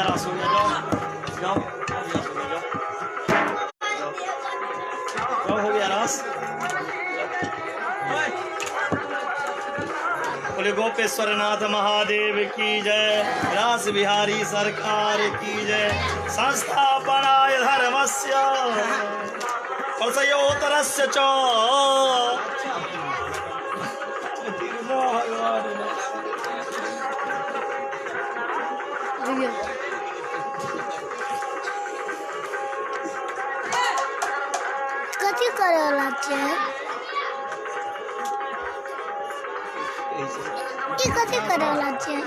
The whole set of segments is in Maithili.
रास हो गया, जाओ जाओ, हो गया, जाओ जाओ, हो गया रास। बोले गोपेश्वर नाथ महादेव की जय, रास बिहारी सरकार की जय। संस्थापनाय धर्मस्य प्रसयोतरस्य च। कथी करे वाला छै? ई कथी करे वाला छै?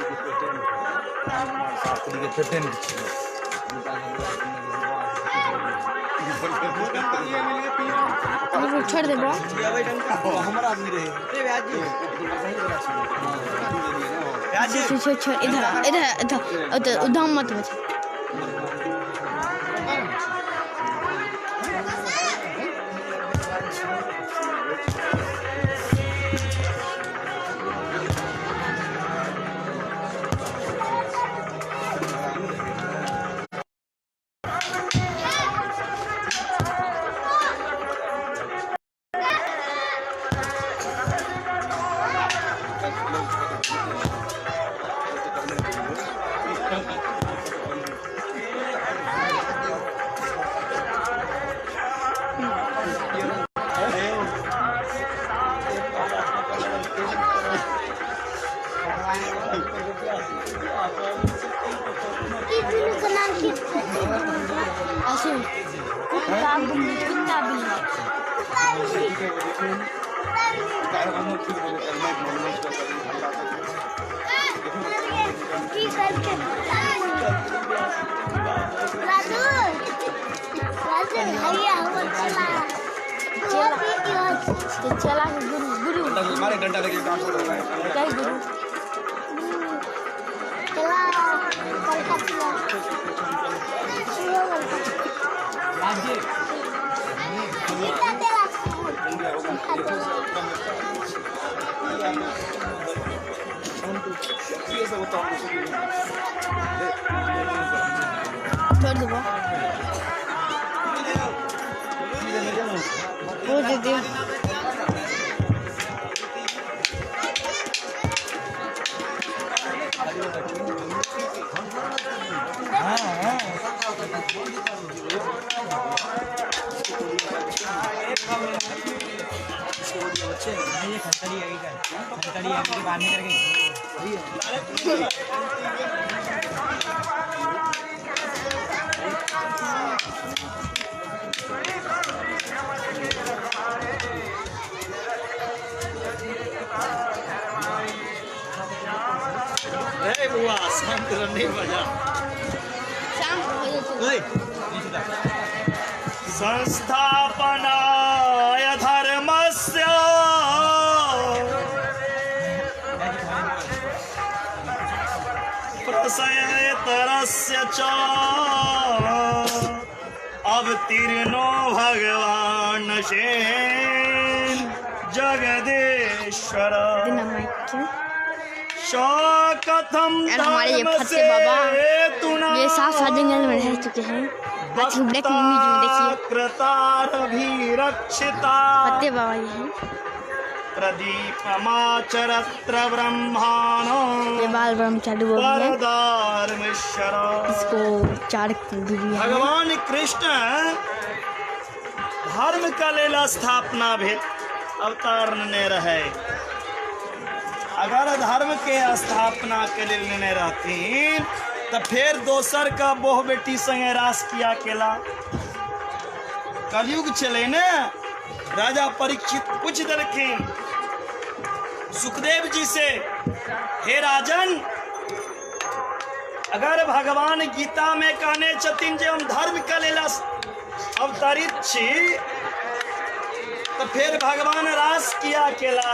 शास्त्री के पेटेंट छै। छोड़ देबो। हमर आदमी रहे। छोड़ छोड़ छोड़, इधर आ, इधर इधर, उधर उधर मत बच। ई दुनू के नाम की छै? ऐसे कुत्ता बिल्ली, कुत्ता बिल्ली। कुत्ता बिल्ली, कुत्ता बिल्ली। की करके? राजू, राजू भैया, हमर चला। चला। तो चला के गुरु गुरु। मारे डंडा लेके काम कर रहा है। क्या गुरु? चला कलकत्ता चलो, कलकत्ता सीता तेरा सीता तेरा। छोड़ देबो, वो दे दियो। ये खंतड़ी आई का खंतड़ी आई के बाहर निकल गई। रे बुआ, शांत नहीं बजा। शाम हो जाते। संस्थापनाय धर्मस्य प्रसयतरस्य च अवतीर्णो भगवान सेन जगदीश्वर देना माइक के। कथम और हमारे ये फतेह बाबा, ये साफ साफ जंगल में रह चुके हैं। आज ब्लैक मूवी में देखिए। कृतारभिरक्षिता। फतेह बाबा ये हैं। प्रदीपमाचरत्र ब्रह्माणो ये बाल ब्रह्मचारी वो भी है। वरदारमेश्वर। इसको चार बीवी हैं। भगवान कृष्ण धर्म का लेल स्थापना भेल, अवतार ने रहे। अगर धर्म के स्थापना के लेल लेने रहतीन तऽ फेर दोसर का बोह बेटी संगे रास किया केला? कलयुग छलै ने। राजा परीक्षित पूछ देलखिन सुखदेव जी से, हे राजन, अगर भगवान गीता में कहने छथिन जे हम धर्म के लेल अवतरित छी, तऽ फेर भगवान रास किया केला?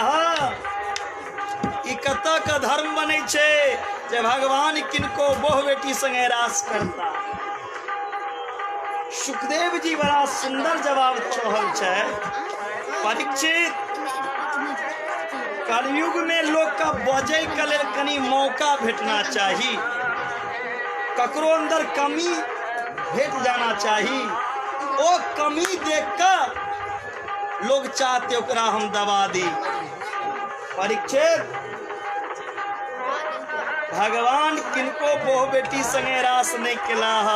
ई कतऽ के धर्म बनै छै जे भगवान किनको बोह बेटी संगे रास करता? सुखदेव जी बड़ा सुंदर जवाब चहल छै, परीक्षित, कलयुग में लोग का बजै के लेल कनी मौका भेटना चाही। ककरो अंदर कमी भेट जाना चाही, ओ कमी देख कऽ लोग चाहते ओकरा हम दबा दी। परीक्षित, भगवान किनको बहु बेटी संगे रास नहीं केला ह।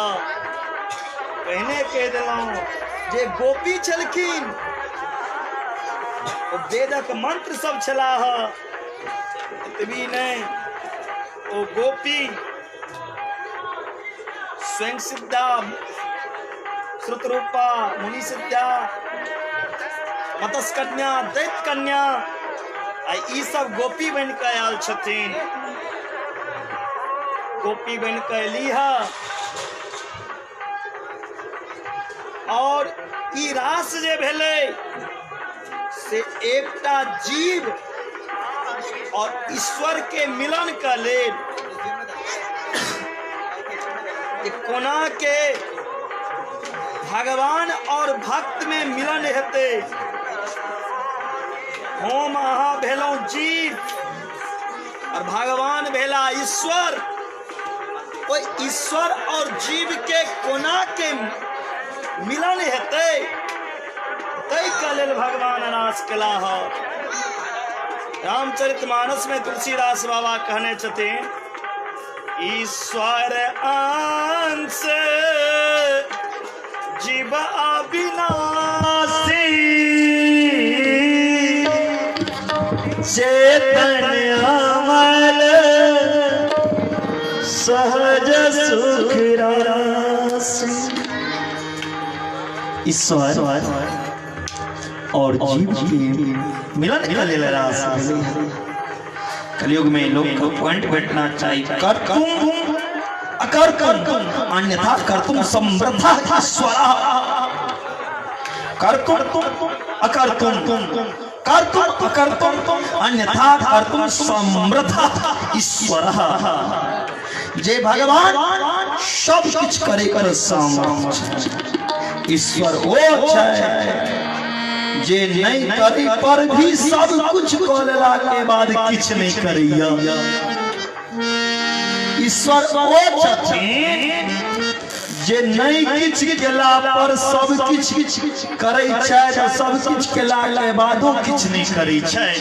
पहिने कहि देलहुँ जे गोपी छलखिन ओ वेदक मंत्र सब छलाह। एतबी नहि, ओ गोपी स्वयं सिद्धा, श्रुतरूपा, मुनि सिद्धा, मत्स्य कन्या, दैत्य कन्या, आ ई सब गोपी बनि कऽ आयल छथिन। गोपी बनि कऽ एलीह और ई रास जे भेलै से एकटा जीव और ईश्वर के मिलन के लेल जे कोना के भगवान और भक्त में मिलन हेतै। हम अहाँ भेलहुँ जीव और भगवान भेला ईश्वर। ओहि ईश्वर और जीव के कोना के मिलन हेतै, ताहि के लेल भगवान रास केला ह। रामचरित मानस में तुलसीदास बाबा कहने छथिन, ईश्वर अंश जीव अविनाशी, चेतन अमल सहज सुख राशि। ईश्वर और जीव के मिलन के लेल रास भेलै। कलयुग में लोग को पॉइंट भेटना चाहिए, कर तुम अकर कर, अन्यथा कर तुम समृद्धा ईश्वरा। कर तुम अकर तुम, कर तुम अकर तुम, अन्यथा कर तुम समृद्धा ईश्वर। जे भगवान सब किछ करे कर सामर्थ्य, ईश्वर ओ छै जे नहीं करी पर भी सब कुछ कऽ लेला के बाद किछ नहीं करैया। ईश्वर ओ छथिन जे नहीं किछ केला पर सब किछ करै छै, तऽ सब किछ केला के बादो किछ नहीं करै छै,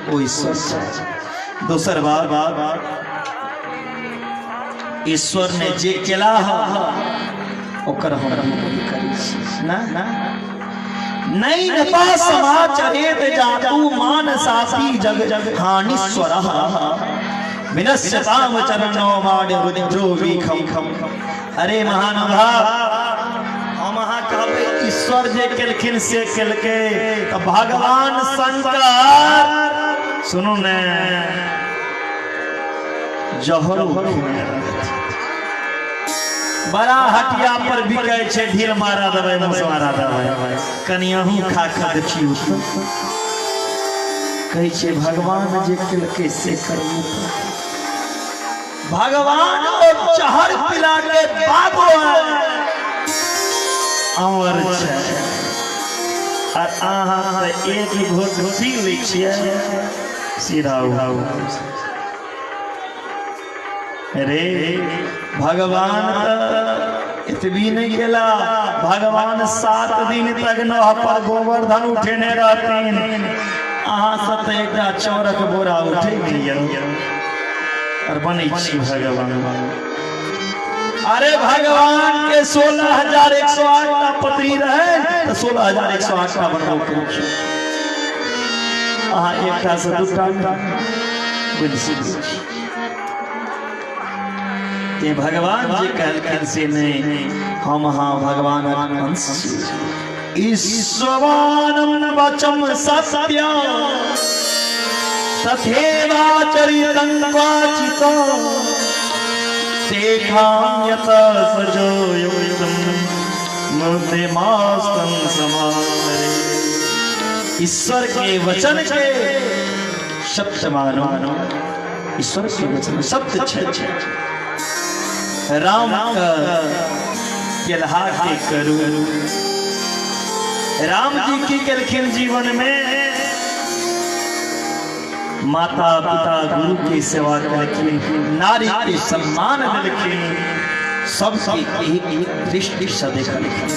ओ ईश्वर छै। दोसर बात, ईश्वर ने जे केला ह ओकर हम नहीं करै छी ना। नहीं नपा समाचरेत जातु मान सापी जग हानिस्वरः विनश्यताम चरणो माड्य रुद्रो वीखम। अरे महानुभाव, हम अहाँ कहबै ईश्वर जे केलखिन से केलकै, तऽ भगवान शंकर सुनू ने जहरो खेने रहथि। बड़ा हटिया पर बिकै छै, ढील मारा दवाई, मुस मारा दवाई, कनि अहूँ खा कऽ देखियौ तऽ। कहै छै भगवान जे केलकै से करबू। भगवान और जहर पिला के बादो अमर छै, आ अहाँ तऽ एक घोट पी लै छियै सीधा। रे भगवान तऽ एतबी नहि गेला, भगवान 7 दिन तक नह पर गोवर्धन उठेने रहथिन, अहाँ सब तऽ एकटा चाउरक बोरा उठे नहि यऽ और बनै छी भगवान। अरे भगवान के 16,108 टा पत्री रहे तऽ 16,108 टा बनबो केलखिन, अहाँ एकटा से दूटा बनि सकै छी। ते भगवान जे कहलखिन से नहि, हम अहाँ भगवानक अंश छी। ईश्वरानम वचम सत्य तथैवाचरितं क्वाचित तेषां यत सजो युक्तं मूर्तिमास्तं समाचरे। ईश्वर के वचन के सत्य मानो, ईश्वर के वचन सत्य छै। राम का केलहा के करू। राम जी की केलखिन जीवन में? माता पिता गुरु के सेवा केलखिन, नारी के सम्मान देलखिन, सबके एक एक दृष्टि से देखलखिन।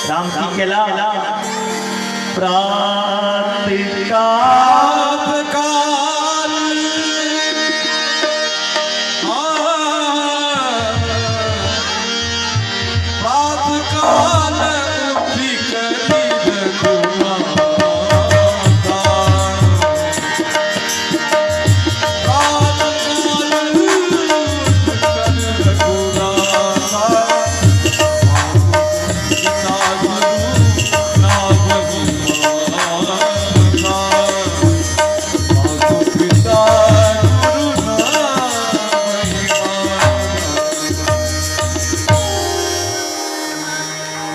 राम की केला प्रात काल प्रात काल उठि करी रघुनाथा। प्रात काल उठि कर रघुनाथा। पिता गुरु नामहि माना। मातु पिता गुरु नामहि माना।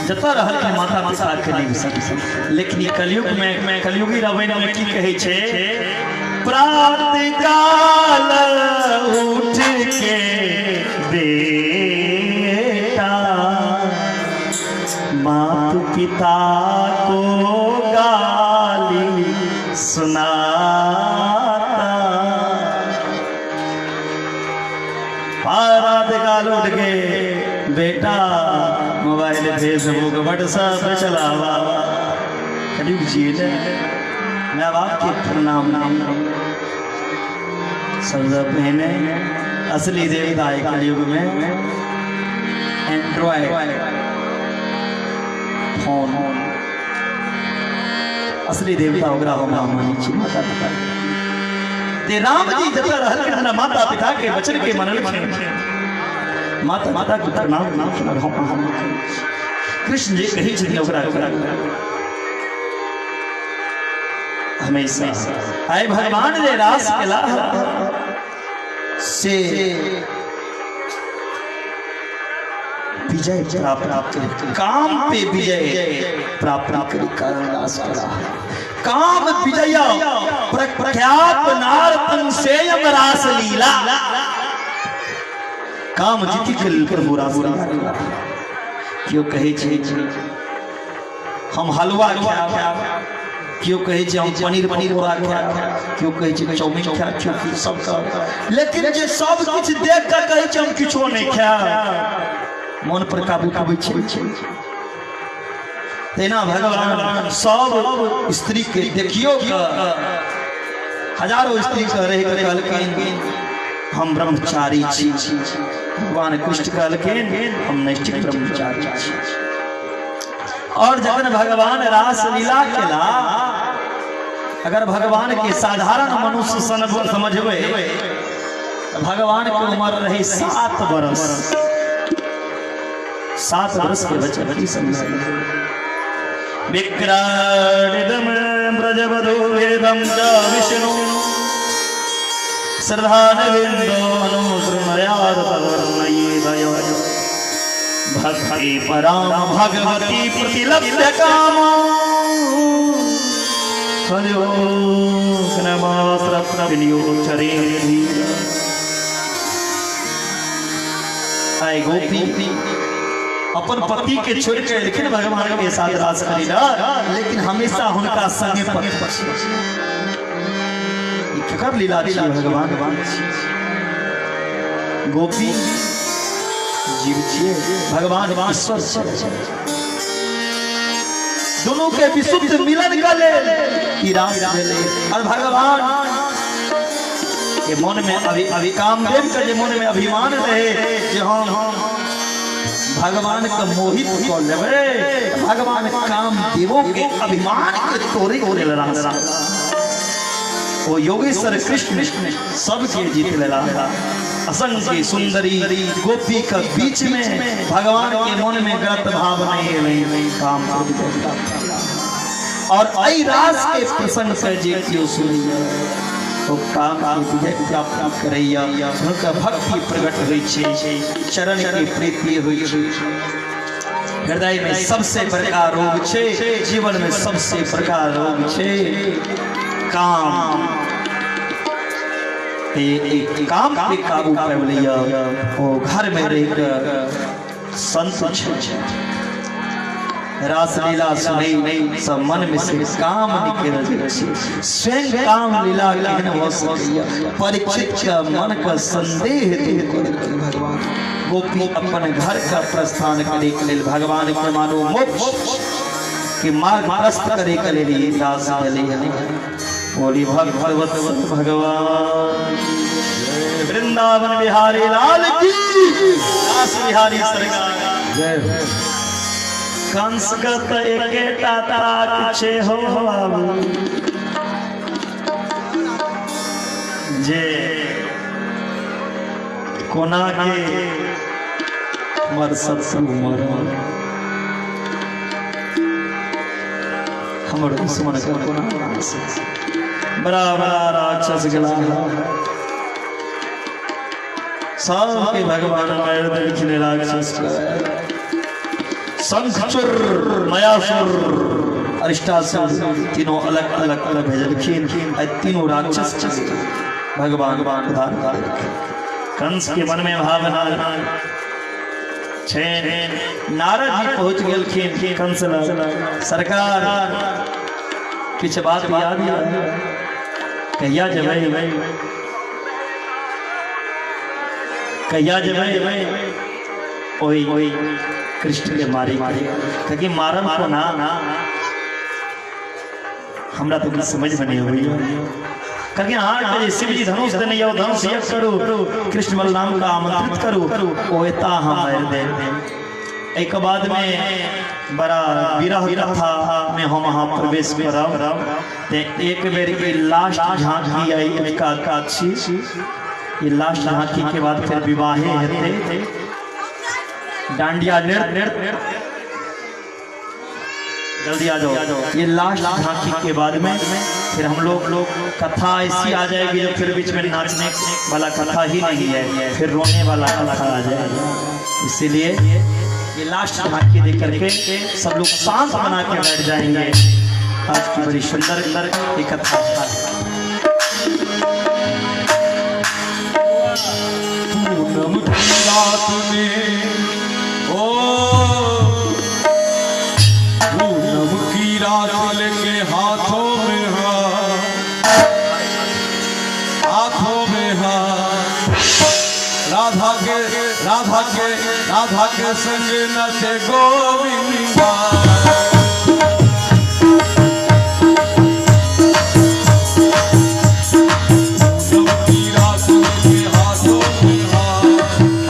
जतऽ रहलखिन माता पिता के नहि बिसरलखिन। लेकिन ई कलयुग में, कलयुगी रामायण में की कहै छै? प्रात काल उठ के बेटा मातु पिता को गाली सुनाता। रात काल उठ के बेटा मोबाइल, फेसबुक, व्हाट्सएप चलावा। कलयुग छियै ने। माय बाप के प्रणाम नाम सबसे पहिने। असली देवता है कलयुग में एंड्रॉयड फोन, असली देवता ओकरा हम मानै छी माता पिता। ते राम जी जतऽ रहलखिन, अपना माता पिता के वचन के मनलखिन, माता माता के प्रणाम केलखिन। और हम अहाँ नहि करै छी। कृष्ण जे कहै छथिन ओकरा ओकरा हमेशा। आइ भगवान जे रास केला से विजय प्राप्त करे, काम पे विजय प्राप्त करे कारण रास केला। काम विजय प्रख्यात नारतन सेयम रास लीला। काम जीती के लेल प्रभु रास लीला केला। केओ कहै छै हम हलवा खायब, केओ कहै छै हम पनीर पकौड़ा खायब, केओ कहै छै चाउमीन खायब, केओ किछु सब खायब। लेकिन जे सब किछु देख कऽ कहै छै हम किछो नहि खायब, मन पर काबू पबै छै। तहिना भगवान सब स्त्री के देखियो कऽ, हजारों स्त्री के रहि कऽ कहलखिन हम ब्रह्मचारी छी। भगवान कृष्ण कहलखिन हम नैष्ठिक ब्रह्मचारी छी। और जखन भगवान रास लीला केला, अगर भगवान के साधारण मनुष्य समझबै तऽ भगवान के उम्र रहे 7 बरस। 7 बरस के बच्चा की समझ। विक्राडिदम ब्रजवधू वेदम च विष्णु श्रद्धानविन्दो अनुसृमर्यादतवर्णयेदय भक्ति पराम भगवती प्रतिलब्ध काम हरिओ चरे। आइ गोपी अपन पति के छोड़ के एलखिन भगवान के साथ रास करी ला, लेकिन हमेशा हुनका संगे पति। ई केकर लीला छियै? भगवान। गोपी जीव छियै, भगवान ईश्वर छियै। दोनों के विशुद्ध मिलन के लेल ई रास भेलै। और भगवान के मन में अभी अभी कामदेव के जे मन में अभिमान रहे जे हम भगवान के मोहित कऽ लेबै, भगवान कामदेवों के अभिमान के तोड़े के लेल रास। ओ योगेश्वर कृष्ण सबके जीत लेला। असंख्य सुंदरी गोपी के बीच में भगवान के मन में गलत भाव नहीं एलै, काम क्रोध प्राप्त। और एहि रास के प्रसंग से जे केओ सुनैया ओ काम के विजय प्राप्त करैया, हुनकर भक्ति प्रकट होइ छै, चरण के प्रीति होइ छै। हृदय में सबसे बड़का रोग छै, जीवन में सबसे बड़का रोग छै काम। ते काम पे काबू पाबि लैया, ओ घर में रहि कऽ संत छै। रासलीला सुनै सब मन में से काम निकल जाइ छै। स्वयं काम लीला केहन भऽ सकैया? परीक्षित के मन के संदेह दूर कऽ देलखिन भगवान। गोपी अपन घर के प्रस्थान करे के लेल भगवान के मानो मोक्ष के मार्ग प्रस्त करे के लेल ई रास भेलै हन। बोली भगवत भगवान वृंदावन बिहारी लाल की, रास बिहारी सरकार जय हो। कंस के तऽ एकेटा ताक छै हो बाबू, जे कोना के हमर शत्रु मरल, हमर दुश्मन के कोना नाश। बड़ा बड़ा राक्षस गेला, सबके भगवान मारि देलखिन राक्षस के। शंखचूर, मयासुर, अरिष्टासुर तीनों अलग अलग अलग भेजलखिन। आ तीनों राक्षस भगवान उद्धार कर देलखिन। कंस के मन में भावना छै। नारद जी पहुंच गेलखिन कंस लग। सरकार, किछु बात याद या? कहिया जेबै, कहिया जेबै ओहि कृष्ण के मारे? के मारम को ना, हमरा तो कुछ समझ में नहीं अबैया। कहलखिन अहाँके जे शिवजी धनुष देने यौ, धनुष यज्ञ करू, कृष्ण बलराम का आमंत्रित करू, ओ एता हम मारि देब। एहिके बाद में बड़ा विरह कथा में हम अहाँ प्रवेश करब। ते एक बेर ई लास्ट झांकी आई का छी। ई लास्ट झांकी के बाद फिर विवाहे हेतै, डांडिया नृत्य। जल्दी आ जाओ। ये लास्ट झांकी के बाद में फिर हम लोग कथा ऐसी आ जाएगी जो फिर बीच में नाचने वाला कथा ही नहीं है, फिर रोने वाला कथा आ जाएगा। इसीलिए ये लास्ट झांकी देख करके सब लोग शांत बना के बैठ जाएंगे। आज की बड़ी सुंदर ये कथा है। पूनम की रात में, ओ पूनम की रात लेके हाथों में हाथ, हाथों में हाथ, राधा के राधा के राधा के संग नचे गोविंदा। पूनम की रात लेके हाथों में हाथ,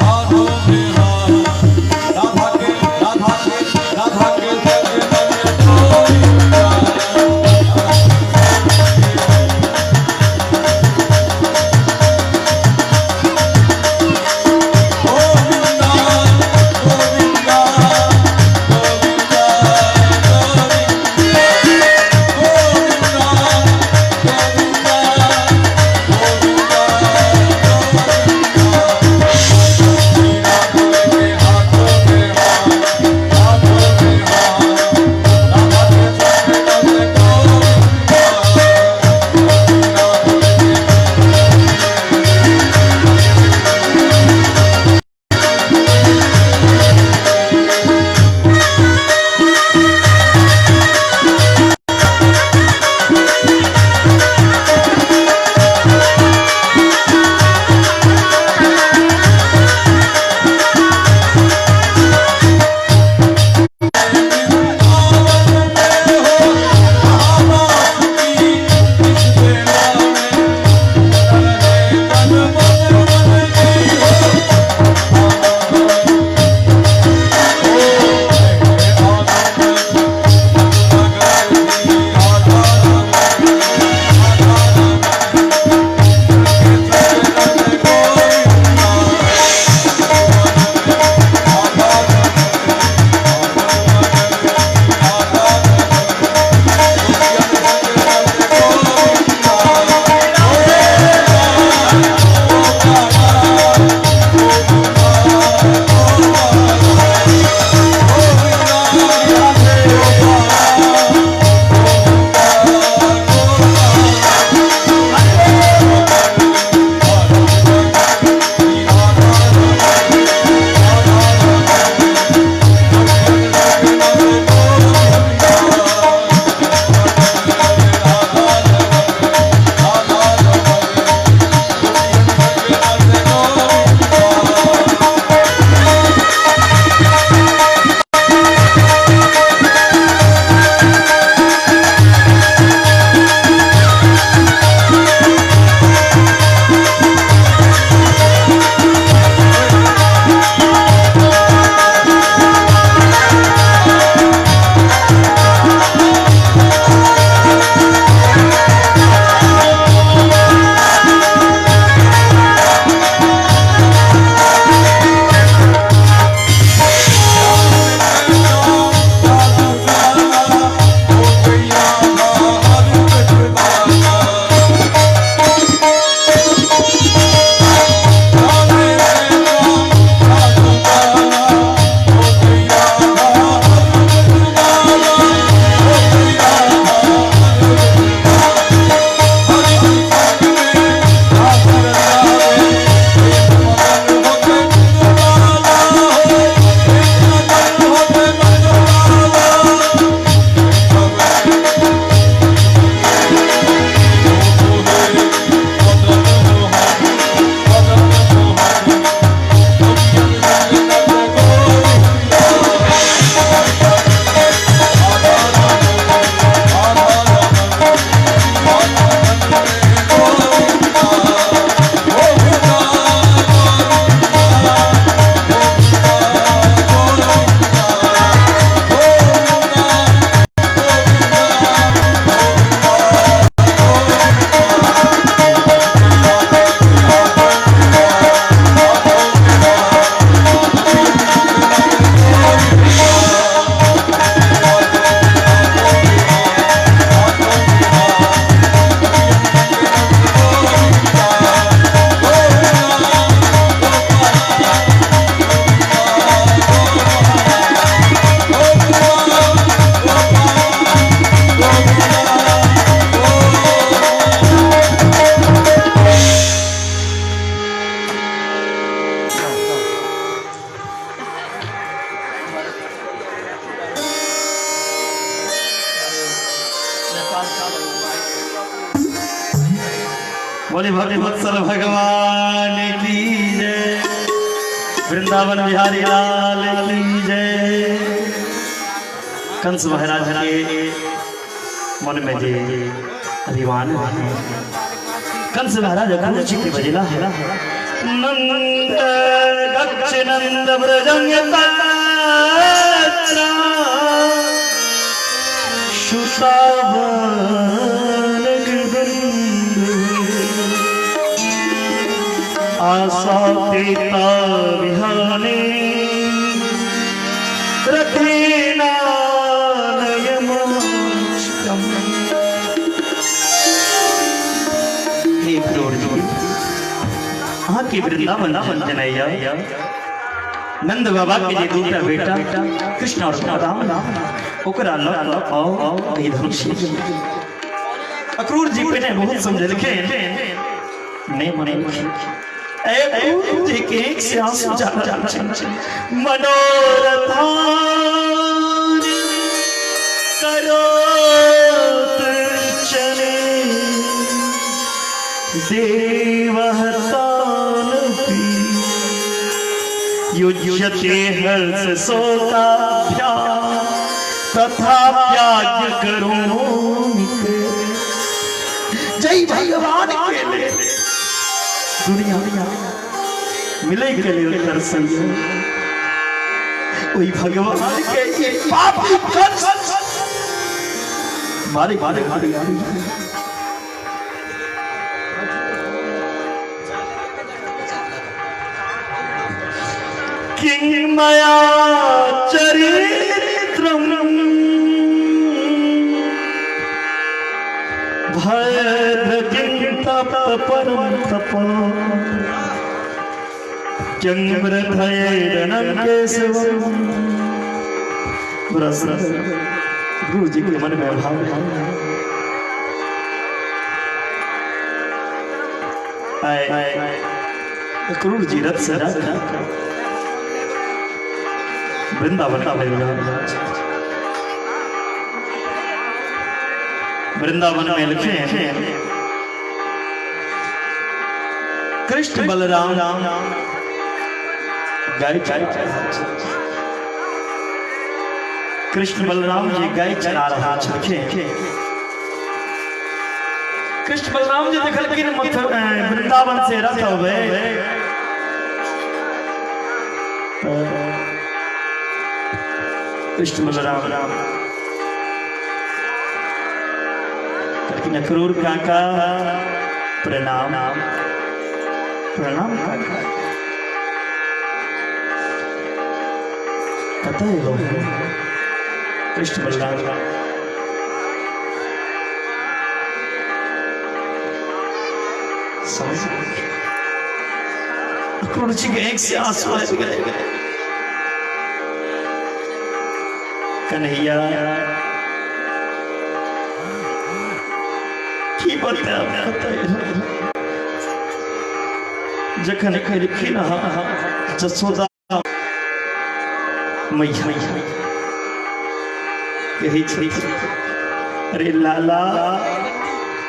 हाथों में हाथ, राधा के राधा के राधा के संग नचे गोविंदा। गोविंदा गोविंदा गोविंदा। बोले भक्तवत्सल भगवान की जय, वृंदावन बिहारी लाल की जय। कंस महाराज के मन में जे अभिमान रहे, कंस महाराज अक्रूर जी के बजला है, नंद गच्छ नंद ब्रजंग तत्र सुतावन गिरिबंधु आशा पिता विहाने रथेनानयमोक्षम्। हे क्रूर जी, अहाँ के वृंदावन जनैया नंद बाबा के जे दूटा बेटा कृष्ण और राम, ओकरा लऽ कऽ आउ एहि धनुष। अक्रूर जी पहिने बहुत समझलखिन, नहि मनलखिन। ए अक्रूर जी के एक से आंसू जा रहल छै। मनोरथान करोत चले देवहतान पी युज्यते हर्ष शोकाभ्या तथा त्याग करोमि। जय भगवान के लेल दुनिया मिले के लेल तरसैया, ओहि भगवान के ई पापी कंस मारे मारे मारे। किं मया चरित्रम भद्र किं तप परम तप किं वृथैरनं केशवम्। गुरु जी के मन में भाव आए, क्रूर जी रथ सजा वृंदावन वृंदावन में लिखे हैं, कृष्ण बलराम गाय गाय, कृष्ण बलराम जी गाय चरा रहा छलखिन। कृष्ण बलराम जी देखलखिन वृंदावन से रथ अबै, कृष्ण बलराम कहलखिन, अक्रूर काका प्रणाम, प्रणाम काका, कतऽ एलहुँ? कृष्ण बलराम समझ अक्रूर जी के एक से आंसू आबि गेलै। कन्हैया की बतायब कतऽ एलहुँ? जखन एलखिन हँ जसोदा मैया कहै छै, अरे लाला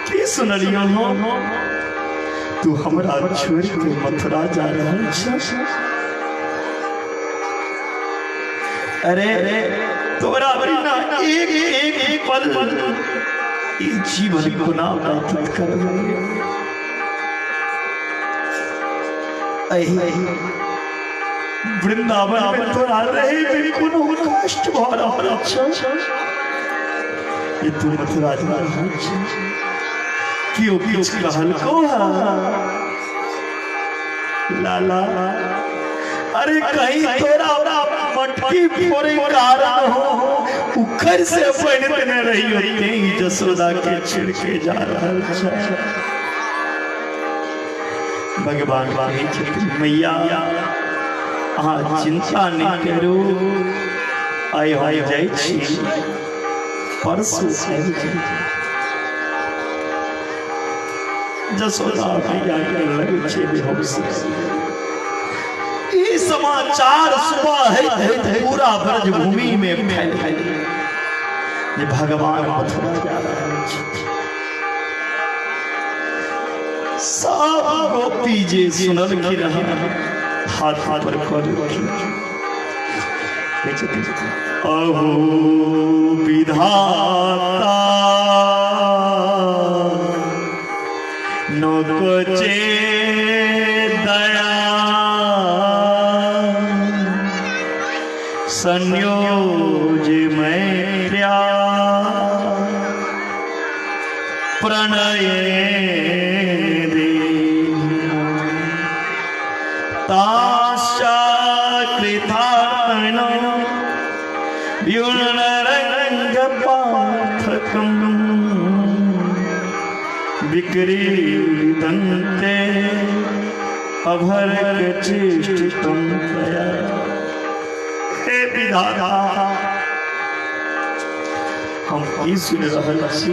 की सुनलियौ हम, तू हमरा छोड़ि के मथुरा जा रहल छ? अरे तोरा बिना एक एक पल ई जीवन कोना व्यतीत करबै? एहि वृंदावन में तोरा रहे में कोनो कष्ट भऽ रहल छ ये तू मथुरा जा रहल छ? केओ किछु कहलकौ है लाला? अरे कहीं तोरा मटकी फोड़े कारण हो उखड़ से बन देने रही होते ही जसोदा के छिड़के जा रहल छ। भगवान कहै छथिन, मैया अहाँ चिंता नहि करू, आइ हम जाइ छी, परसू आबि जायब। जसोदा मैया के लग चलि हम। ई समाचार सुबह होइत होइत पूरा ब्रजभूमि में फैल गेल जे भगवान मथुरा जा रहल छथि। सब गोपी जे सुनलखिन हाथ पर कर अहो विधाता नोकचे दया संयोज मैत्र्या प्रणय व्यूर्णरङ्गपाथकम् विक्रीडन्ते अभर्गचेष्टितं त्वया। हे विधाता, हम की सुनि रहल छी?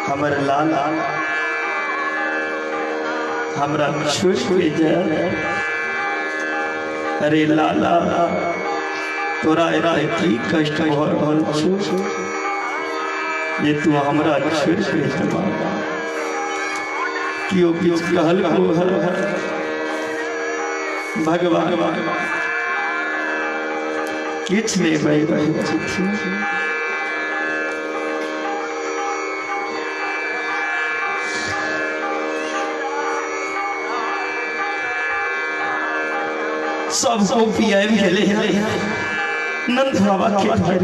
हमर लाला हमरा छोड़ि के जाय? अरे लाला, तोरा एते की कष्ट भऽ रहल छौ जे तू हमरा छोड़ि के जेबा? केओ किछु कहलको है? भगवान किछु नहि बाजि रहल छथिन। सब गोपी आबि गेलै नंद बाबा के घर।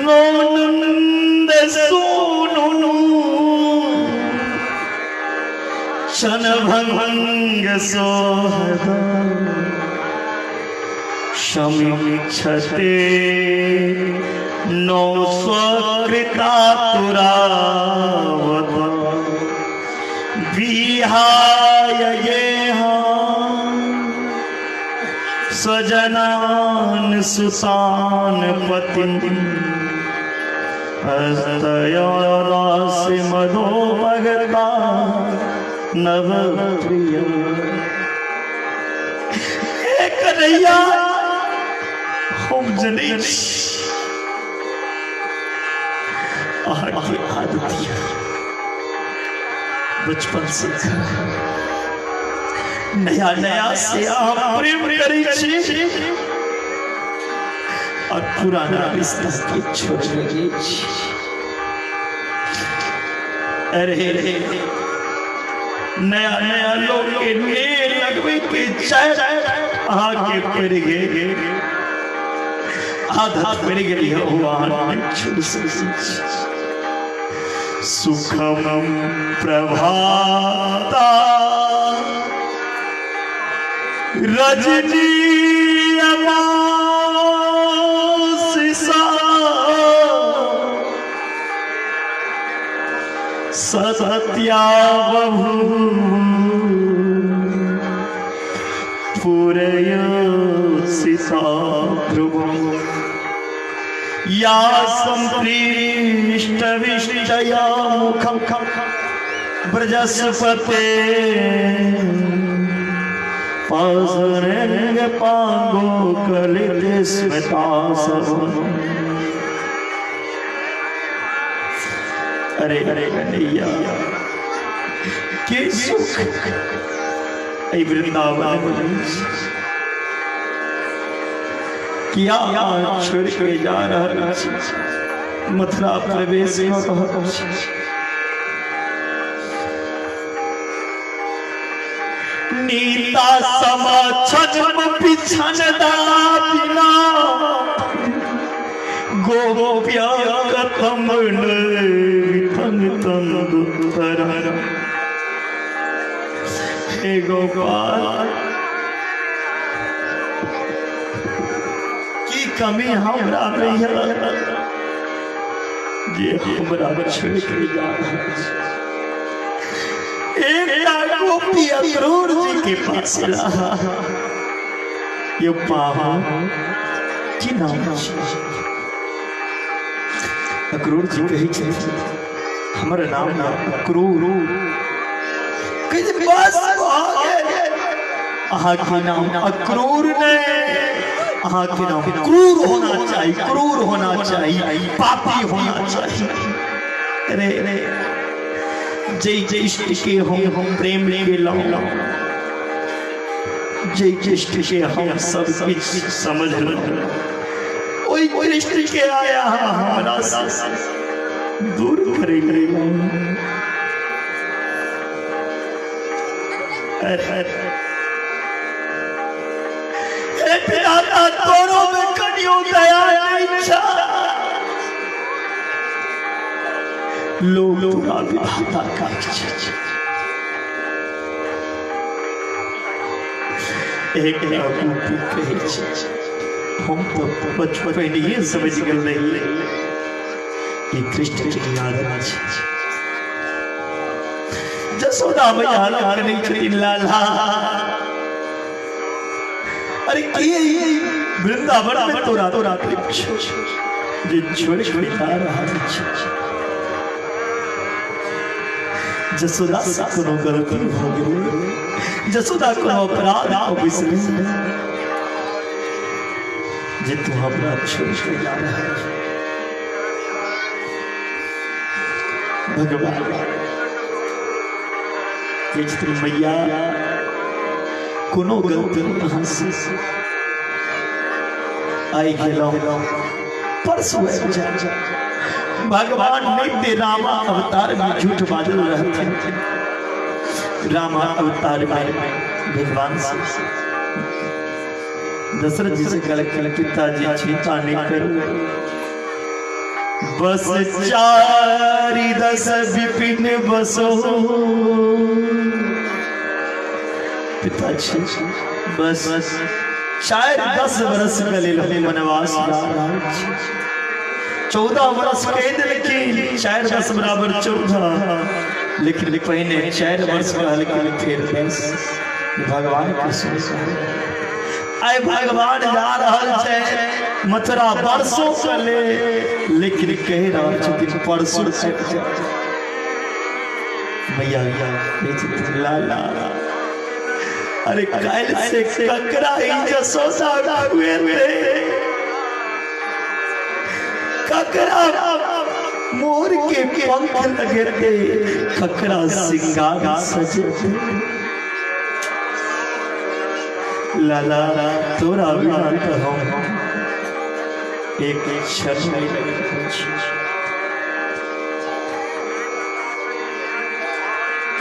नंद सोनू क्षण भंग सोहद समीक्षते नौ स्वकृता तुरावत विहाय गेह स्वजनान सुसान पतिं हस्तयोदासि मधो भगता नव प्रिय। हे कन्हैया, हम जनै छी अहाँके आदत यऽ बचपन से, नया नया से अहाँ प्रेम करै छी और पुराना रिश्ता के छोड़ लगे छी। अरे, नया नया लोग के नेह लगबै के चाहे अहाँके पड़ि गेल, आदत पड़ि गेल, ओ अहाँ नहि छोड़ि सकै छी। सुखम प्रभाता रजनी अमासिसा सत्या बभू पूरय सीता ध्रुवम या संपृष्ट विष्टया मुखम ब्रजस्पते पासरंग पांगो कलित स्मिता सब। अरे अरे कन्हैया, के सुख एहि वृंदावन में किया छोड़ के जा रहल छी, मथुरा प्रवेश कऽ रहल छी? नीता सम छजम पिछन दाबिना गोप्य कथम विथन तंदुतर। हे गोपाल, की कमी हमरा में है जे हमरा छोड़ के जा रहल छी? एकटा गोपी अक्रूर जी के पास रहा। यो पाहो, की नाम छै? अक्रूर जी कहै छै, हमर नाम नाम अक्रूर। कहै छै, बस भऽ गेल, अहाँके नाम अक्रूर ने, अहाँके नाम क्रूर होना चाहिए, क्रूर होना चाहिए, पापी होना चाहिए। अरे जे कृष्ण के हम प्रेम केलहुँ, जे कृष्ण के हम सब किछु समझलहुँ, ओहि कृष्ण के आया हमरा से दूर करै लेल। अरे पिता तोरो में कनियो दया नहीं छा। लोग तोरा विधाता का एक गोपी कहै छै, हम तो बचपन समझ गेल रही कि कृष्ण के आदत छै। जसोदा मैया कनै छथिन, लाला अरे की वृंदावन में तोरा तोरा प्रेम छौ जे छोड़ के जा रहल छै। जसोदा से कोनो गलती भऽ गेलै, जसोदा कोनो अपराध कऽ बैसलै जे तू हमरा छोड़ के जा रहल छै। भगवान कहै छथिन, मैया कोनो गलती अहाँ से आइ गेलहुँ, परसू आबि जायब। भगवान नित्य रामा अवतार में झूठ बाजल रहथिन। रामा अवतार में भगवान से दशरथ जी से कहलखिन, पिताजी चिंता नहीं करू, बस 4 10 विपिन बसो। पिताजी बस 4-10 वर्ष के लेल हम वनवास जा रहल छी। 14 वर्ष कहि देलखिन, 4-10 बराबर 14, लेकिन पहिने 4 वर्ष कहलखिन, फेर 10। भगवान के सुन आइ भगवान जा रहल छै मथुरा परसों के ले, लेकिन कहि रहल छथिन परसों आबि जायब। मैया कहै छथिन, लाला अरे काल्हि से ककरा ई जसोदा खुएतै, ककरा मोर के पंख लगेतै, ककरा सिंगार सजेतै। लाला तोरा बिना तऽ हम एक क्षण नहि लगि रहल छी।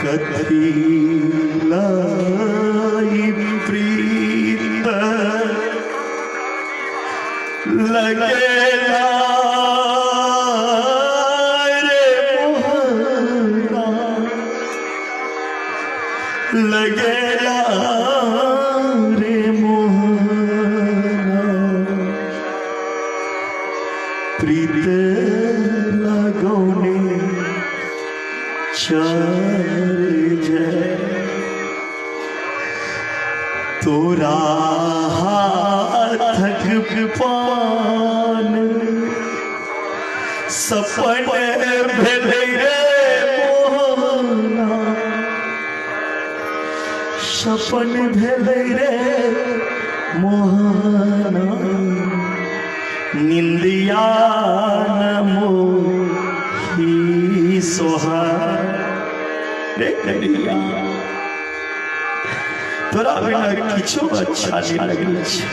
कथी लाई प्रीत लगेला रे मोहना, लगेला रे मोहना, प्रीत लगौने चर जय। तोरा हाथक पान सपन भेलै रे मोहना, सपन भेलै रे मोहना, निंदिया न मोही सोहा रे कन्हैया। तोरा बिना किछो अच्छा नहीं लगै छै।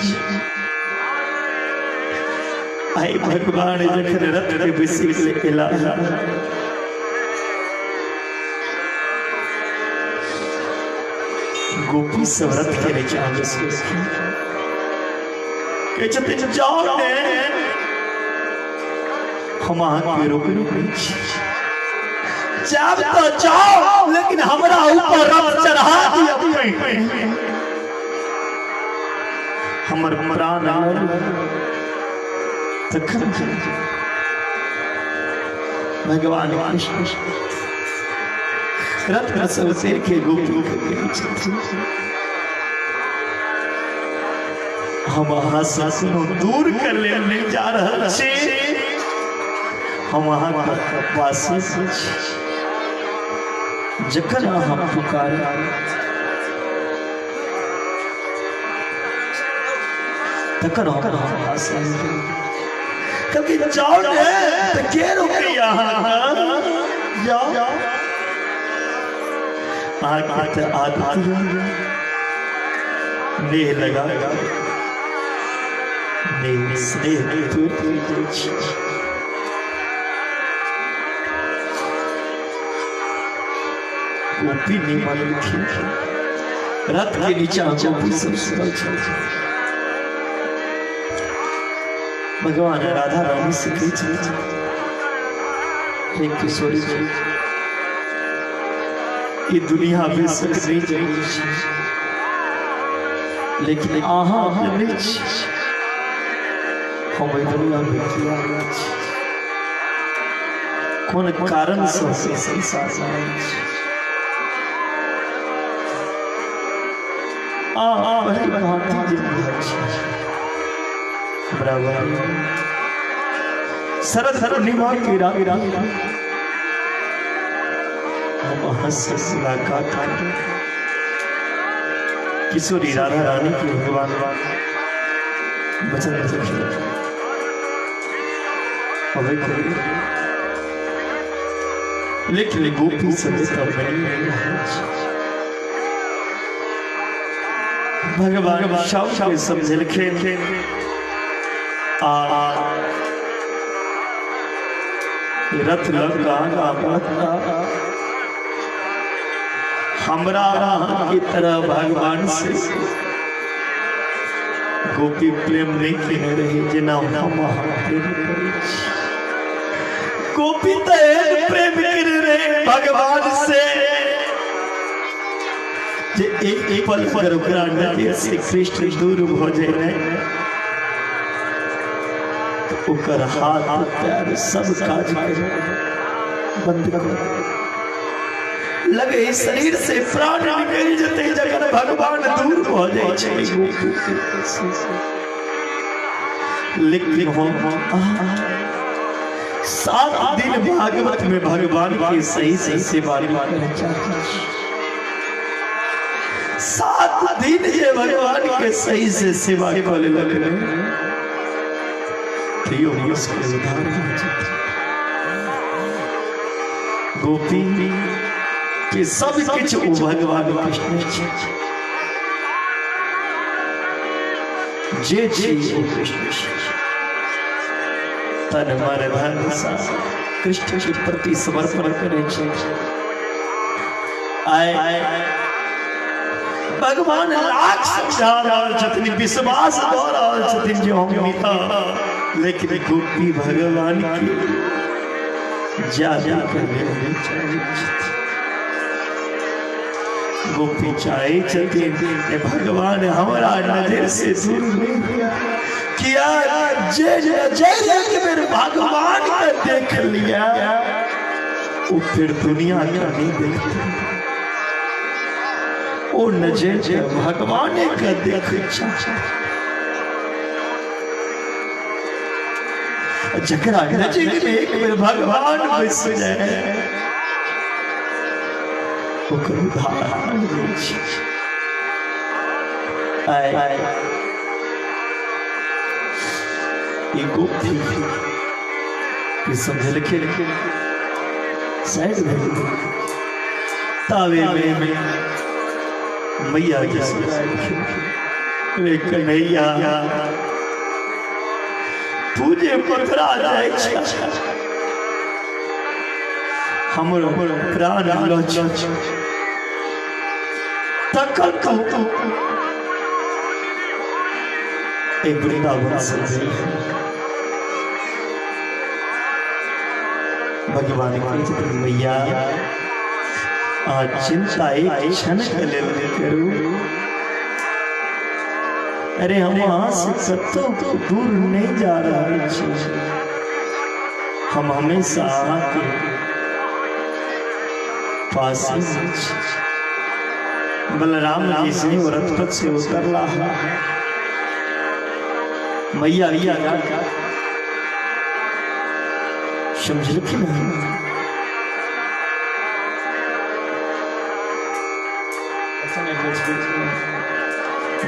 आइ भगवान जखन रथ के बैसि के एला, गोपी सब रथ के नीचा बैसि गेलखिन। कहै छथिन, जाउ ने, हम अहाँके रोकि रोकै छी, जायब तऽ जाउ, लेकिन हमरा ऊपर रथ चढ़ा दिअ, हमर प्राण तखन। भगवान कृष्ण रथ पर से उतर के गोपी के कहै छथिन, हम अहाँ से कोनो दूर के लेल नहि जा रहल छी, हम अहाँके पासे छी, जखन अहाँ पुकार तखन हम अहाँ पास आबि। कहलकै, जाउ ने तऽ के रोकैया अहाँके? जाओ, अहाँके तऽ आदत नेह लगा नेह स्नेह तोड़ि दै छी। गोपी नहि मानलखिन। रथ के नीचा गोपी सब सुतल छल। भगवान राधा रानी से कहै छथिन, हे किशोरी जी, ई दुनिया बेशक नहि जनै छी, लेकिन अहाँ जनै छी हम एहि दुनिया में किया आयल छी, कोन कारण से हम एहि संसार में आयल छी। आ भली भांति जे बुझल छी हमरा बारे। शरद पूर्णिमा के रात हम अहाँ से मुलाकात करब। किशोरी राधा रानी के भगवान वचन देलखिन। अबै करू, लेकिन गोपी सब तऽ बनि रहल छै। भगवान श्याम के समझलखिन आ रथ लग आगा बढ़ला। हमरा अहाँ की तरह भगवान से गोपी प्रेम नहीं केने रहे जेना हम अहाँ प्रेम करै छी। गोपी तऽ एहन प्रेम केने रहे भगवान से जे एक एक पल अगर ओकरा नजर से कृष्ण दूर भऽ जाय ने, तऽ ओकर हाथ पैर सब काज करे बंद कर लगे, शरीर से प्राण निकलि जेतै जखन भगवान दूर भऽ जाइ छै गोपी के। लेकिन हम 7 दिन भागवत में भगवान के सही से सेवा करना चाहते छी। 7 दिन जे भगवान के सही से सेवा कऽ लेलक ने, तैयो मुश्किल उद्धार भऽ जेतै। गोपी के सब किछु ओ भगवान कृष्ण छै, जे छी ओ कृष्ण छै। तन मन धन सा कृष्ण के प्रति समर्पण करै छै। आय भगवान लाख समझा रहल छथिन, विश्वास दऽ रहल छथिन जे हम मिता, लेकिन गोपी भगवान के ज्यादा करे नहि चाहै छथिन। गोपी चाहे छथिन जे भगवान हमरा नजर से दूर नहीं हुआ। किया जे नजर एक बेर भगवान के देख लिया, वो फिर दुनिया का नहीं देखते। वो नजर के भगवान के देख चाहे। जकरा नजर में एक बेर भगवान बस जाए, ओकर उद्धार होइ छै। आय ई गोपी के समझलखिन, साइड भेल। तावे में मैया के समझलखिन, रे कन्हैया, तू जे मथुरा जाइ छै, हमर प्राण लऽ तखन तू एहि वृंदावन से जइहे। भगवान कहै छथिन, मैया, अहाँ चिंता एक क्षण के लेल नहि करू। अरे, हम अहाँ से कतौ दूर नहीं जा रहल छी। हम हमेशा अहाँके पास ही छी। बलराम जी से रथ पर से उतरला, मैया के समझलखिन नहीं।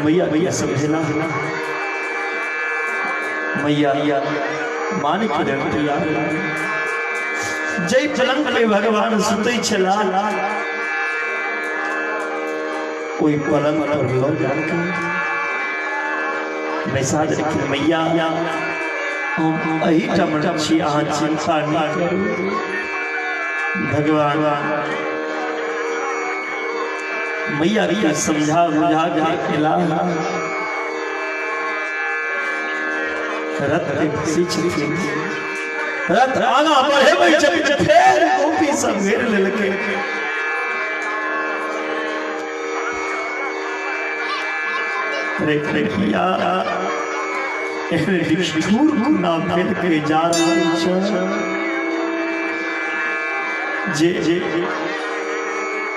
मैया मैया समझला, मैया मान के तैयार। जै पलंग पे भगवान सुतै छला ओहि पलंग पर लऽ जाके बैसा देलखिन। मैया, हम एहिठाम छी, अहाँ चिंता नहि करू। भगवान मैया के समझा बुझा के एला। रथ पे बैसै छथिन, रथ आगाँ बढ़ेबै छथिन, फेर गोपी सब घेर लेलकै। रे कन्हैया, एहन निष्ठुर गुना भेल के जा रहल छ जे जे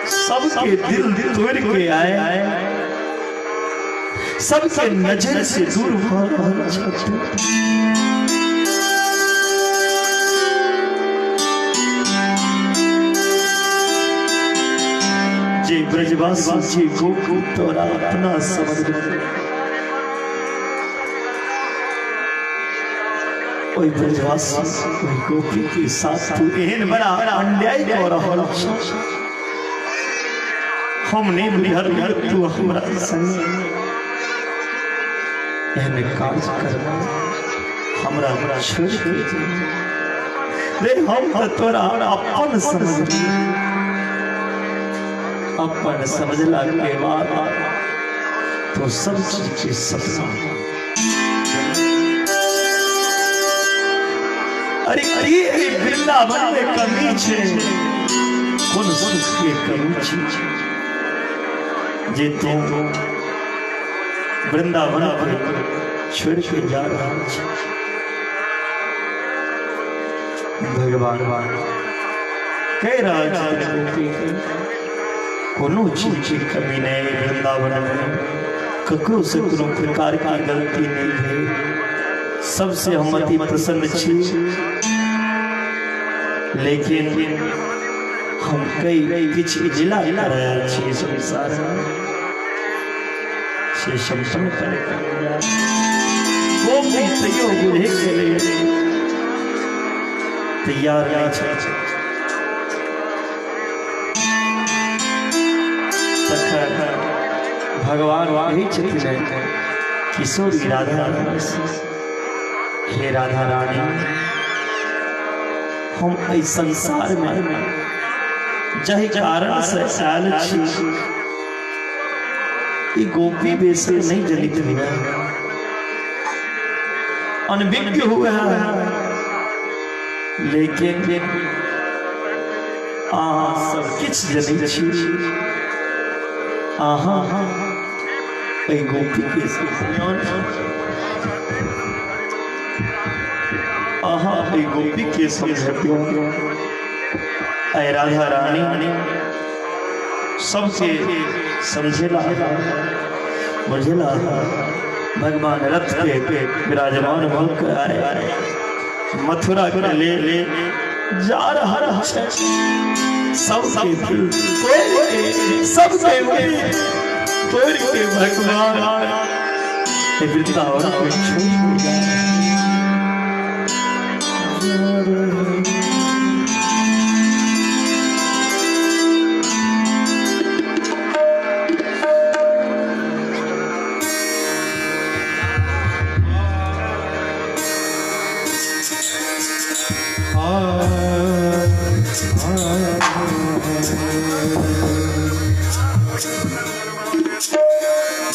सबके दिल तोड़ के आए, सबके नजर से दूर भऽ रहल छ। जे ब्रजवासी जे गोकुल तोरा अपना समझ, ओहि ब्रजवासी, ओहि गोपी के साथ तू एहन बड़ा अन्याय कऽ रहल छ। हम नहि बुझल तू हमरा संगे एहन काज करबा, हमरा छोड़ के रे। हम तऽ तोरा अपन समझ, अपन समझला के बाद तो सब चीज के सपना। अरे की एहि वृंदावन में कमी छै, कोन सुख के कमी छै जे तू वृंदावन के छोड़ के जा रहल छै? भगवान कहि रहल छथिन गोपी के, कोनो चीज के कमी नहि वृंदावन में, ककरो से कोनो प्रकार के गलती नहि भेल, सबसे हम अति प्रसन्न छी। लेकिन हम कई किछु जिला करायल छी संसार में, से संपन्न करे। गोपी तैयो बुझे के लिए तैयार नहीं छै। तखन भगवान कहै छथिन किशोरी राधा रानी से, हे राधा रानी, हम एहि संसार में जाहि कारण से आयल छी, ई गोपी बेस नहीं जनित हुए, अनभिज्ञ हुए हैं, लेकिन अहाँ सब किछु जनै छी। अहाँ एहि गोपी के समझियौन, अहाँ एहि गोपी के समझबियौन। ऐ राधा रानी, सबके समझेला बुझेला। भगवान रथ पे विराजमान भऽ आए, मथुरा के ले ले जा रहा छै। सबके दिल तोड़ के, सबके उम्मीद तोड़ के भगवान ए वृंदावन को छोड़ के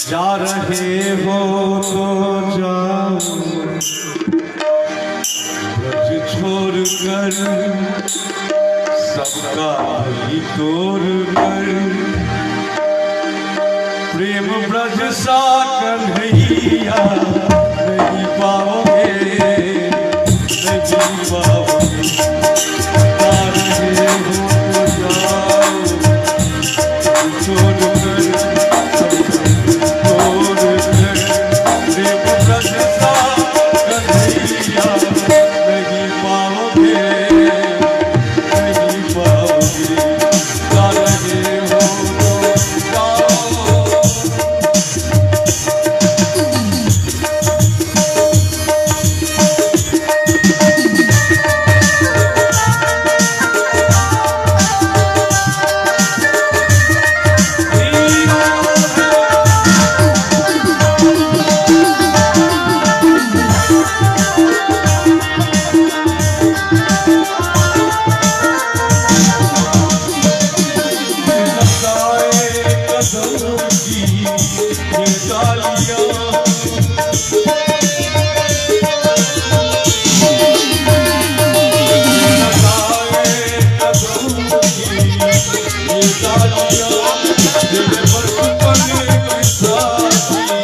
जा रहे। जा रहे हो तो जाओ, ब्रज छोड़ कर, सबका ही तोड़ कर, प्रेम ब्रज सा कन्हैया नहीं पाओगे, नहीं पाओगे। जा रहे हो तो जाओ, छोड़ कर, सबका तोड़ कर, प्रेम ब्रज सा कन्हैया नहीं पाओगे, नहीं पाओगे। जा रहे हो तो जाओ। कदम की ये डालियां लगाए कदम की ये डालियां तेरे बचपन के साथी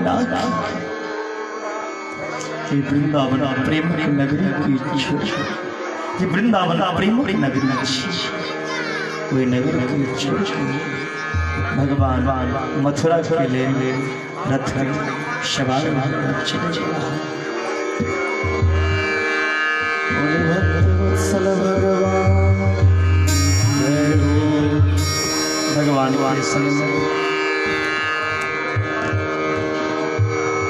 नाच वृंदावन प्रेम की नगरी की छोड़, ये वृंदावन प्रेम की नगरी कोई नगर की छोड़ भगवान मथुरा के लिए रथ सवार चले भगवान के संग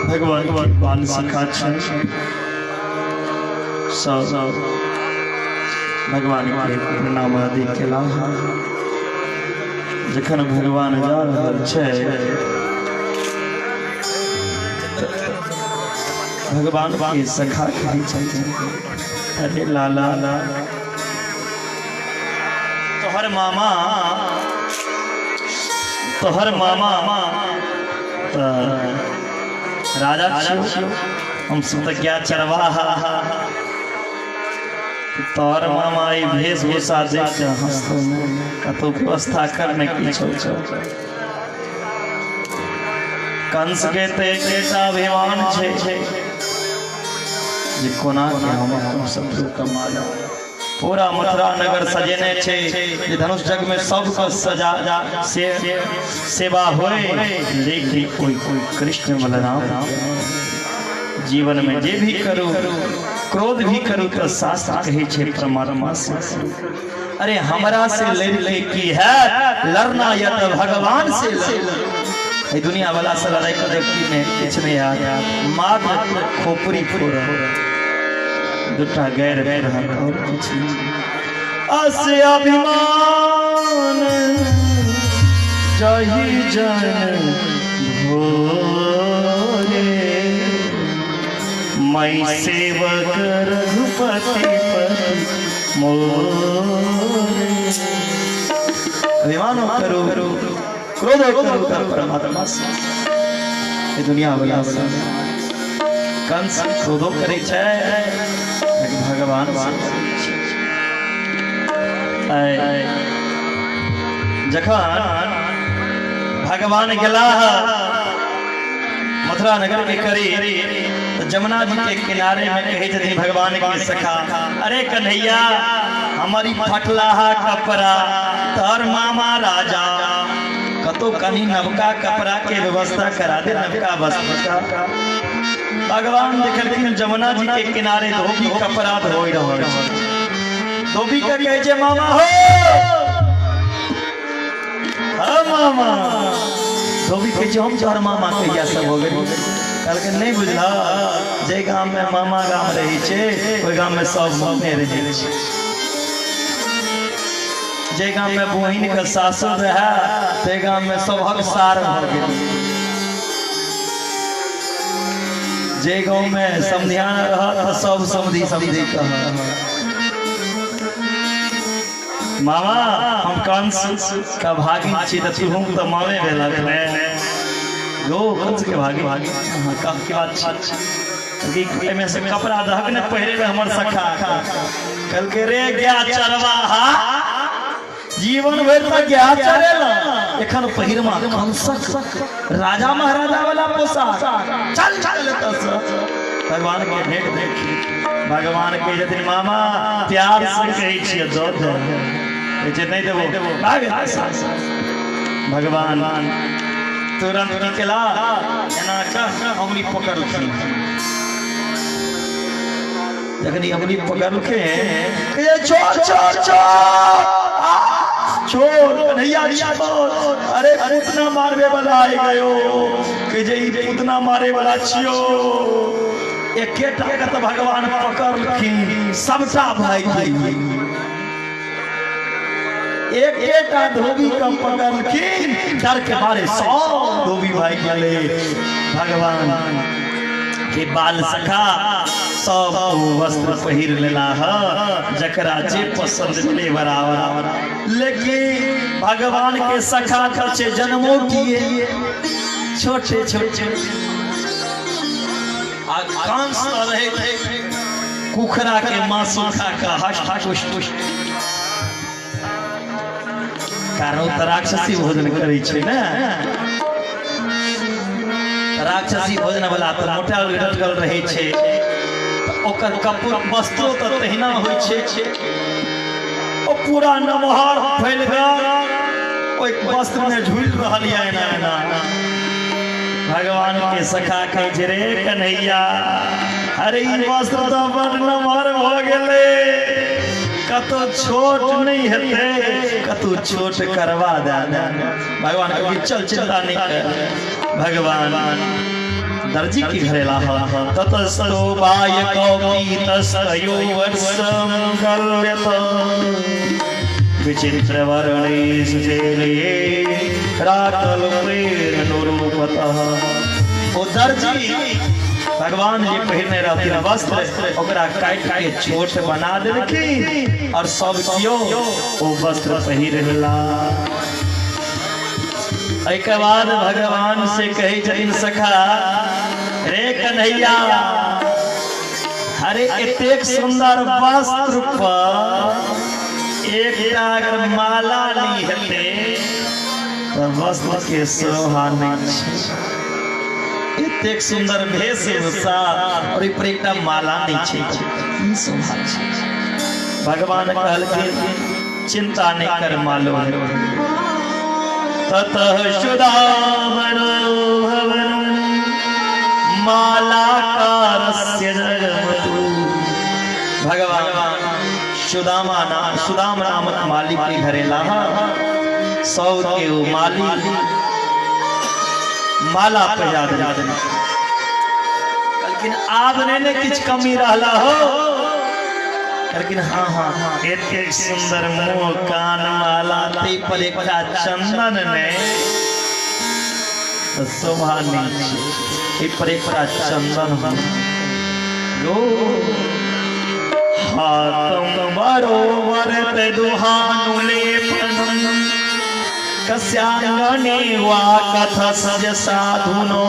भगवान के बाल सखा सब भगवान के प्रणाम आदि केला। जखन भगवान जा रहल छै, भगवान के सखा कहै छथिन, अरे लाला, तोहर मामा, तोहर मामा तऽ राजा छियौ, हम सब तऽ क्या चरवाहा। तोहर मामा ई वेशभूषा देख कऽ हंसतौ ने? कतौ व्यवस्था करने किछो। कंस के तऽ एकेटा अभिमान छै जे कोना के हम अपन शत्रु कमा। पूरा मथुरा नगर सजेने छै जे धनुष जग में सबके सजा से सेवा होय, लेकिन कोई कोई कृष्ण बलराम। जीवन में जे भी करू, क्रोध भी करू, तऽ शास्त्र कहै छै परमात्मा से। अरे, हमरा से लड़ के की है? लड़ना या तऽ भगवान से लड़। एहि दुनिया वाला से लड़ाई कर की नहीं, किछु नहीं यार, मात्र खोपड़ी फोड़ दूटा गैर रहल और किछु नहीं। अस अभिमान जही जन भोरे, मैं सेवक रघुपति पति मोरे। अभिमानो करू, क्रोधो करू, तऽ परमात्मा से, ये दुनिया वाला से। कंस क्रोधो करै छै, लेकिन भगवान से करै छै। आइ जखन भगवान गेलाह मथुरा नगर के करीब, तऽ जमुना जी के किनारे में कहै छथिन भगवान के सखा, अरे कन्हैया, हमारी फटलाहा कपड़ा, तोहर मामा राजा, कतौ कनी नवका कपड़ा के व्यवस्था करा दे, नवका वस्त्र का। भगवान देखलखिन, जमुना जी के किनारे धोबी कपड़ा धोइ रहल छै। धोबी के कहै छै, मामा हो, हाँ मामा। धोबी कहै छै, हम तोहर मामा कहिया सब हो गेल? कहलकै, नहि बुझल? जे गाम में मामा गाम रहै छै, ओहि गाम में सब मामे रहै छै। जे गाम में बहिन के सासुर रहै, ताहि गाम में सबहक सार भऽ गेल। जे गाँव में समधियान रहत तऽ सब समधि समधि कहत। मामा, हम कंस का भागिन छी, तऽ तुहू तऽ मामे भेलक ने। गो कंस के भागी हाँ कह के बात छी कि एहिमे से कपड़ा दहक ने पहिरे हमर सखा। कहलकै, रे गया चरवाहा, जीवन भरि तऽ गया चरेला, एखन पहिरमा कंसक राजा महाराजा वाला पोशाक? चल चल एतऽ से। भगवान के भेंट देखी भगवान कहै छथिन, मामा, प्यार से कहै छियै, दऽ दे। कहै छै, नहि देबो, भाग एतऽ से। भगवान तुरंत की केला? एना कह अंगुली पकड़लखिन। जखन अंगुली पकड़लखिन, कहिए, छोड़, छोड़, छोड़, आ, छोड़ कन्हैया, छोड़। अरे, पूतना मारबे वाला आइ गयो। कहे जे ई पूतना मारे वाला छियो। एकेटा के तऽ भगवान पकड़लखिन, सबटा भागि गेल। एकेटा धोबी के पकड़लखिन, डर के मारे सब धोबी भागि गेलै। भगवान के बाल सखा सब वस्त्र पहिर लेला ह, जकरा जे पसंद भेलै बराबर। लेकिन भगवान के सखा तऽ छै जन्मो किए छोटे छोटे, आ कंस तऽ रहै कुखरा के मासु खा कऽ हष्ट पुष्ट पुष्ट, कारण ओ तऽ राक्षसी भोजन करै छै ने। राक्षसी भोजन वाला तऽ मोटायल लटकल रहै छै, तऽ ओकर कपूर वस्त्रो तऽ तहिना होइ छै। ओ पूरा नमहर फैल गेल, ओहि वस्त्र में झूलि रहल यऽ एना एना। भगवान के सखा कहै छै, रे कन्हैया, अरे ई वस्त्र तऽ बड़ नमहर भऽ गेलै, कतौ छोट नहि हेतै? कतौ छोट करवा दे। भगवान कहलखिन, चल, चिंता नहि कर। भगवान दर्जी के घर एलाह। ततस्तो बायकौपीतस्तयो वर्षं कल्यत विचित्र वर्णे सुचेले राकल्पेरनुरूपतः। ओ दर्जी भगवान जी पहिरने रहथिन वस्त्र, ओकरा काटि के छोट बना देलखिन और सब कियो ओ वस्त्र पहिर लेला। एहिके बाद भगवान से कहै छथिन सखा रे कन्हैया, अरे एतेक सुंदर वस्त्र पर एकटा अगर माला नहि हेतै तऽ वस्त्र के शोभा नहि छै। एतेक सुंदर वेशभूषा और एहि पर एकटा माला नहि छै, की शोभा छै। भगवान कहलखिन चिंता नहि कर मालो है। ततः सुदामनो भवन मालाकारस्य जगमतु। भगवान सुदामा नाम सुदाम नामक मालिक के घरे लाहा, सौ के ओ माली माला पहिरा देलखिन। कहलखिन आब नहि ने किछु कमी रहला हो। कहलखिन हाँ हाँ, एतेक सुंदर मुँह कान माला ताहि पर एकटा चंदन नहि तऽ शोभा नहि छै, एहि पर एकटा चंदन हो। लो हाथम बरोबर ते दुहानुलेपनम कस्यांगने वा कथस्य साधुनो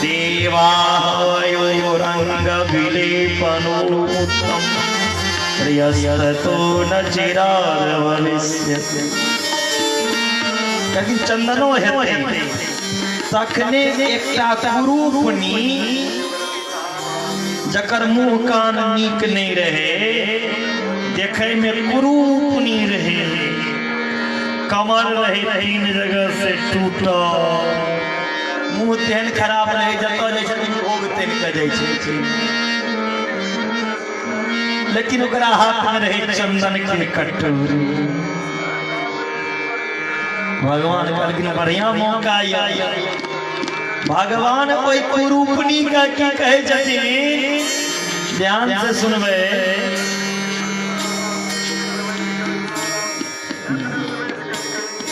देवाहयो रंग विलेपनोत्तम प्रियस्ततो न चिराद भविष्यति। लेकिन चंदनो हेतै तखने एकटा कुरूपनी जकर मुँह कान नीक नहि रहे, देखै में कुरूपनी रहे, कमर रहे तीन जगह से टूटल, मुँह तेहन खराब रहे जतऽ जाइ छथिन भोग तेहन कऽ जाइ छै, लेकिन ओकरा हाथ में रहे चंदन के कटोरी। भगवान कहलखिन बढ़िया मौका यऽ। भगवान ओहि कुरूपनी के की कहै छथिन, ध्यान से सुनबै।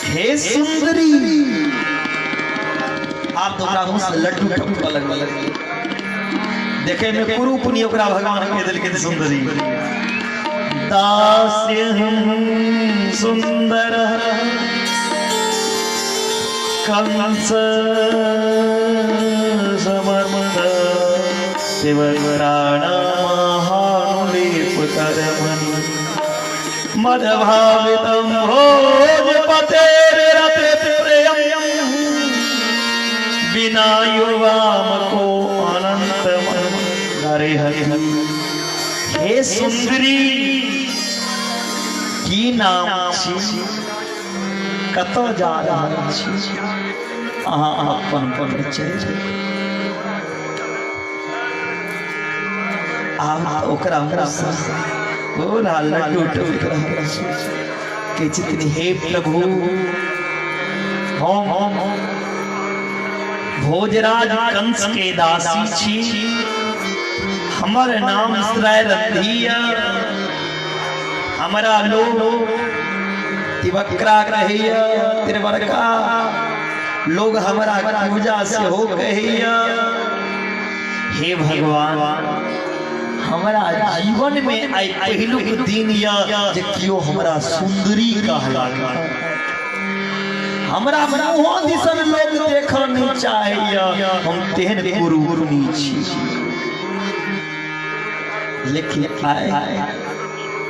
हे सुंदरी, आब तऽ ओकरा मुँह से लड्डू टपकऽ लगलै। देखे में कुरूपनी ओकरा भगवान कहि देलखिन सुंदरी। दास्यहं सुंदर कंस समर्थ शिवराण महानुलेप करमणि मदभावितं भोजपतेरते प्रियं बिना युवाम को अनंत मन हरे हरे हरे। हे सुंदरी, की नाम छी, कतऽ जा रहल छी, अहाँ अपन परिचय। आब तऽ ओकरा मुँहसँ पूरा लड्डू टूटि रहल छै। कहै छथिन हे प्रभु, हम भोजराज कंस के दासी छी, हमर नाम श्रायरथी, हमरा लोग तिवक्रा कहैया, त्रिवर्गा लोग हमरा पूजा सेहो कहैया। हे भगवान, हमरा जीवन में आइ पहिलुक दिन यऽ जे केओ हमरा सुंदरी कहलक। हमरा मुँहो दिसन लोग देखऽ नहि चाहैया, हम तेहन कुरूपनी छी। लेकिन आइ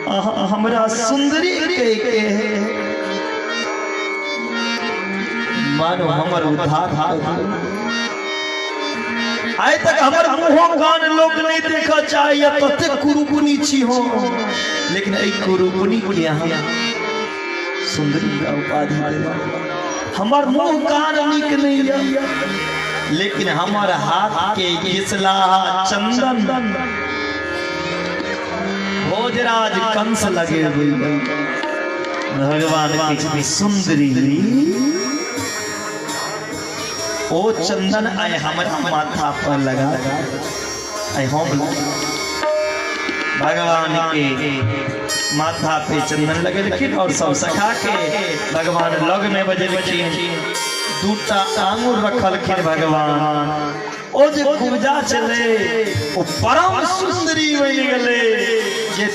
अहाँ हमरा सुंदरी कहि के मानो हमर उद्धार कऽ दियौ। आइ तक हमर मुँहो कान लोक नहि देखऽ चाहैया, ततेक कुरूपनी छी हम, लेकिन एहि कुरूपनी के अहाँ सुंदरी का उपाधि देलहुँ। हमर मुँह कान नीक नहि यऽ, लेकिन हमर हाथ के घिसला चंदन भोजराज कंस लगेबै। भगवान कहै छथिन सुंदरी, ओ चंदन आइ हमर माथा पर लगा, आइ हम भगवान के माथा पे चंदन लगेलखिन और सब सखा के भगवान लग में बजेलखिन। दूटा आंगुर रखलखिन भगवान। ओ जे कुब्जा छलै ओ परम सुंदरी बनि गेलै। जे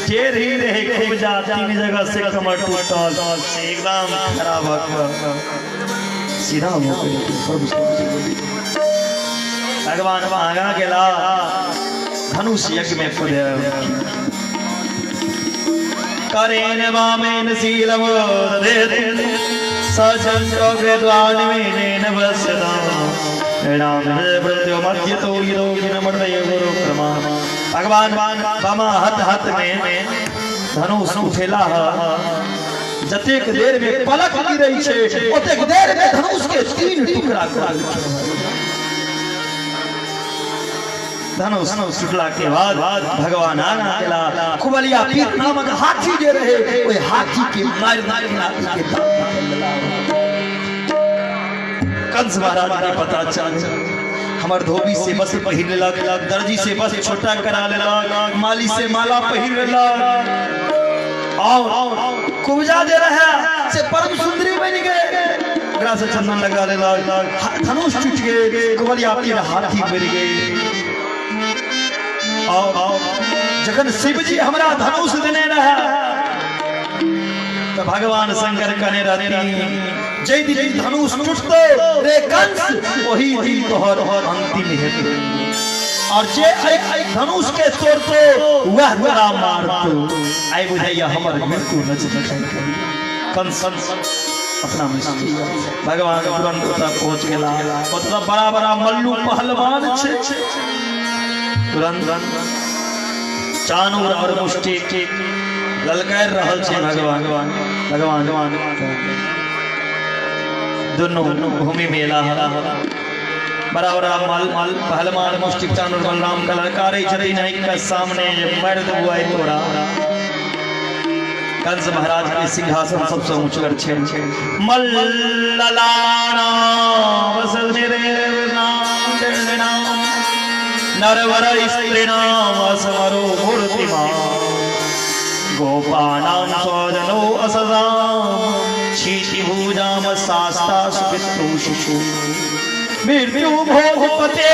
टेढ़ ही रहे कुब्जा, 3 जगह से कमर टूटल, से एकदम खड़ा भऽ कऽ सीधा भऽ गेलै। परम सुंदरी भगवान आगाँ गेला, धनुष यज्ञ में खुदे करेन वामेन शीलमो दधे सचन्द्रकृत्वान्वेनेन वस्यतां मृत्यु मध्यतो योगिनमर्दय गुरुक्रमा। भगवान बामा हाथ हाथ में धनुष उठेला है, जतेक देर में पलक गिरै छै ओतेक देर में धनुष के 3 टुकड़ा कर देलखिन। धनुष टूटला के बाद भगवान आगा गेला, कुबलिया पीर नामक हाथी जे रहे ओहि हाथी के मारि मारि हाथी के दांत निकल गेला। कंस महाराज के पता चल हमर धोबी से वस्त्र पहिर लेलक, दर्जी से वस्त्र छोटा करा लेलक, माली से माला पहिर लेलक, और कुब्जा जे रहे से परम सुंदरी बनि गए, ओकरा से चंदन लगा लेलक, धनुष टूटि गेल, कुबलिया पीर हाथी मरि गेल। और जखन शिवजी हमरा धनुष देने रहे तो भगवान शंकर कहने रहती जै दिन धनुष टूटतो रे कंस ओही दिन तोहर अंतिम हेतु, और जे धनुष के तोड़तो वह तोरा मारतो। आइ बुझाइया हमर मृत्यु नजदीक है। कंस अपना मृत्यु भगवान तुरंत ओतऽ पहुँच गेला। ओतऽ बड़ा बड़ा मल्लू पहलवान छै, तुरंत चानूर और मुष्टि ललकार रहल छै भगवान। भगवान दुनू भूमि में एला, बड़ा बड़ा मल मल पहलवान मुष्टिक चानूर बलराम के ललकारै छथिन के सामने जे मारि देबौ आइ तोरा। कंस महाराज के सिंहासन सबसे ऊंचगर छै। मल्ललाना नरवर स्त्रीणाम असमरो मूर्तिमान गोपानां स्वजनो असदां क्षितिभुजाम शास्ता सुपितृषु मृत्यु भोजपते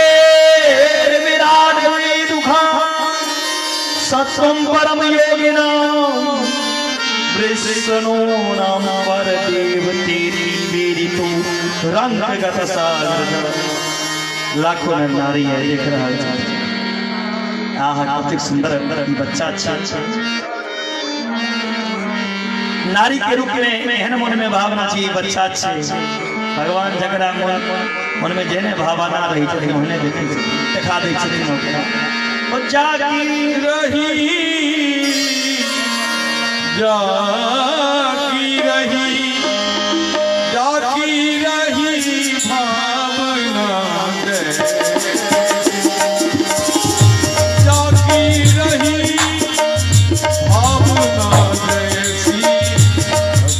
विराट दुखा सत्वं परम योगिनां विष्णु नाम परदेवते वीरितु रंगगत सागर। लाखों नर नारी है देख रहा है। आहा कतेक सुंदर बच्चा छै। नारी के रूप में एहन मन में भावना छै बच्चा छै। भगवान जकरा मन में जेहने भावना रही छथिन ओहने देखै छथिन, देखा दै छथिन ओकरा। ओ जागी रही जागी रही जागी रही भावना जागी रही भावना जैसी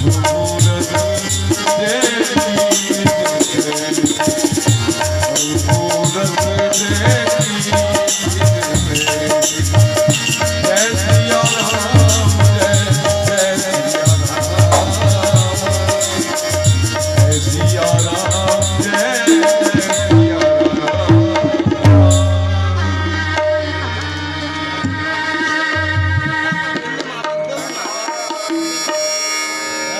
प्रभु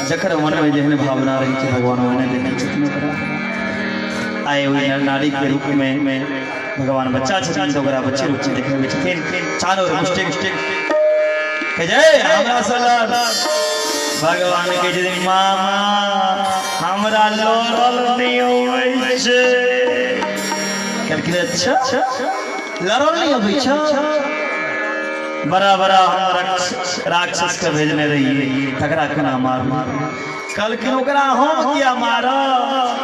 जकर मन में जेहन भावना रही छै भगवान ओहने देखै छथिन ओकरा। आइ ओहि नर नारी के रूप में भगवान बच्चा छथिन तऽ ओकरा बच्चे रूप में देखबै छथिन। चानो मुष्टिक कहै छै हमरा से लड़। भगवान कहै छथिन मामा हमरा लड़ल नहि अबै छै। कहलखिन अच्छा लड़ल नहि अबै छै? बड़ा बड़ा हम राक्षस के भेजने रहिए तकरा केना मारब? कहलखिन ओकरा हम किया मारब,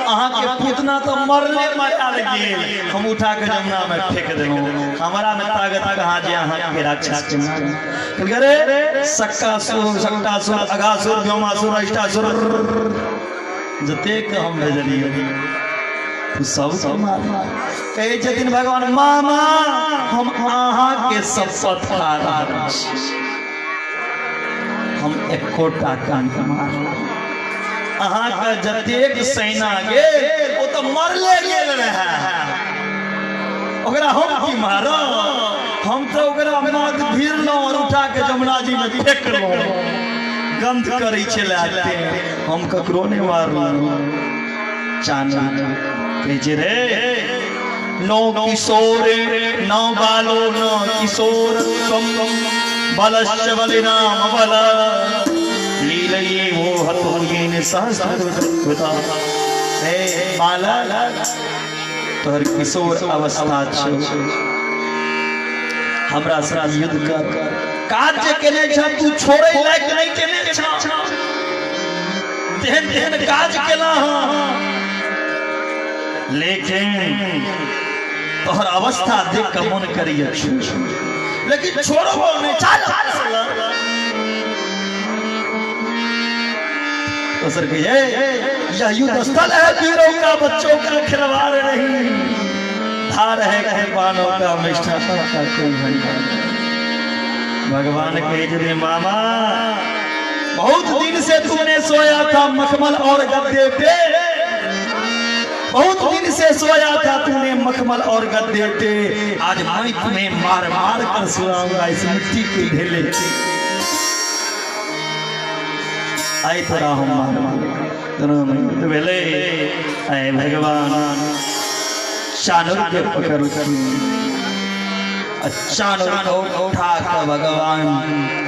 अहाँके पूतना तऽ मरले मरायल गेल, हम उठा के जमुना में फेंक देलहुँ, हमरा में ताकत कहाँ जे अहाँके राक्षस के मारब। कहलकै अरे सक्कासुर सक्टासुर अघासुर व्योमासुर अष्टासुर जतेक हम भेजलियै तू सबके मार। कहै छथिन भगवान मामा हम अहाँके शपथ खा रहल छी, हम एकोटा कान मारलहुँ। अहाँके जतेक सेना गेल ओ तऽ मरले गेल रहै, ओकरा हम की मारब? हम तऽ ओकरा माथ भीरलहुँ और उठा के जमुना जी में फेकलहुँ। गंध करै छलै तें हम ककरो नहि मारलहुँ। चानन कहै छै रे नौ किशोर नौ बालो नौ किशोर त्वं बलश्च बलिनाम बल लीलये मोहतो येन सहस्रभुजा। हे बालक तोहर किशोर अवस्था छौ, हमरा साथ युद्ध कर। काज जे केने छ तू छोड़ै लायक नहि केने छ, तेहन तेहन काज केला हँ, लेकिन तोहर अवस्था देख के मन करिए छोड़, लेकिन छोड़बो नहि। चल दोसर के यह युद्ध स्थल है वीरों का, बच्चों का खिलवाड़ नहीं, धार है कृपानों का, मिष्ठा का कोई भंडार। भगवान कहे छथिन मामा बहुत दिन से तूने सोया था मखमल और गद्दे पे, बहुत दिन से सोया था तूने मखमल और गद्दे पे, आज मैं तुम्हें मार मार कर सुलाऊंगा इस मिट्टी के ढेले पे। आइ तोरा हम मार मार दोनों भेलै। आय भगवान चानूर के पकड़लखिन, चानूर के उठा के भगवान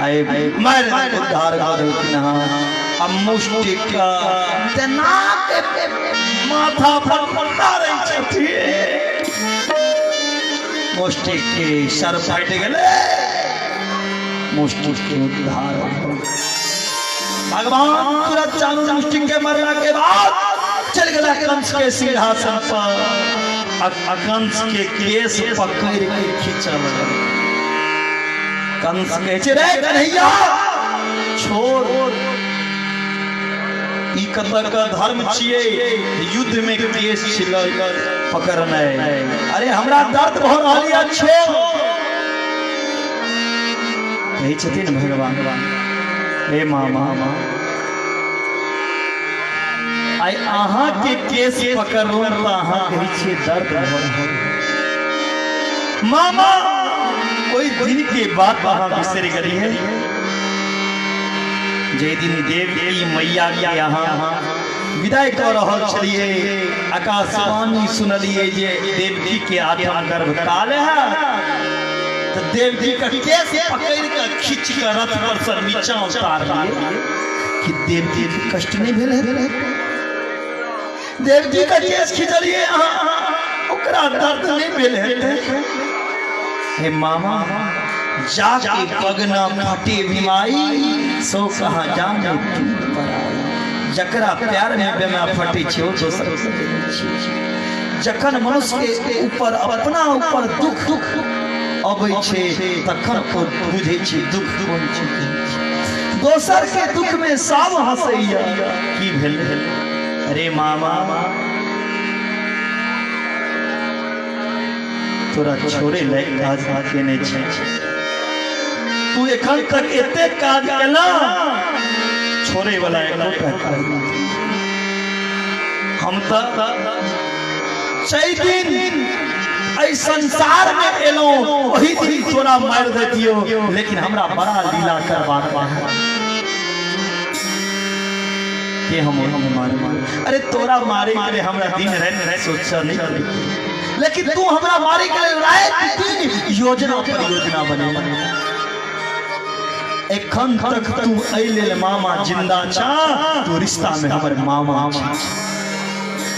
आय मारि उद्धार कऽ देलखिन हँ। आ मुष्टि के तेना के माथा पर मारै छथिन, मुष्टि के सर फाटि गेलै, मुष्टि के उद्धार। भगवान तुरंत चानूर मुष्टि के मरला के बाद चल गेला कंस के सिंहासन पर, कंस के केस पकड़ के खींचऽ लगल। कंस कहै छै रे कन्हैया छोड़, ई कतऽ के धर्म छियै युद्ध में केस छिलल पकड़नाइ? अरे हमरा दर्द भऽ रहल यऽ, छोड़। कहै छथिन भगवान हे मामा आइ अहाँके केस पकड़लहुँ तऽ अहाँ कहै छियै दर्द भऽ रहल। मामा ओहि दिन के बात अहाँ बिसरि गेलियै जे दिन देवकी मैया के अहाँ विदाई कऽ रहल छलियै, आकाशवाणी सुनलियै जे देवकी के आठम गर्भ काल है, तऽ देवकी के केस पकड़ि कऽ खींच कऽ रथ पर से नीचा उतारलियै कि देवकी के कष्ट नहि भेल हेतै? देवकी के केस खींचलियै अहाँ, ओकरा दर्द नहि भेल हेतै? हे मामा जाके पगना फटे बीमाई सो कहाँ जाने टूट पराई। जकरा प्यार में बेमा फटे छै ओ दोसर के नहि छै। जखन मनुष्य के ऊपर अपना ऊपर दुख अबै छै तखन ओ बुझै छै दुख कोन चीज छै। दोसर के दुख में सब हंसैया की भेल? अरे मामा तोरा छोड़े लायक काज केने छै, तू एखन तक एते काज केला, छोड़े वाला एकोटा काज नहि। हम तऽ चै दिन एहि संसार में एलहुँ ओहि दिन तोरा मारि दैतियौ, लेकिन हमरा बड़ा लीला करबाक बा के हम मारे। अरे तोरा मारे के लिए हमरा दिन राति सोचऽ नहीं पड़ै, लेकिन तू हमरा मारे के लिए राति दिन योजना परियोजना बने। एखन तक तू एहि लेल मामा जिंदा छा, तू रिश्ता में हमर मामा छा,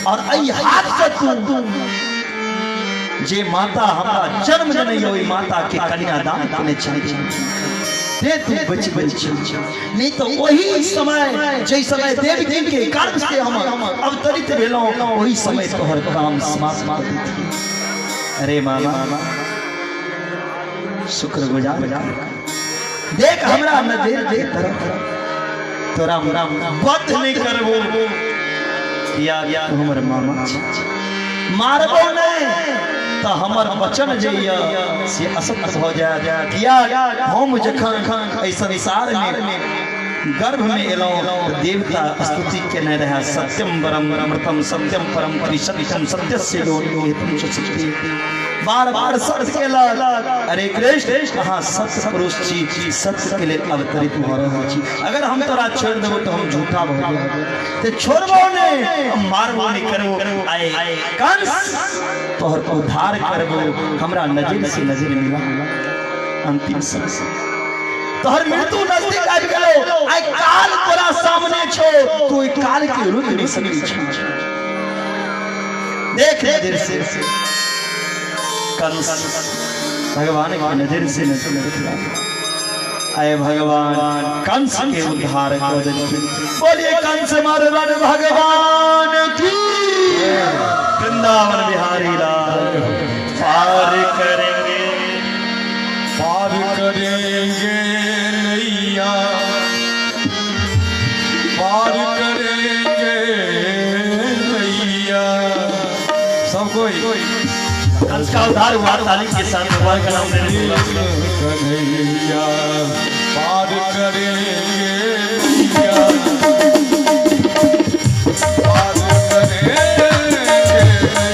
और एहि हाथ से तू जे माता हमरा जन्म देने यऽ ओहि माता के कन्यादान केने छली ते तू बच गेल छी। नहीं तो वही समय जै समय देवकी के गर्भ से हम अवतरित भेलहुँ ओहि समय तोहर काम समाप्त कर देतियै। अरे मामा शुक्रगुजार, देख हमरा नजर के तरफ तोरा वध नहीं करबो, किया तू हमर मामा छी। मारबो नहि तऽ हमर वचन जे यऽ से असत्य भऽ जायत। किया हम जखन एहि संसारमे गर्भमे एलहुँ तऽ देवता स्तुति केने रहए, सत्यम वरम अमृतम सत्यम परम त्रिसत्यम सत्यस्य योनि च सत्य। बार बार सत्य केलक। अरे कृष्ण, अहाँ सत्य पुरुष छी, सत्य के लेल अवतरित भऽ रहल छी। अगर हम तोरा छोड़ि देबो तऽ हम झूठा भऽ जायब। तऽ छोड़बो नहि, मारबो नहि करबो। आइ कंस तोहर उद्धार करबो, हमरा नजर से नजर मिला। अंतिम सांस, तोहर मृत्यु नजदीक आबि गेलो, आइ काल तोरा सामने छौ, तू ओहि काल के रोकि नहि सकै छी। देख नजर से कंस भगवान के नजर से नजर देखला। आए भगवान कंस के उद्धार कर देलखिन। बोलिए कंस मर्दन भगवान की। वृंदावन बिहारी लाल। पार करेंगे, पार करेंगे नैया, पार करेंगे नैया। सब कोई कंस का उद्धार हुआ ताली के साथ भगवान का नाम लेने से। कन्हैया पार करेंगे नैया, पार करेंगे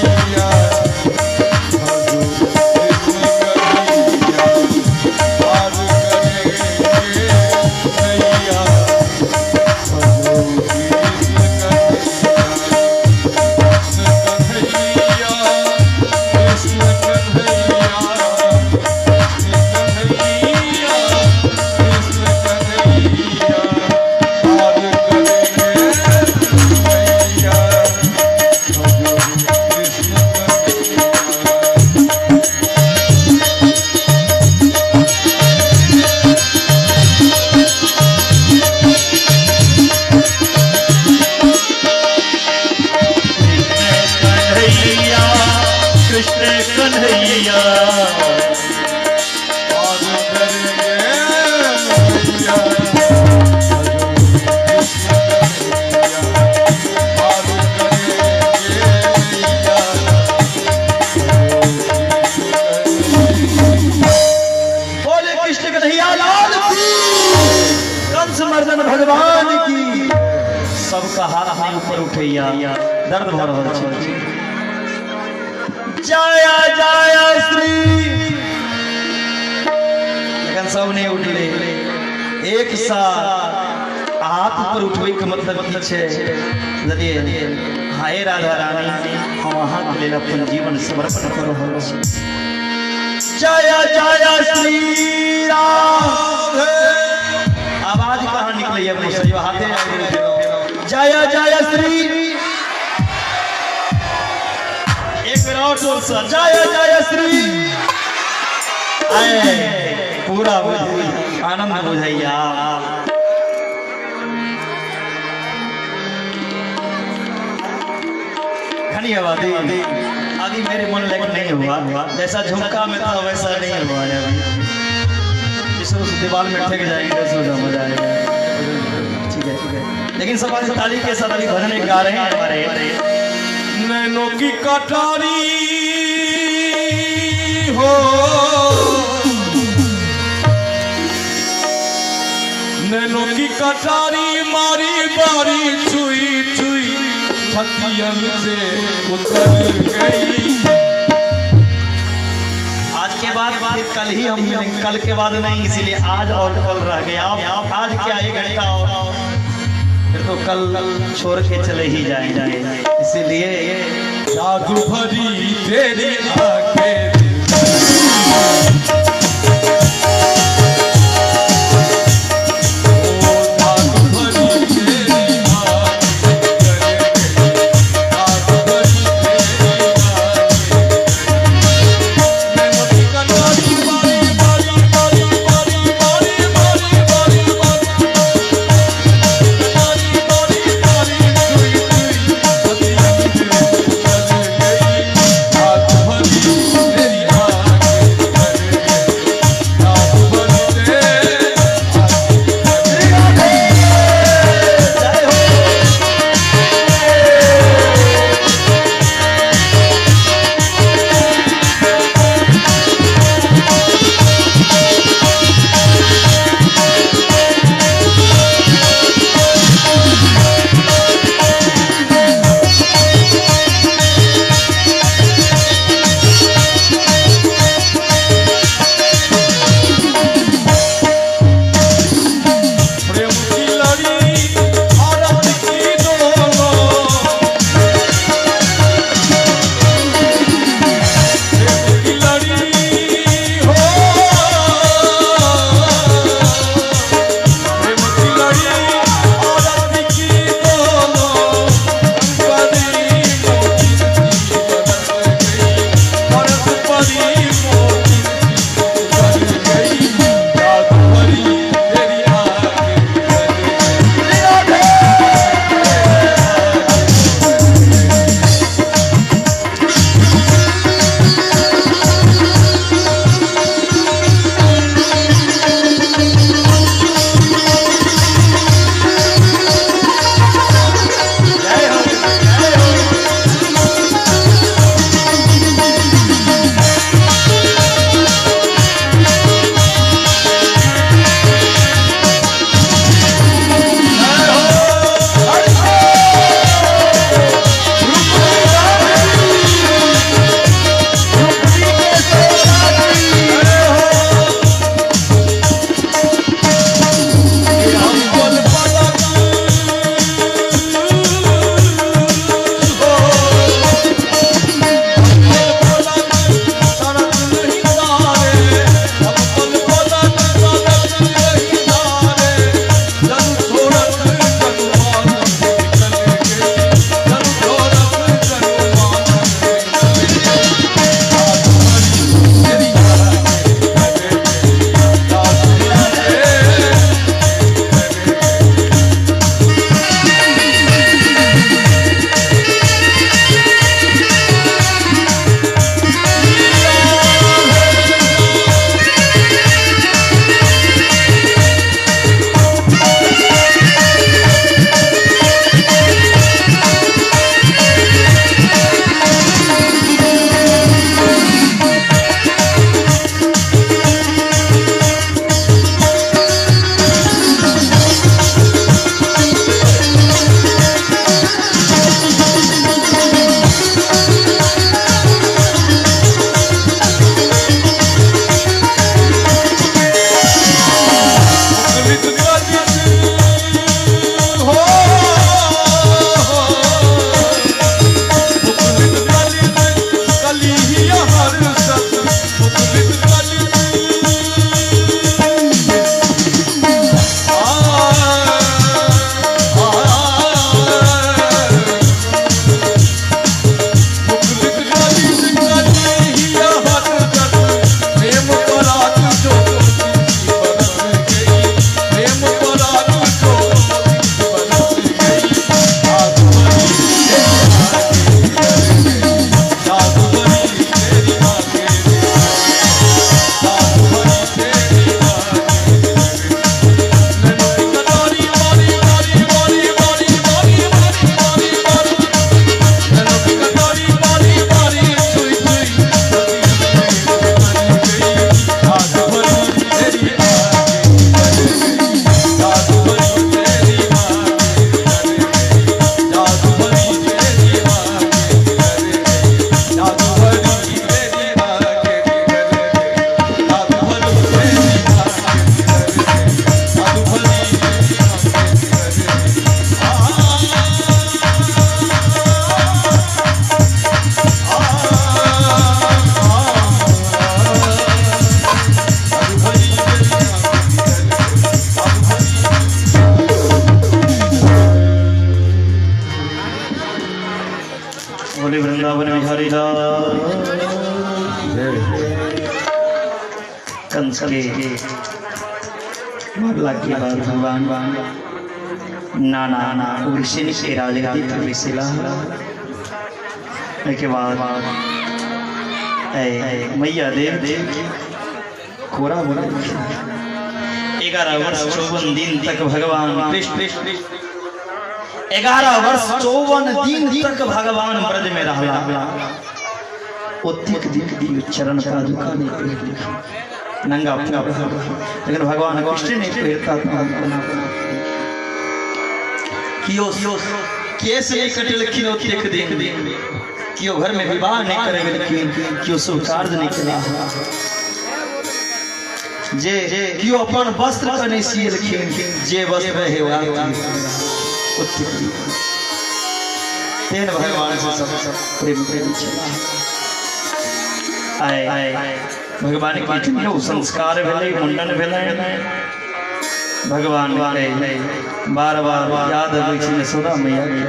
नैया, कृष्ण कन्हैया पार करेंगे नैया, कृष्ण कन्हैया, कृष्ण कन्हैया, कृष्ण कन्हैया, कृष्ण कन्हैया पार करेंगे नैया, कृष्ण कन्हैया। कन्हैया कृष्ण कन्हैया पार करेंगे नैया, कृष्ण कन्हैया पार करेंगे नैया, कृष्ण कन्हैया। बोले कृष्ण कन्हैया लाल की, कंस मर्दन भगवान की। सबका हाथ नहीं ऊपर उठैया, दर्द भऽ रहल छै। जय जय श्री। लेकिन सब नहीं उठले एक साथ। हाथ ऊपर उठबै के मतलब की छै? बुझलियै? हाय राधा रानी, हम अहाँके लेल अपन जीवन समर्पण कऽ रहल छी। जय जय श्री राम। आवाज कहाँ निकलैया मुँह से? हाथे आबि गेल। जय जय श्री, एक बेर और जोर से जय जय श्री। आए पूरा आनंद बुझैया। घनी आबादी अभी मेरे मन लायक नहीं हुआ, जैसा झुमका में था वैसा नहीं हुआ है अभी। जिस उस दीवार में ठेक जाएंगे तो सोचा मजा आएगा। ठीक है ठीक है, लेकिन सब आज ताली के साथ अभी भजन गा रहे हैं हमारे। नैनों की कटारी हो, नैनों की कटारी मारी बारी छुई छुई छतियन से उतर गई। आज के बाद फिर कल ही हम मिलेंगे, कल के बाद नहीं, इसीलिए आज और कल रह गया। आप आज क्या एक घंटा और, फिर तो कल छोड़ के चले ही जाएंगे, इसीलिए जादू भरी तेरी आंखें। ओ जादू भरी तेरी आंखें कर गई, जादू भरी तेरी आंखें। नैनों की कटारी मारी मारी मारी मारी मारी मारी मारी मारी मारी मारी मारी छुई छुई छतियन से उतर गई। जादू भरी तेरी बिहारी लाल। कंस के मरला के बाद भगवान नाना उग्रसेन के राजगद्दी पर बैसेला। एहिके बाद मैया देव कोरा बोला 11 वर्ष 54 दिन तक भगवान कृष्ण 11 वर्ष 54 दिन तक भगवान ब्रज में रहला। ओतेक दिन दियो चरण पादुका नहीं पहिरलखिन, नंगा पूरा, लेकिन भगवान कृष्ण नहीं पहिरता तो हम कोना कियो केस नहीं कटेलखिन ओतेक दिन, कियो घर में विवाह नहीं करे गेलखिन, कियो शुभ कार्य नहीं केला, जे कियो अपन वस्त्र के नहीं सियलखिन, जे वस्त्र रहे वएह ओतेक दिन। तेहन भगवान से सब प्रेम प्रेम छलाह। आइ भगवान के जनेऊ संस्कार भेलै, मुंडन भेलै। भगवान के बार बार याद अबै छै यशोदा मैया के।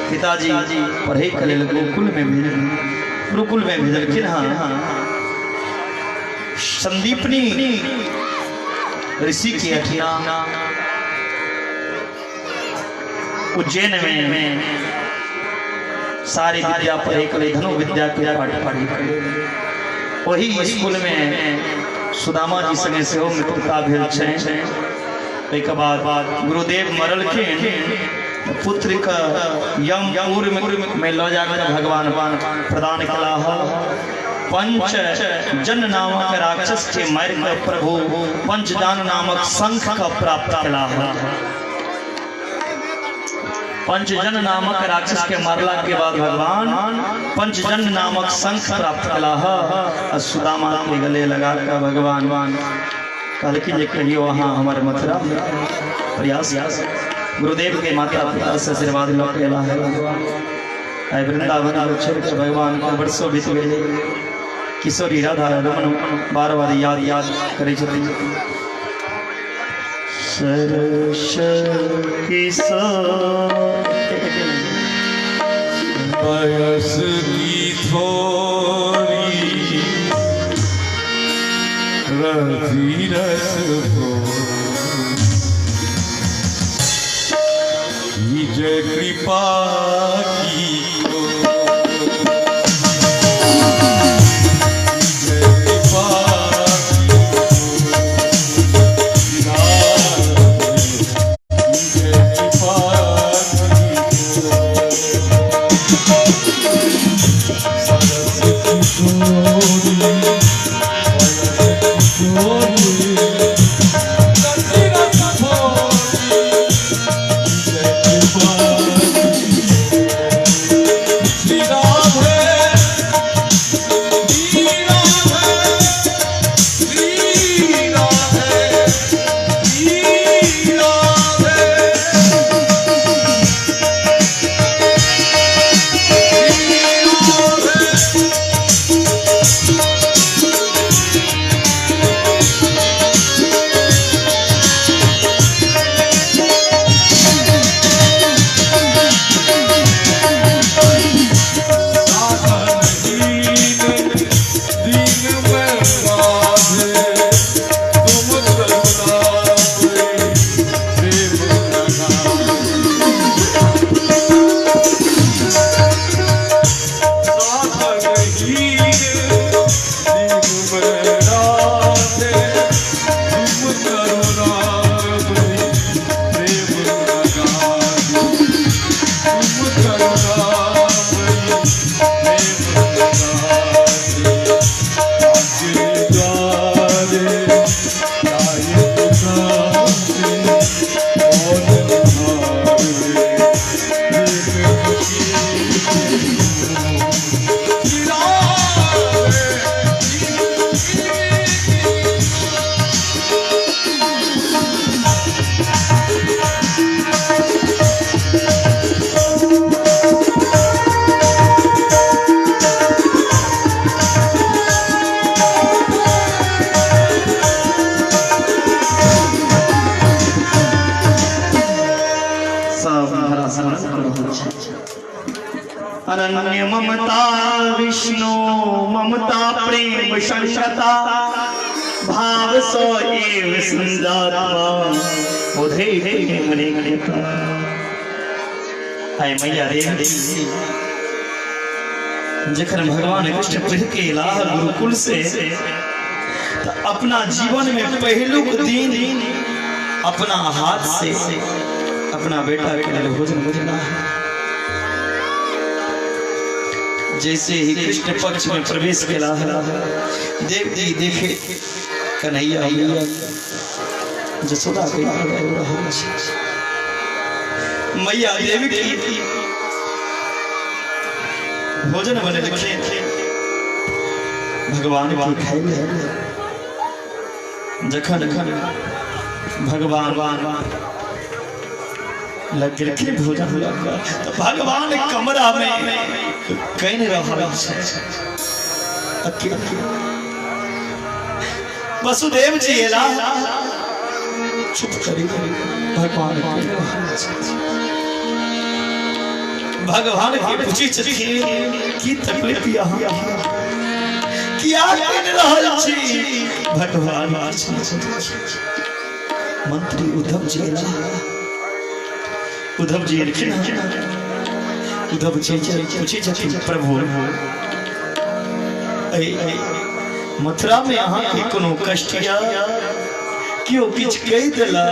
पिताजी पढ़ै के लेल गोकुल में भेजल, गुरुकुल में भेजलखिन। हाँ, संदीपनी ऋषि के अठिना उज्जैन में सारी विद्या पढ़े के लिए, धनु विद्या के पाठ पढ़े के लिए। वही स्कूल में सुदामा जी संगे सेहो मित्रता भेल छै। ओहिके बाद गुरुदेव मरलखिन, पुत्र के यमपुर में लऽ जाकर भगवान प्रदान कलाह। पंच जन नामक राक्षस के मारि कऽ प्रभु पंचजान नामक शंख के प्राप्त कलाह। पंचजन नामक राक्षस के मारला के बाद भगवान पंचजन नामक शंख प्राप्त कलाह। आ सुदामा के गले लगा के भगवान कहलखिन जे कहियो अहाँ हमर मथुरा प्रयास। गुरुदेव के माता पिता से आशीर्वाद लऽ के एलाह। आइ वृंदावन को छोड़ के भगवान के वर्षो बीत गेलै। किशोरी राधा रमन बार बार याद याद करै छथिन। सरस किशोर बयस की थोड़ी रति रस को जय कृपा की को, जय कृपा की जय कृपा की सरस किशोरी बयस की थोड़ी रति रस थोड़ी जय कृपा श्री राधे श्री राधे श्री राधे श्री राधे श्री राधे। दीन दीन में राधे तुम करुणा प्रेम लगा साधन हीन दीन में राधे तुम करुणा प्रेम लगा तुम करुणा प्रेम लगा आगे द्वारे आए पुकारे और निहारे प्रेम की श्री राधे। सब धरा स्मरण कऽ रहल छै। अनन्य ममता विष्णु ममता प्रेम संगता भाव सो एव संजाता उधे प्रेम निकता। आय मैया देवी जखन भगवान कृष्ण पढ़ के एलाह गुरुकुल से तऽ अपना जीवन में पहिलुक दिन अपना हाथ से अपना बेटा के लेल भोजन बनेला। जैसे ही कृष्ण पक्ष में प्रवेश केला, देव जी देखे कन्हैया मैया जसोदा के याद आबि रहल छै। मैया देवी की भोजन बनेलखिन, भगवान के खाइ ले। जखन भगवान लग गेलखिन भोजन लऽ कऽ, तऽ भगवान कमरा में कनि रहल छै अकेले। वसुदेव जी एला, चुप करी भगवान के भगवान के पूछी छथिन, की तकलीफ यहाँ किया कनि रहल छी? भगवान मंत्री उद्धव जी एला, उद्धव जी एलखिन, उद्धव जी पूछी छथिन, प्रभु मथुरा में अहाँके कोनो कष्ट या केओ किछु कहि देला?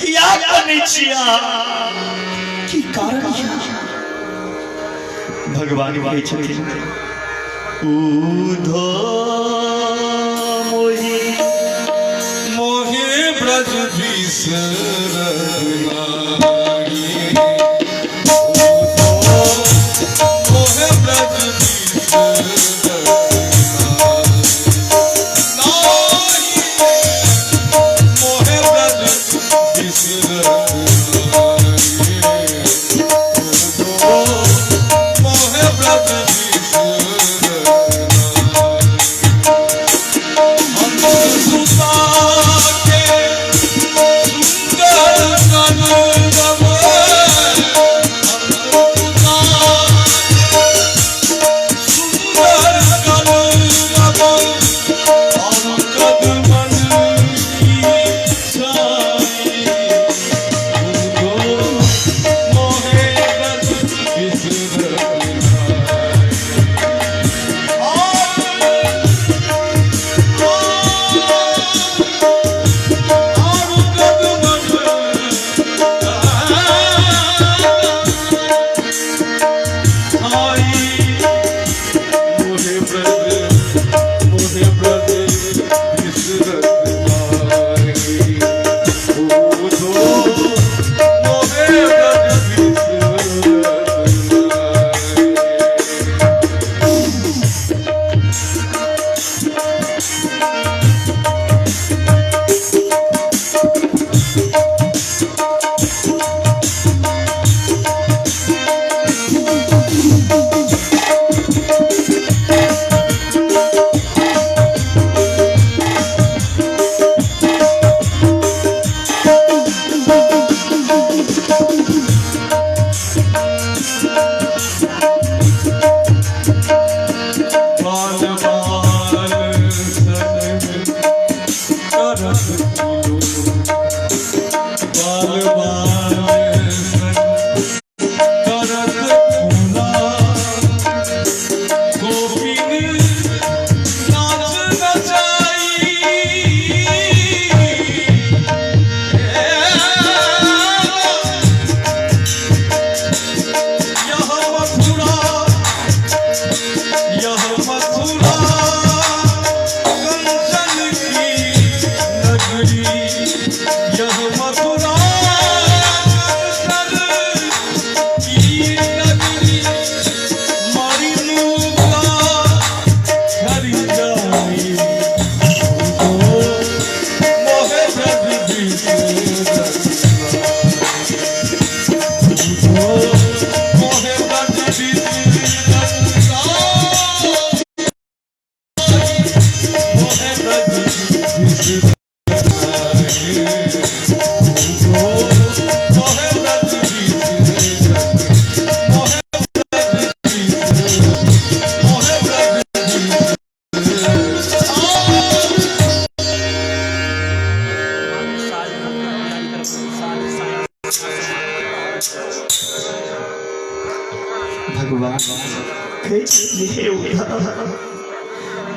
किया कनै छी अहाँ? की कारण या? भगवान कहै छथिन, उधो मोहि मोहे ब्रज बिसरत नाही, मोहे ब्रज बिसरत नाही, मोहे ब्रज बिसरत नाही, मोहे ब्रज बिसरत नाही। सुता के सुंदर कलरव, सुंदर कलरव, और कदमन की छाई, उनको मोहे ब्रज बिसरत नाही। भगवान कहै छथिन, हे उद्धव,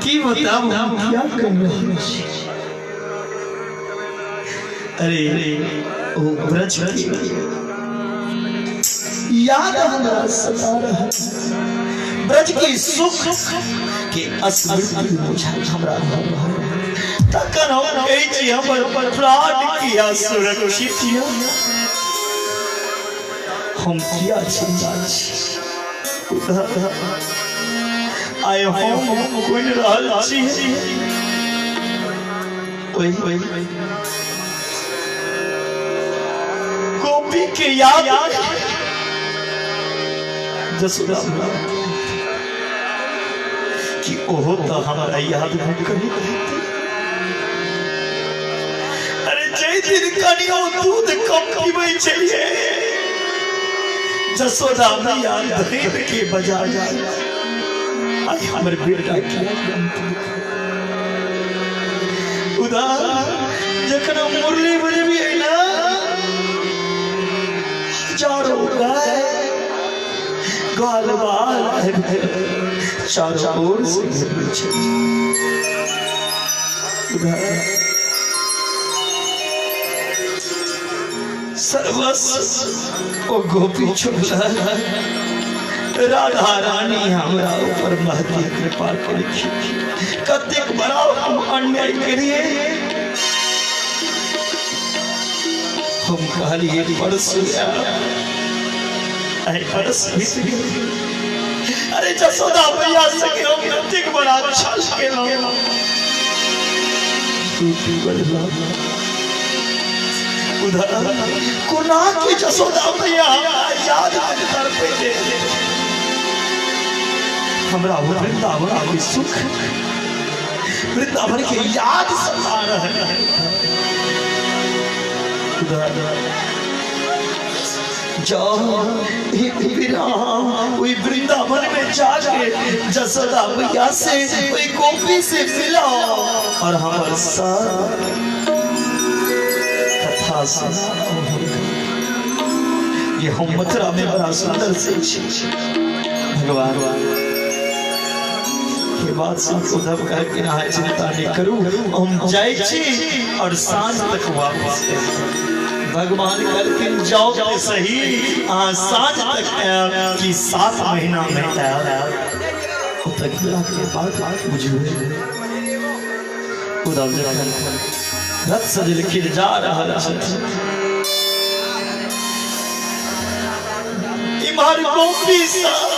की बताबू हम किया कर रहल छी। अरे ओ ब्रज के याद हमरा सता रहल, ब्रज के सुख के स्मृति बुझाइ हमरा भऽ रहल। तखन हम कहै छी हमर प्राण किया सुरक्षित यऽ, हम किया चिंता छी। आइ हम गुनि रहल छी ओहि गोपी के याद, जसोदा कि ओहो तऽ हमरा याद नहि करी। अरे जाहि दिन कनियो दूध कम पीबै छलियै, जसोदा मैया धैर के बजा जाय, आइ हमर बेटा किया। उदार जखन हम मुरली बजबियै ने, हजारों गाय ग्वाल बाल आबि के चारों ओर से घेरने छै। उदार सर्वस्व ओ गोपी छोड़ला, राधा रानी हमरा ऊपर महती कृपा केलखिन। कतेक बड़ा हम अन्याय करिए। हम कहलिए परसू आयब, आइ बरस बीत गेल। अरे जसोदा मैया संगे हम कतेक बड़ा छल केलहुँ। टूटी बदला उधर कोना के जसोदा मैया हमरा याद में तड़पे दे। हमरा वो वृंदावन के सुख, वृंदावन के याद सता रहल है। उधर जाओ एक विराम वही वृंदावन में जाके जसोदा मैया से, वही गोपी से मिलाओ और हमार साथ कथा सुनाओ। ये हम मथुरा में बड़ा सुंदर से छी। भगवान के बात सुन उद्धव कह के अहाँ चिंता नहीं करू, हम जाइ छी और साँझ तक वापस आयब। भगवान कहलखिन जाओ तऽ सही, अहाँ साँझ तक आयब कि 7 महीना में आयब? ओतऽ गेलाके बाद बुझबै। उद्धव जखन रथ सजेलखिन, जा रहल छथिन, इम्हर गोपी सब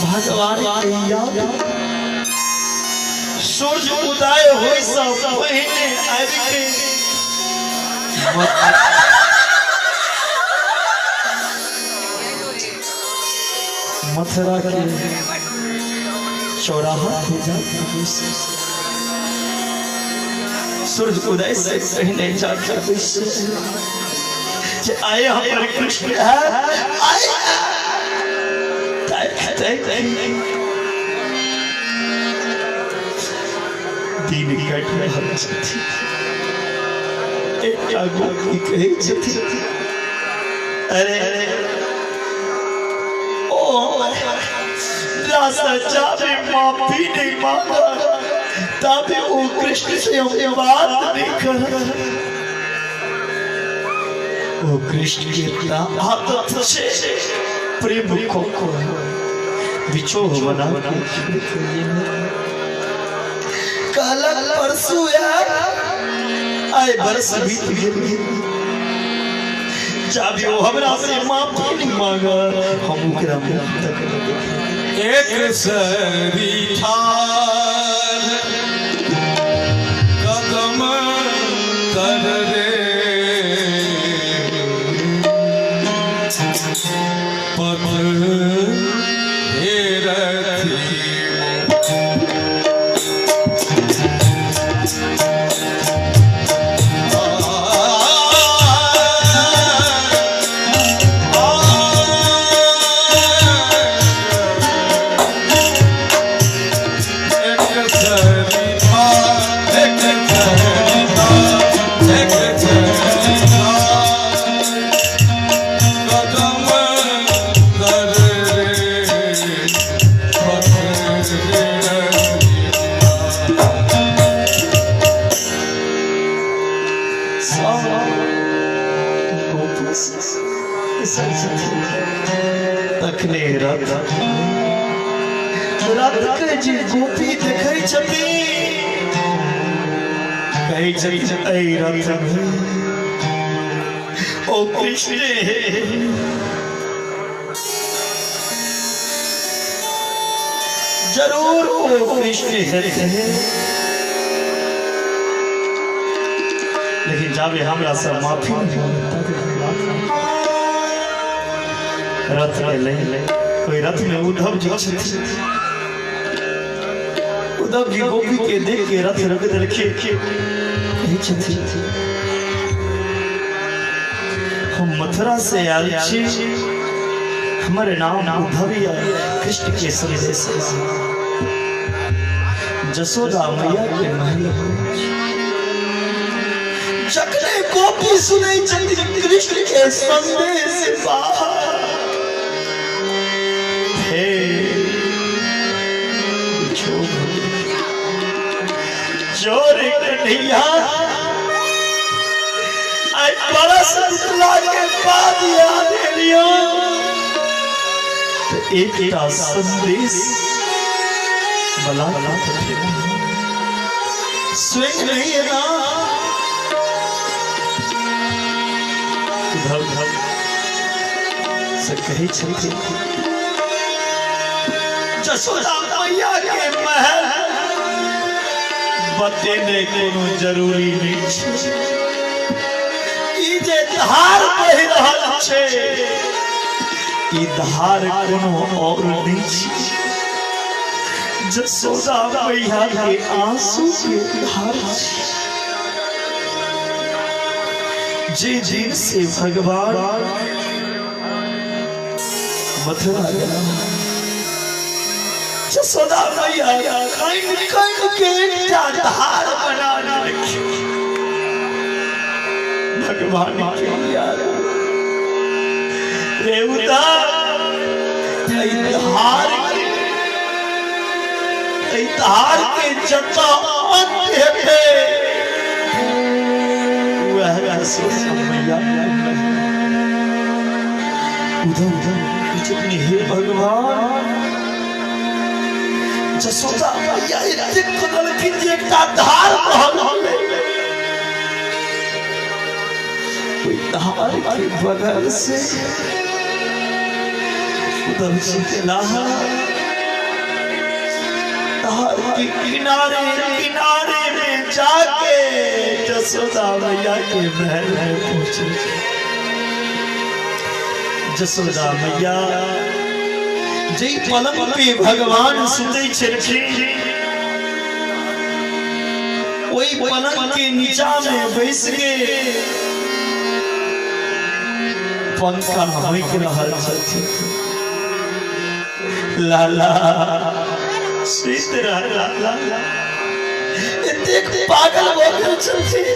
भगवान के याद सूर्य उदय होय सँ पहिने आबि के मथुरा के चौराहा पे जाके सूर्य उदय से पहिने जाके बैसल जे आए हमर कृष्ण है, आए ताक ताक दिन कटि रहल छथि। एकटा गोपी कहै छथि, अरे ओ रासा जाबे माफी नहीं मांगा ताबे ओ कृष्ण से हम बात नहीं कर। ओ कृष्ण के इतना आदत छै प्रेम को बिछोह बना के कहलक परसू यार, आइ बरस बीत गेल, जाबे ओ हमरा से माफी नहीं मांगा हम ओकरा मुँह तक नहीं देखब। एक सरी ठार कदम तर रे पथ हेरथि। बैसल छथिन। तखने रथ रथ के जे गोपी देखै छथिन, कहै छथिन एहि रथ में ओ कृष्ण जरूर ओ कृष्ण हेतै। लेकिन जाबे हमरा से माफी नहीं मांगत, रथ एलै। ओहि रथ में उद्धव जी छथिन। उद्धव जी गोपी के देख के रथ रोक देलखिन। कहै छथिन हम मथुरा से आयल छी, हमर नाम उद्धव या, कृष्ण के संदेश जसोदा मैया के महल। जखने गोपी सुनै छथिन कृष्ण के संदेश, हे चोर कन्हैया, आइ बरस बितला के बाद याद एलियो तऽ एकटा संदेश बला के पठेलहुँ, स्वयं नहीं एना। उद्धव से कहै छथिन जसोदा मैया के महल बतेने कोनो जरूरी नहीं छै। ई जे धार बहि रहल छै, ई धार कोनो और नहीं छै, जसोदा मैया के आंसू के धार छै। जे दिन से भगवान मथुरा गेला, जसोदा मैया काइन काइन के एकटा धार बना देलखिन भगवान के याद रे। उतार एहि धार के, एहि धार के जतऽ अंत हेतै, वएह जसोदा मैया। उधर उधर छथिन, हे भगवान, जसोदा मैया एतेक कनलखिन जे एकटा धार बहल होलै। ओहि धार के बगल से उधर जी गेलाह। धार के किनारे किनारे में जाके जसोदा मैया के महल में पहुंचे। जसोदा मैया जै पलंग पे भगवान सुतै छलखिन, ओहि पलंग के नीचा में बैस के पंखा होइक रहल छथिन। लाला सुति रहला, लाला एतेक पागल भऽ गेल छथिन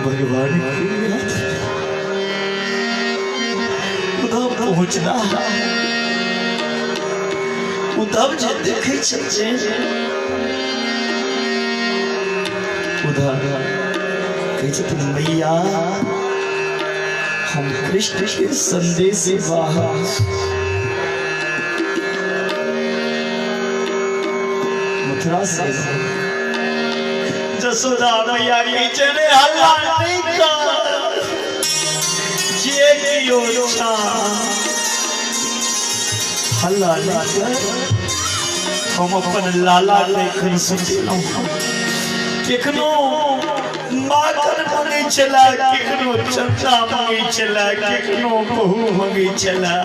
भगवान के याद। उद्धव पहुँचला। उद्धव जे देखै छथिन, उद्धव कहै छथिन मैया, हम कृष्ण के संदेश वाहक मथुरा से एलहुँ। जसोदा मैया कहै छै रे, हल्ला नहि कर, जे कियो छा हल्ला नहि कर। हम अपन लाला के एखन सुतेलहुँ। केखनो माखन मंगै छला, केखनो चंदा मंगै छला, केखनो बहू मंगै छला।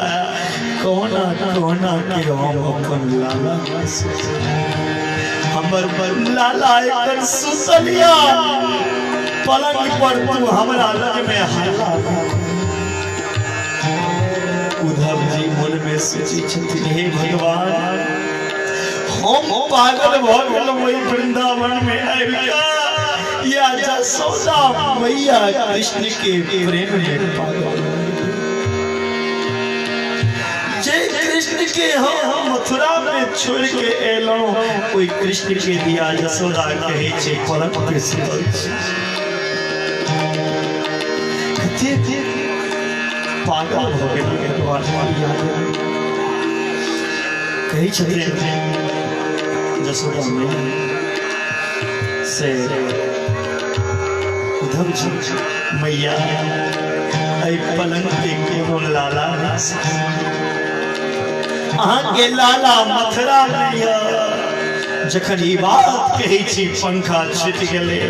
कोना कोना के हम अपन लाला के सुतेलहुँ। हमर लाला एखन सुतलिया पलंग पर, तू हमरा लग में हल्ला कर। उद्धव जी मन में सोचै छथिन, हे भगवान, हम पागल भऽ गेलहुँ ओहि वृंदावन में आबि कऽ, या जसोदा मैया कृष्ण के प्रेम में पागल भऽ गेल? जे कृष्ण के हम मथुरा में छोड़ के एलहुँ, ओहि कृष्ण के दिया जसोदा कहै छै पलंग पे सुतल छै। कतेक पागल भऽ गेल भगवान याद कहै छथिन जसोदा मैया से उद्धव जी, मैया एहि पलंग के कोनो लाला नहि छै। अहाँके लाला मथुरा मे यऽ। जखन ई बात कहै छी पंखा छूटि गेलै।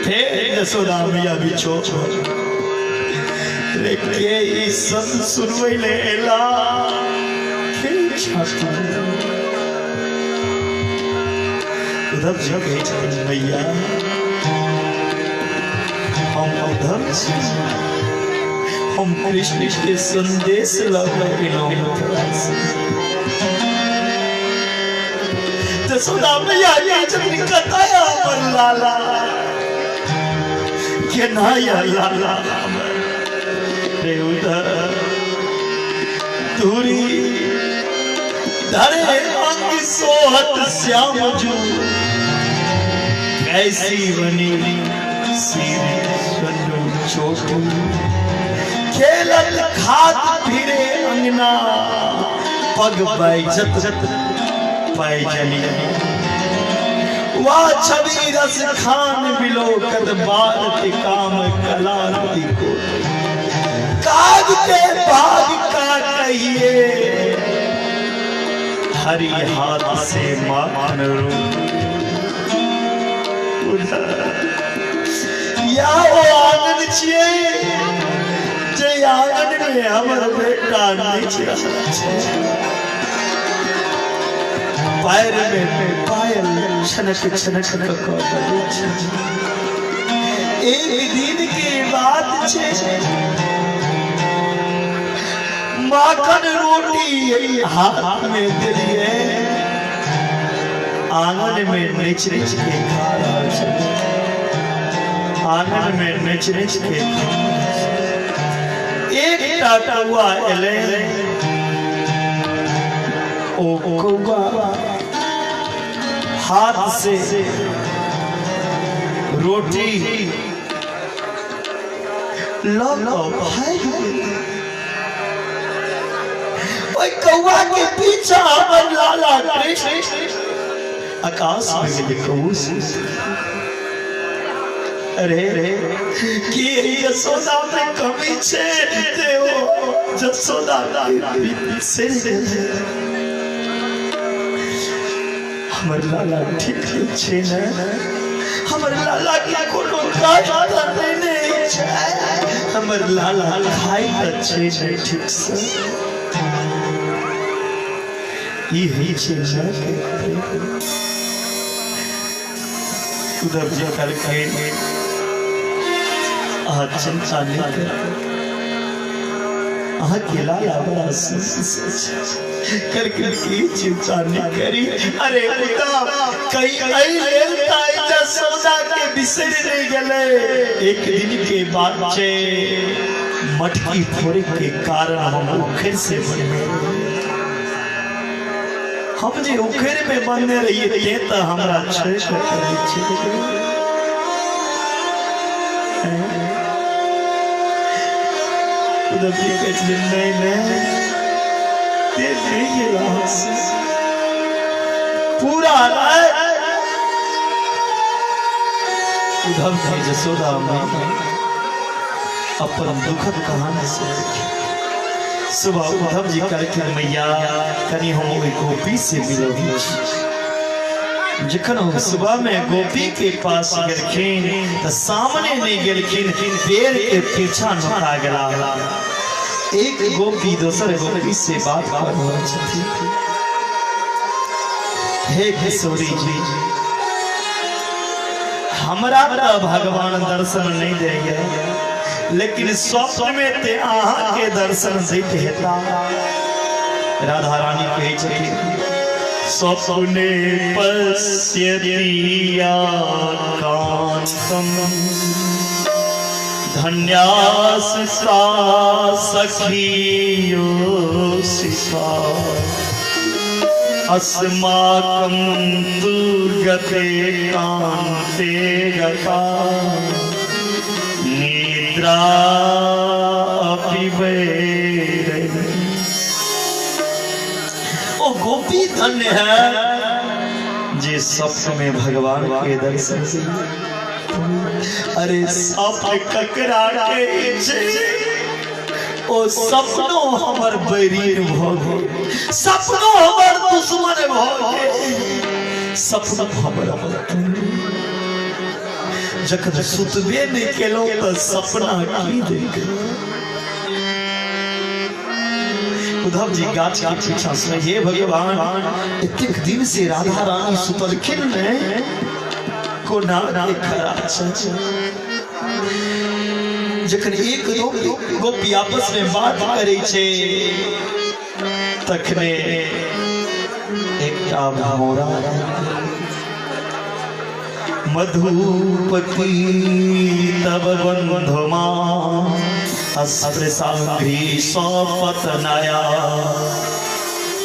फेर जसोदा मैया बिछो रे के ई सब सुनबै ले एला के छथिन? उद्धव जी कहै छथिन मैया हम उद्धव छी, हम कृष्ण के संदेश लऽ कऽ एलहुँ मथुरा से। जसोदा मैया कहै छथिन कतऽ हमर लाला, केना या लाला हमर? रे उद्धव दूरी धरे अंग सोहत श्याम जू, कैसी बनी सीरी सन्नू चोटू, खेलत खात फिरे अंगना, पग बैजत पैजनी, वा छवि रस खान बिलो कद बारति काम कलारति को, काग के भाग का कहिए, हरी हाथ से माखन रू। या ओ आंगन छियै जे आंगन में हमर बेटा नहि छै, पैर में पायल छनक छनक कऽ बजै छै। एक दिन के बात छै, माखन रोटी हाथ में देलिए, आंगन में नच नच के खा रहल छै, आंगन में नच नच के खा रहल छै। एकटा कौआ एलै, ओ कौआ हाथ से रोटी लऽ कऽ भागि गेलै। ओहि कौआ के पीछा हमर लाला कृष्ण आकाश में गेलै कौओ से। अरे की यशोदा में कमी छै जे ओ जसोदा के बिसरि गेलै? हमर लाला ठीक छै ने? हमर लाला के कोनो काज तऽ नहि ने छै? हमर लाला खाइ तऽ छै ने ठीक से? ई होइ छै माय के प्रेम। उद्धव जी कहलखिन अहाँ चिंता नहि करू, अहाँके लाला बड़ा सुन्दर छै। कहलखिन की चिंता नहि करी? अरे उद्धव, कहीं एहि लेल तऽ जसोदा के बिसरि नहि गेलै। एक दिन के बात छै, मटकी फोड़े के कारण हम उखड़ से बनने रहियै। हम जे उखड़ में बनने रहियै ते तऽ हमरा छोड़ि कऽ चलै छै। उद्धव जी कहै छथिन नहि नहि, ते नहि गेला हमसे। पूरा राति उद्धव के जसोदा मैया अपन दुखद कहानी सुनलखिन। सुबह उद्धव जी कहलखिन मैया कनि हम ओहि गोपी से मिलबी छी। जखन ओ सुबह में गोपी के पास गेलखिन तऽ सामने नहि गेलखिन, पेड़ के पीछा नुका गेला। एक गोपी दोसर गोपी से बात कर रहल छथिन, हे किशोरी जी, हमरा तऽ भगवान दर्शन नहि दैया, लेकिन स्वप्न में ते अहाँ के दर्शन दैत हेता। राधा रानी कहै छथिन स्वप्ने पश्यतिया कांतम धन्यासता सखियो सिखा, अस्माकं तु गते कान्ते गता निद्रा अपि वैरिणी। ओ गोपी धन्य है जे स्वप्न में भगवान के दर्शन से। अरे सप ककरा के छै, ओ सपनो हमर बैरीन भऽ गेल, सपनो हमर दुश्मन भऽ गेल, सपनो हमर जखन सुतबे नहि केलहुँ तऽ सपना की देख। उद्धव जी गाछ के पीछा से, हे भगवान, एतेक दिन से राधा रानी सुतलखिन ने, कोना के खरा छै। जखन एक दो गोपी आपस में बात करै छै तखने एकटा भौरा मधुपति तब बंधुमा अस्पृशांघ्रि सौपत नया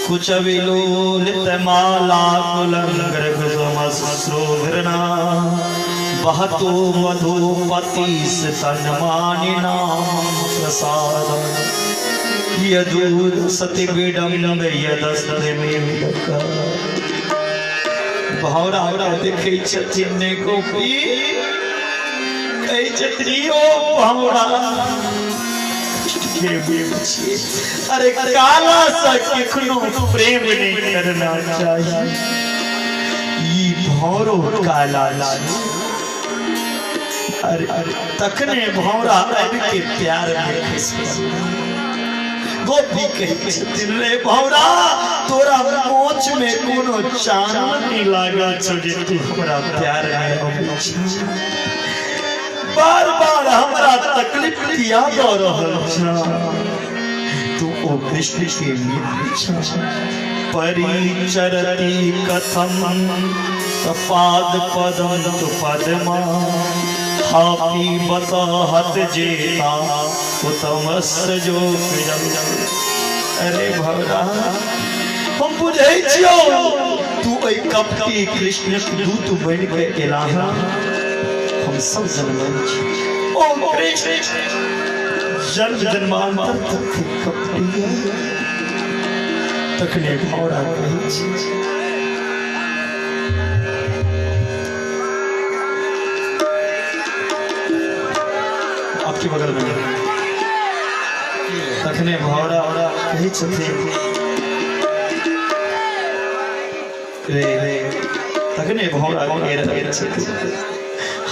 कुच विलोलित माला कुलंग्र कुसुमश्रुघृणा बहतो मधुपति तन मानिना प्रसादम यदूर सति विडम्ब यदस्त्रिमेदक। भौरा के देखै छथिन ने गोपी, कहै छथिन यो भौरा के छी। अरे काला से कखनो प्रेम नहीं करना चाहिए, ई भौरो काला छै। अरे तखने भौरा आबि के प्यार में खसि पड़ल। गोपी कहै छथिन रे भौरा, तोरा मोच में कोनो चान नहीं लागल छौ जे तू हमरा प्यार में अबै छी, बार बार हमरा तकलीफ किया दऽ रहल छ, तू ओ कृष्ण के मित्र छ। परिचरति कथम पाद पदम तु पद्मा हापी बत हत जेता उतमस जो प्रियम। अरे भौरा, हम बुझै छियौ तू एहि कपटी कृष्ण के दूत बनि के एला, हम सब जनमै छी ओ कृष्ण जन्म जन्मांतर तक कपटी। तखने भौरा कहै छी आपके बगल में, तखने भौरा कहै छथिन रे, तखने भौरा कहि रहल छथिन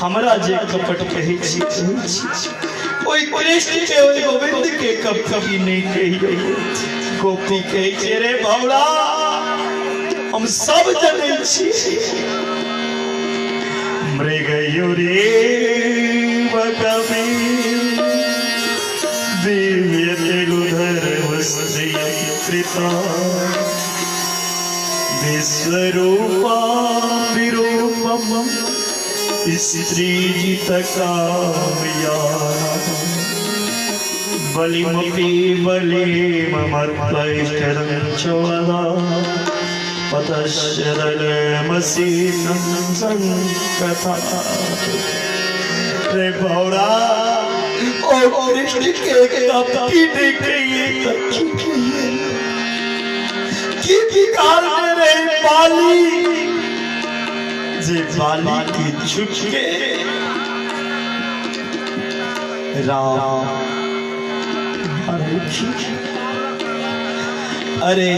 हमरा जे कपट कहै छी ओहि कृष्ण के ओहि गोविंद के कपटी नहि कहियै। गोपी कहै छै रे भौरा, हम सब जनै छी मृगयुरेव कवि दिव्य तेलुधर्मस्त्रियकृता विश्वरूपा विरूपम स्त्री जित कामया बलिमपि बलिममत्वैष्टरं चोदा पतशरलमसि संकथा। रे भौरा, ओ कृष्ण के कपटी नहीं कहिए त की कहिए, की बिगाड़ने रहे बाली, जे बाली की छुप के राम मारलखिन। अरे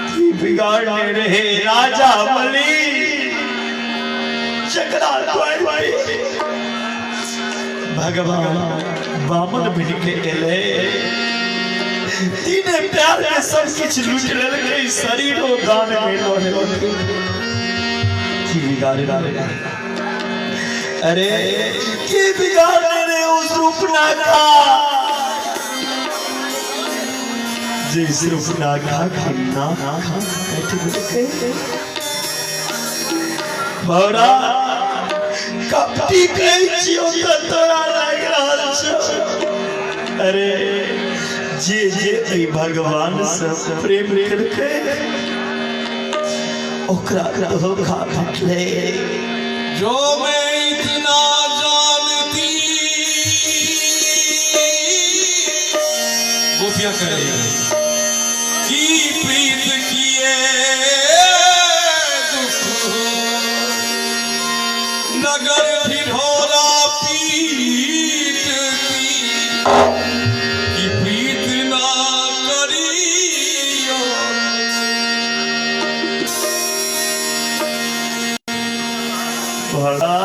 की बिगाड़ने रहे राजा बलि, जकरा द्वार भगवान वामन बन के एले, तीने प्यार में सब किछ लूट लेलकै, शरीरो दान में लऽ लेलकै। की बिगाड़े रहे, अरे की बिगाड़ने रे उस रूपनाखा, जे रूपनाखा के नाक काटि देलकै। भौरा, कपटी कहै छियौ तऽ तोरा लागि रहल छौ। अरे जे जे एहि भगवान से प्रेम केलकै ओकरा धोखा भेटलै। जो मैं इतना जानती गोपियां कह रही हैं कि प्रीत किए दुख नगर ढिढोरा पीट की प्रीत ना करियो। भड़ा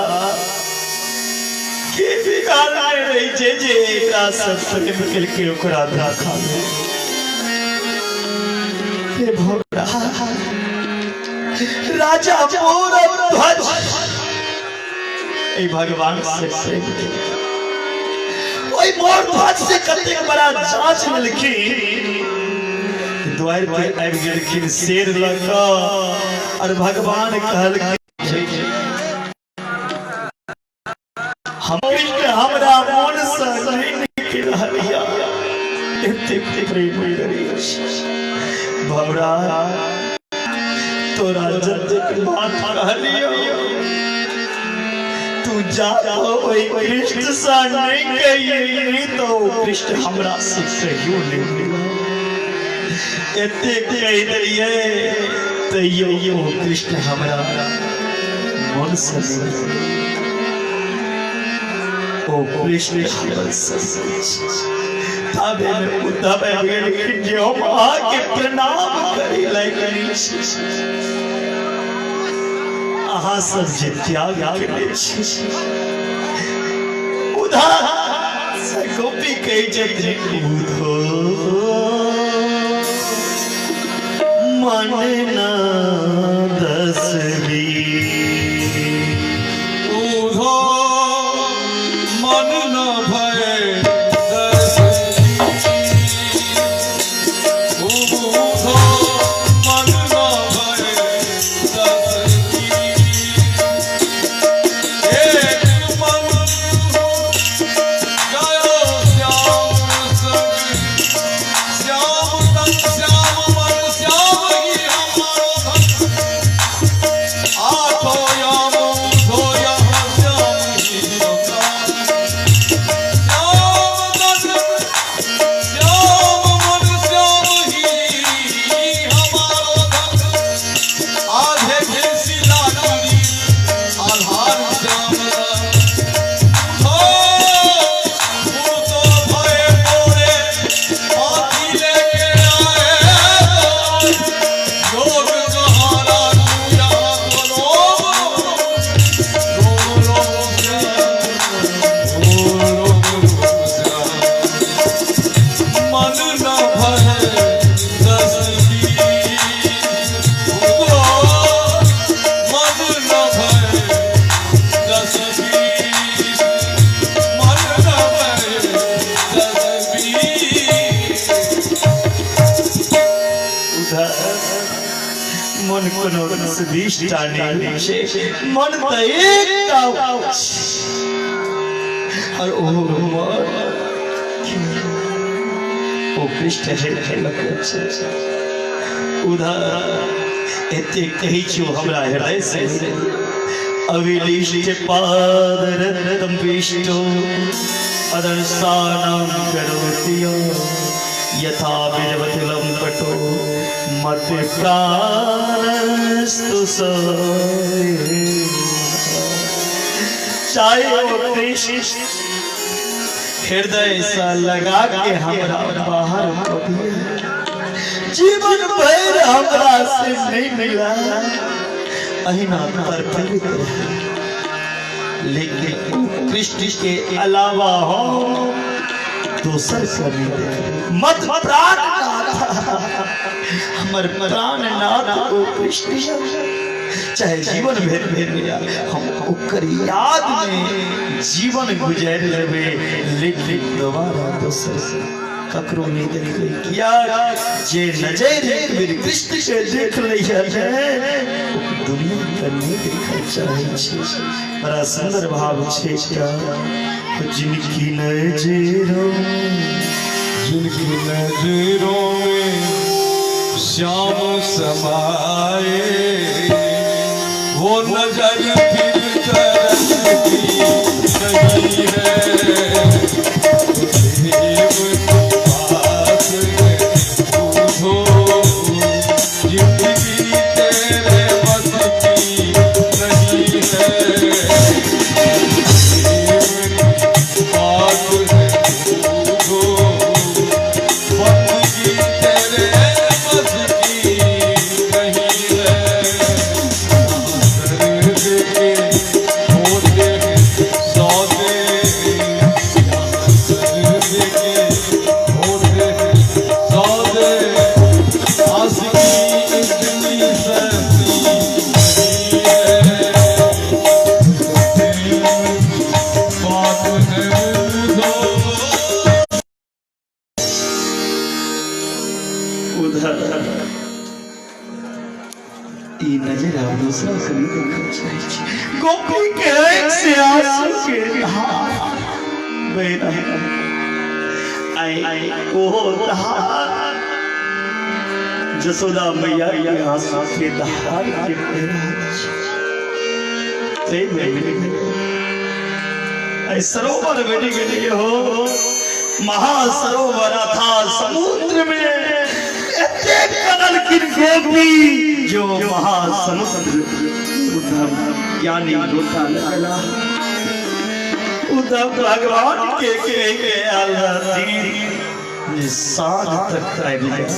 के बिगाड़ रही छै जे एकरा सब प्रेम केलकै ओकरा धोखा भेल। हे भोला राजा मोर ध्वज एहि भगवान से प्रेम केलकै। ओहि मोर ध्वज से कतेक बड़ा जांच लेलखिन, द्वार पर आबि गेलखिन शेर लऽ कऽ और भगवान कहलखिन हम कृष्ण हमरा मोन से नहीं निकलि रहल यऽ, एतेक प्रेम करै छी। भौरा तोरा जतेक बात कहलियौ तू जा ओहि कृष्ण से नहीं कहिए, नहीं तो कृष्ण हमरा से कहियो नहीं मिलल। एतेक कहि देलियै तैयो ओ कृष्ण हमरा मन से नहीं, ओ कृष्ण हमर सब तबे में उद्धव आबि गेलखिन जे हम अहाँके प्रणाम करै लागि छी, अहाँ सब जे त्याग केने छी। उधर से गोपी कहै छथिन उधो मन न दसवी, उधो मन न भय दसवी, उधो मन न भय दसवी, एक मन हो गयो श्याम संग, श्याम तन श्याम मन श्याम ही हमारो धन, आठो याम उधो यहाँ श्याम ही प्राण, श्याम तन श्याम मन श्याम ही हमारो धन, आधे घिसी लाकड़ी आधार श्याम हो, तो भय मोरे हाथी लेके आए लोग कहारा तू यहाँ तो रोम रोम रोम श्याम, रोम रोम रोम श्याम, मन न भय दस बीस, उधो मन न भय दस बीस, मन न भय दस बीस। उधर मन कोनो दस बीस टा नहि छै, मन तऽ एकटा छै। और ओहो मन ओ कृष्ण हेलक छै। उधर एतेक कहै छियौ हमरा हृदय से अविलिष्ट पादरतम विष्णु अदर्शानां करोति यो यथा विरवतिलं पटो मत प्राणस्तु स। चाहे ओ कृष्ण हृदय से लगा के हमरा बाहर कऽ दिया, जीवन भरि हमरा से नहीं मिला, अहिना तड़पैत रहे, लेकिन ओ कृष्ण के अलावा हम दोसर के नहीं देखबै। मत प्राण नाथ, हमर प्राण नाथ ओ कृष्ण, चाहे जीवन भरि भेल मिला हम ओकर याद में जीवन गुजारि लेबै, लेकिन दोबारा दोसर से ककरो नहीं देखबै। किया जे नजर एक बेर कृष्ण के देख लैया ने ओ दुनिया के नहीं देखै चाहै छै। बड़ा सुंदर भाव छै एकटा, जिनकी नजरों, जिनकी नजरों में श्याम समाए, वो नजर फिर तरसती नहीं है, देव के पास आइ ओहो धार जसोदा मैया के आंसू के धार के बहि रहल छै। ताहिमे मिल गेलै, आइ सरोवर बनि गेलै हो, महासरोवर था समुद्र में एतेक कनलखिन गोपी जो महासमुद्र। उद्धव ज्ञानी गोता लगला। उद्धव भगवान के के आयल रहथिन जे साँझ तक आबि गेल,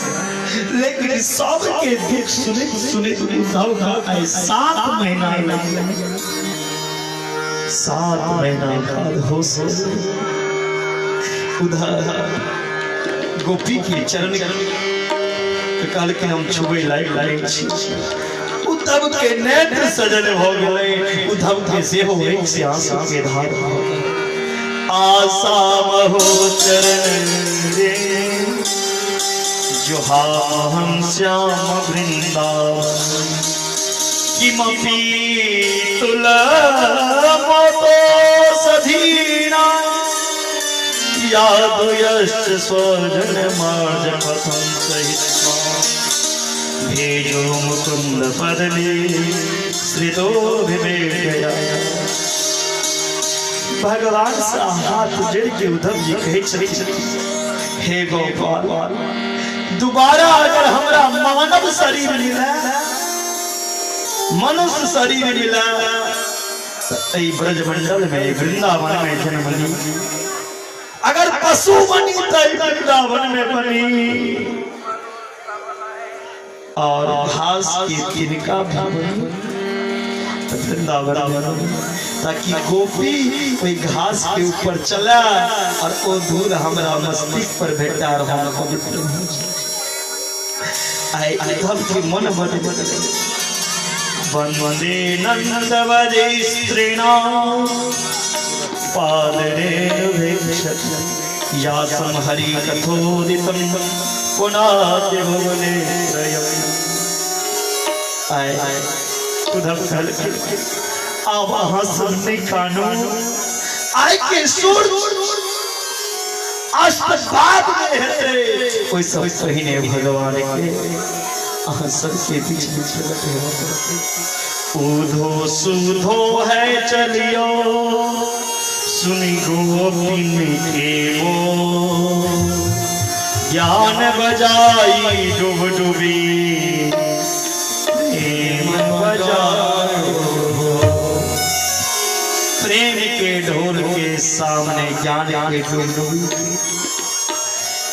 लेकिन सबके दुख सुनैत सुनैत उद्धव के आइ 7 महीना लागि गेल। 7 महीना बाद होश उधर गोपी के चरण के कहलखिन हम छुबै लायक नहि छी। उद्धव के नेत्र सजल भऽ गेलै, उद्धव के सेहो एक से आंसू के धार भऽ गेलै। आशा महो चरण रे जोहा हम श्याम वृंदावन किमपि तुलमतो सधीना यादयश्च स्वजन मार्जपथं सहित्वा भेजो मुकुंद पदले श्रितो विवेकया। भगवान सँ हाथ जोड़ के उद्धव जी कहै छथिन, हे गोपाल, दोबारा अगर हमरा मानव शरीर मिले, मनुष्य शरीर मिले, तऽ एहि ब्रजमंडल में, एहि वृंदावन में जन्म ली। अगर पशु बनी तऽ एहि वृंदावन में बनी और घास के तिनका भी बनी तऽ वृंदावन में बनी, ताकि गोपी ओहि घास के ऊपर चले और ओ धूल हमरा मस्तिष्क पर भेटा और हम पवित्र भऽ जाए। आइ उद्धव के मन बदलि गेलै। वंदे नंद वजे स्त्रीणा पादरेणुभिक्षति यासं हरि कथोदितं पुनाति भुवने त्रयम्। आइ उद्धव कहलखिन, आब अहाँ सब नहि कानू, आइ के सूर्य अस्त बाद में हेतै, ओहिसँ पहिने भगवान के अहाँ सबके बीच में प्रकट हेबऽ पड़तै। उधो सुधो है चलियो सुनि गोपिन के बोल, ज्ञान बजाई डूब डूबी प्रेम बजाओ। प्रेम के ढोल के सामने ज्ञान के डूब डूबी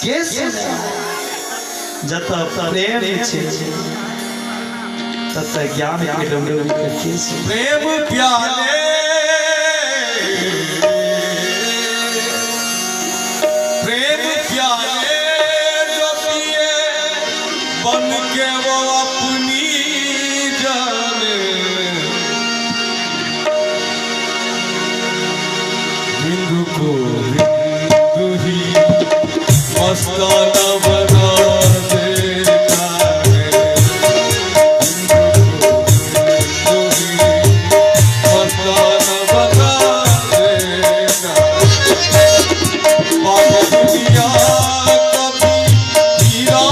के सुने? जतऽ प्रेम छै ततऽ ज्ञान के डूब डूबी के के सुने? प्रेम प्याले प्रेम प्याले जो पिए बन के वो अपनी जाने, हिंदू को हिंदू ही मस्ताना बना देता है, हिंदू को हिंदू ही मस्ताना बना देता है। बाप दुनिया कभी हीरा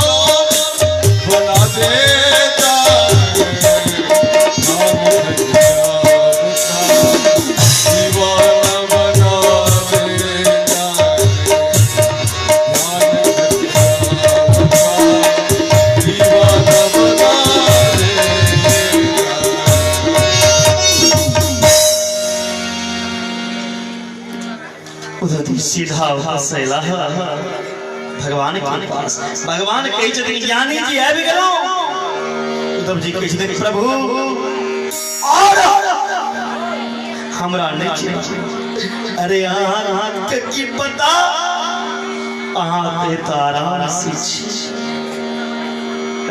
बना देता है, राम घनश्याम का दीवाना बना देता है, ज्ञान घनश्याम का दीवाना बना देता है। उधर सीधा हसैला भगवान के पास। भगवान कहै छथिन, ज्ञानी जी आबि गेलहुँ। उद्धव जी कहै छथिन, प्रभु और हमरा नहि चाही। अरे अहाँ के की पता, अहाँ तऽ एतऽ आराम से छी।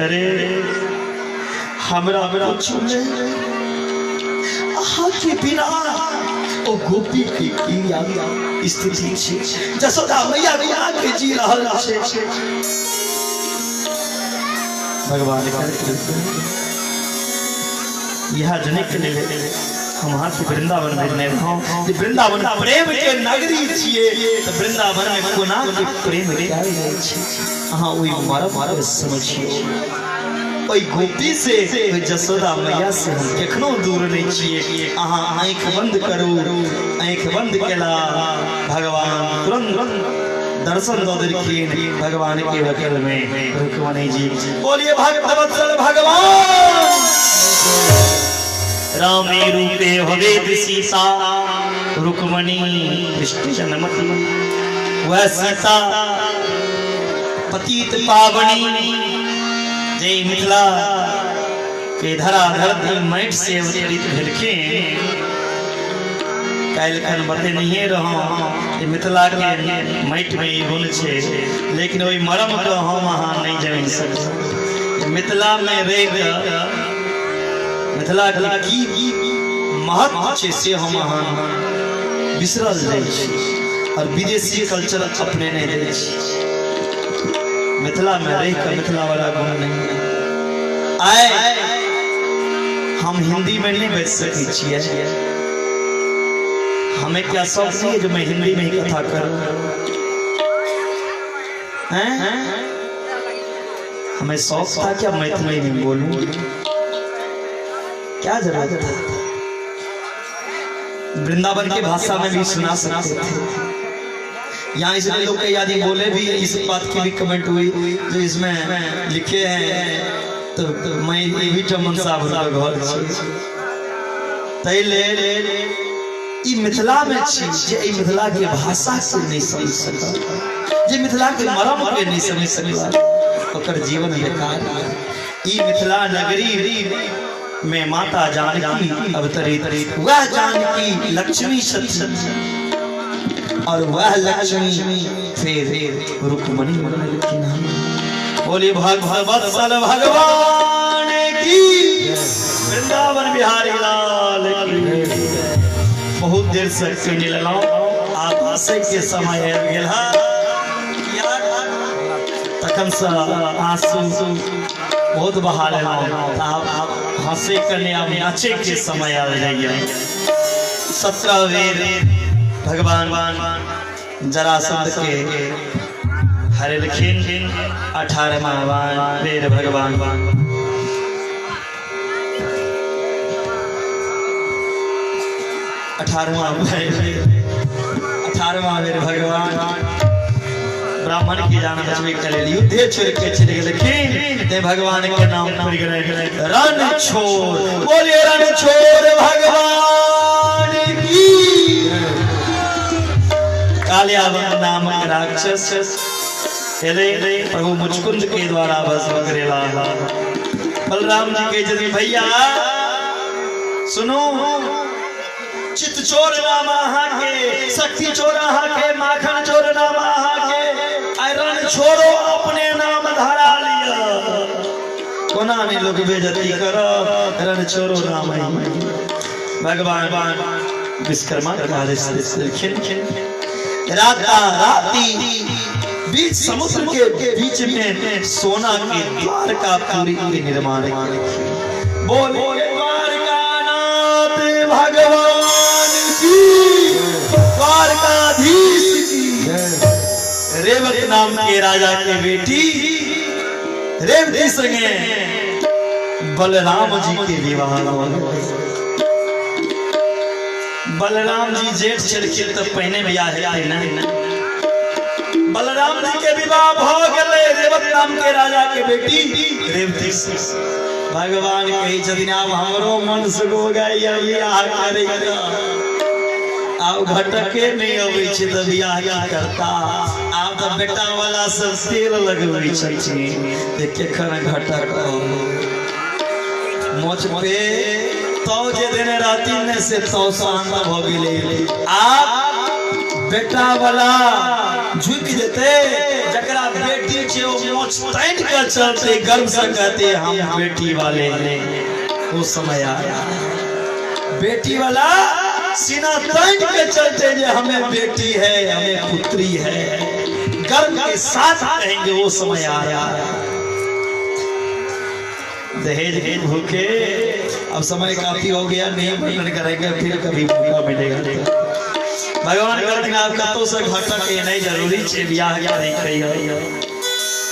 अरे हमरा किछु नहि, अहाँ के बिना ओ गोपी के की स्थिति छै, जसोदा मैया कोना के जी रहल छै। भगवान कहलखिन, इएह जनिक लेल हम अहाँके वृंदावन भेजने रहौं जे वृंदावन प्रेम के नगरी छियै तऽ वृंदावन में कोना के प्रेम कयल जाइ छै अहाँ ओहि मरम के समझियौ। ओहि गोपी से, ओहि जसोदा मैया से हम कखनो दूर नहीं छियै। अहाँ आँखि बंद करू। आँखि बंद केला भगवान तुरंत दर्शन दऽ देलखिन। भगवान के बगल में रुक्मणी जी। बोलिए भक्तवत्सल भगवान। रामे रूपे भवेत सीता रुक्मणी कृष्ण जन्मति। वह सीता पतित पावनी जय मिथिला के धरा धरती माटि से अवतरित भेलखिन। काल्हि बतेनहिए रहौं जे मिथिला के माटि में ई गुण छै, लेकिन ओहि मरम के हम अहाँ नहीं जानि सकब। मिथिला में रहि कऽ मिथिला के की महत्व छै से हम अहाँ बिसरल जाइ छी और विदेशी कल्चर अपने नहीं जाइ छी। मिथिला में रहि कऽ मिथिला वाला गुण नहीं है। आइ हम हिंदी में नहीं बाजि सकै छियै। हमें क्या शौक नहीं है जो मैं हिंदी में ही कथा करूं? हैं? हमें शौक था क्या मैथिली में बोलूं? क्या जरूरत था? वृंदावन के भाषा में भी सुना सकते थे। यहाँ इसलिए लोग कई आदमी बोले भी, इस बात की भी कमेंट हुई जो इसमें लिखे हैं तो मैं ये भी चमन साहब का घर छी, ताहि लेल ई मिथिला में छी जे ई मिथिला के भाषा के नहीं समझ सकल, जे मिथिला के मरम के नहीं समझ सकल, ओकर जीवन बेकार। ई मिथिला नगरी में माता जानकी अवतरित, वह जानकी लक्ष्मी छथि और वह लक्ष्मी फिर रुक्मणी बनलखिन हन। बोली भगवत्सल भगवान की। वृंदावन बिहारी लाल की। बहुत देर से सुनि लेलहुँ, आब हँसै के समय आबि गेल हँ। तखन से आंसू बहुत बहा लेलहुँ, आब हँसै के नहि, आब नाचै के समय आबि जाइए। 17 बेर भगवान जरासंध के हरेलखिन, 18वां बेर भगवान अठारहवां 18वां बेर भगवान ब्राह्मण के जान बचबे के लेल युद्धे छोड़ के चलि गेलखिन। ते भगवान के नाम पड़ि गेलै रण छोड़। बोलिए रण छोड़ भगवान की। कालियावन नामक राक्षस एलै, प्रभु मुचकुंद के द्वारा भस्म करेला। बलराम जी के यदि भैया सुनो, चित चोर नाम अहाँ के, शक्ति चोर अहाँ के, माखन चोर नाम अहाँ के, आइ रण छोड़ो अपने नाम धरा लिअ। कोना नहि लोक बेइज्जती करत, रण छोड़ो नाम। भगवान विश्वकर्मा के आदेश देलखिन। राता राती बीच समुद्र के बीच में सोना के द्वारका पुरी के निर्माण केलखिन। बोलिए द्वारकानाथ भगवान की, द्वारकाधीश की। रेवत नाम के राजा के बेटी रेवती संगे बलराम जी के विवाह भऽ गेलै। बलराम जी जेठ छलखिन तऽ पहिने बियाह हेतै ने। बलराम जी के विवाह भऽ गेलै रेवत नाम के राजा के बेटी रेवती से। भगवान कहै छथिन आब हमरो मन सुगो गैया बियाह करै के, आब घटके नहि अबै छै तऽ बियाह की करता। आब तऽ बेटा वाला सब तेल लगबै छथिन जे केखन घटक मोच पे तो जे देने रहती ने से तो शांत भऽ गेलै। आब बेटा वाला झुकि जेतै, जकरा बेटी छै ओ मोच तानि कऽ चलतै, गर्व से कहते हम बेटी वाले हैं। वो समय आया बेटी वाला सीना तानि के चलते जे हमें बेटी है, हमें पुत्री है, गर्व के साथ कहेंगे। वो समय आ रहा है। दहेज के भूखे अब समय काफी हो गया, नहीं वर्णन करेंगे, फिर कभी मौका मिलेगा। भगवान कहलखिन आब कतौ से घटक एनाइ जरूरी छै, बियाह करै के।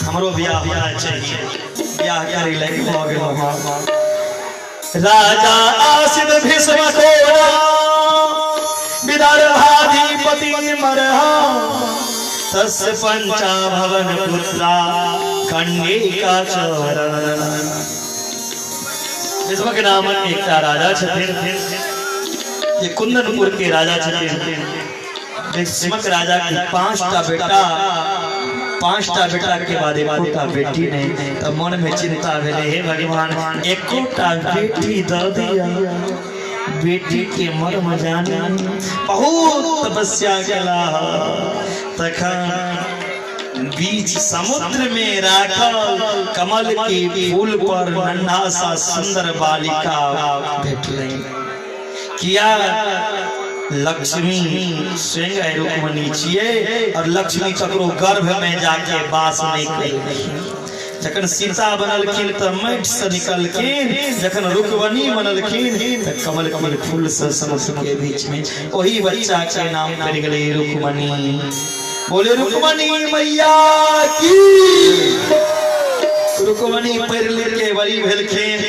हमरो बियाह होना चाहिए, बियाह करै लायक भऽ गेलहुँ। राजा आसित भीष्म को विदर्भाधिपति मरहा तस्य पंचा भवन पुत्रा खंडिका चरण। भीष्मक नामक एकटा राजा छथिन, ये कुंदनपुर के राजा छथिन। भीष्मक राजा के 5टा बेटा, 5टा बेटा के बाद एकोटा बेटी नहीं। तब मन में चिंता भेलै, हे भगवान एकोटा बेटी दऽ दिया, बेटी के मर्म जाने। बहुत तपस्या केला, तखन बीच समुद्र में राखल कमल के फूल पर नन्हा सा सुंदर बालिका भेटलै। किया लक्ष्मी स्वयं रुक्मणी छियै और लक्ष्मी ककरो गर्भ में जाके वास नहीं कयलखिन। जखन सीता बनलखिन तऽ माटि से निकलखिन, जखन रुक्मणी बनलखिन तऽ कमल के फूल से समुद्र के बीच में ओही बच्चा के नाम पड़ि गेलै रुक्मणी। बोले रुक्मणी मैया की। रुक्मणी पढ़ि लिख के बड़ी भेलखिन,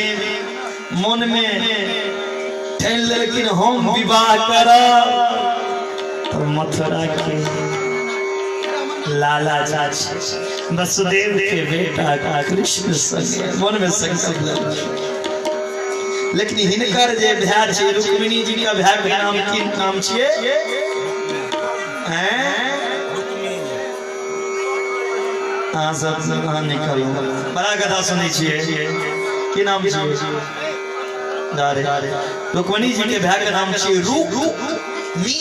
मन में ठानि लेलखिन हम विवाह करब। तऽ मथुरा के लाला चाची वसुदेव के बेटा कृष्ण संगे मन में संकल्प लेलखिन। लेकिन हिनकर जे भाय छै, रुक्मिणी जी के भाय के नाम की नाम छियै? अहाँ सब अहाँ निकलू, बड़ा कथा सुनै छियै। की नाम छियै? रुक्मणी जी के भाय के नाम छियै रुक मी,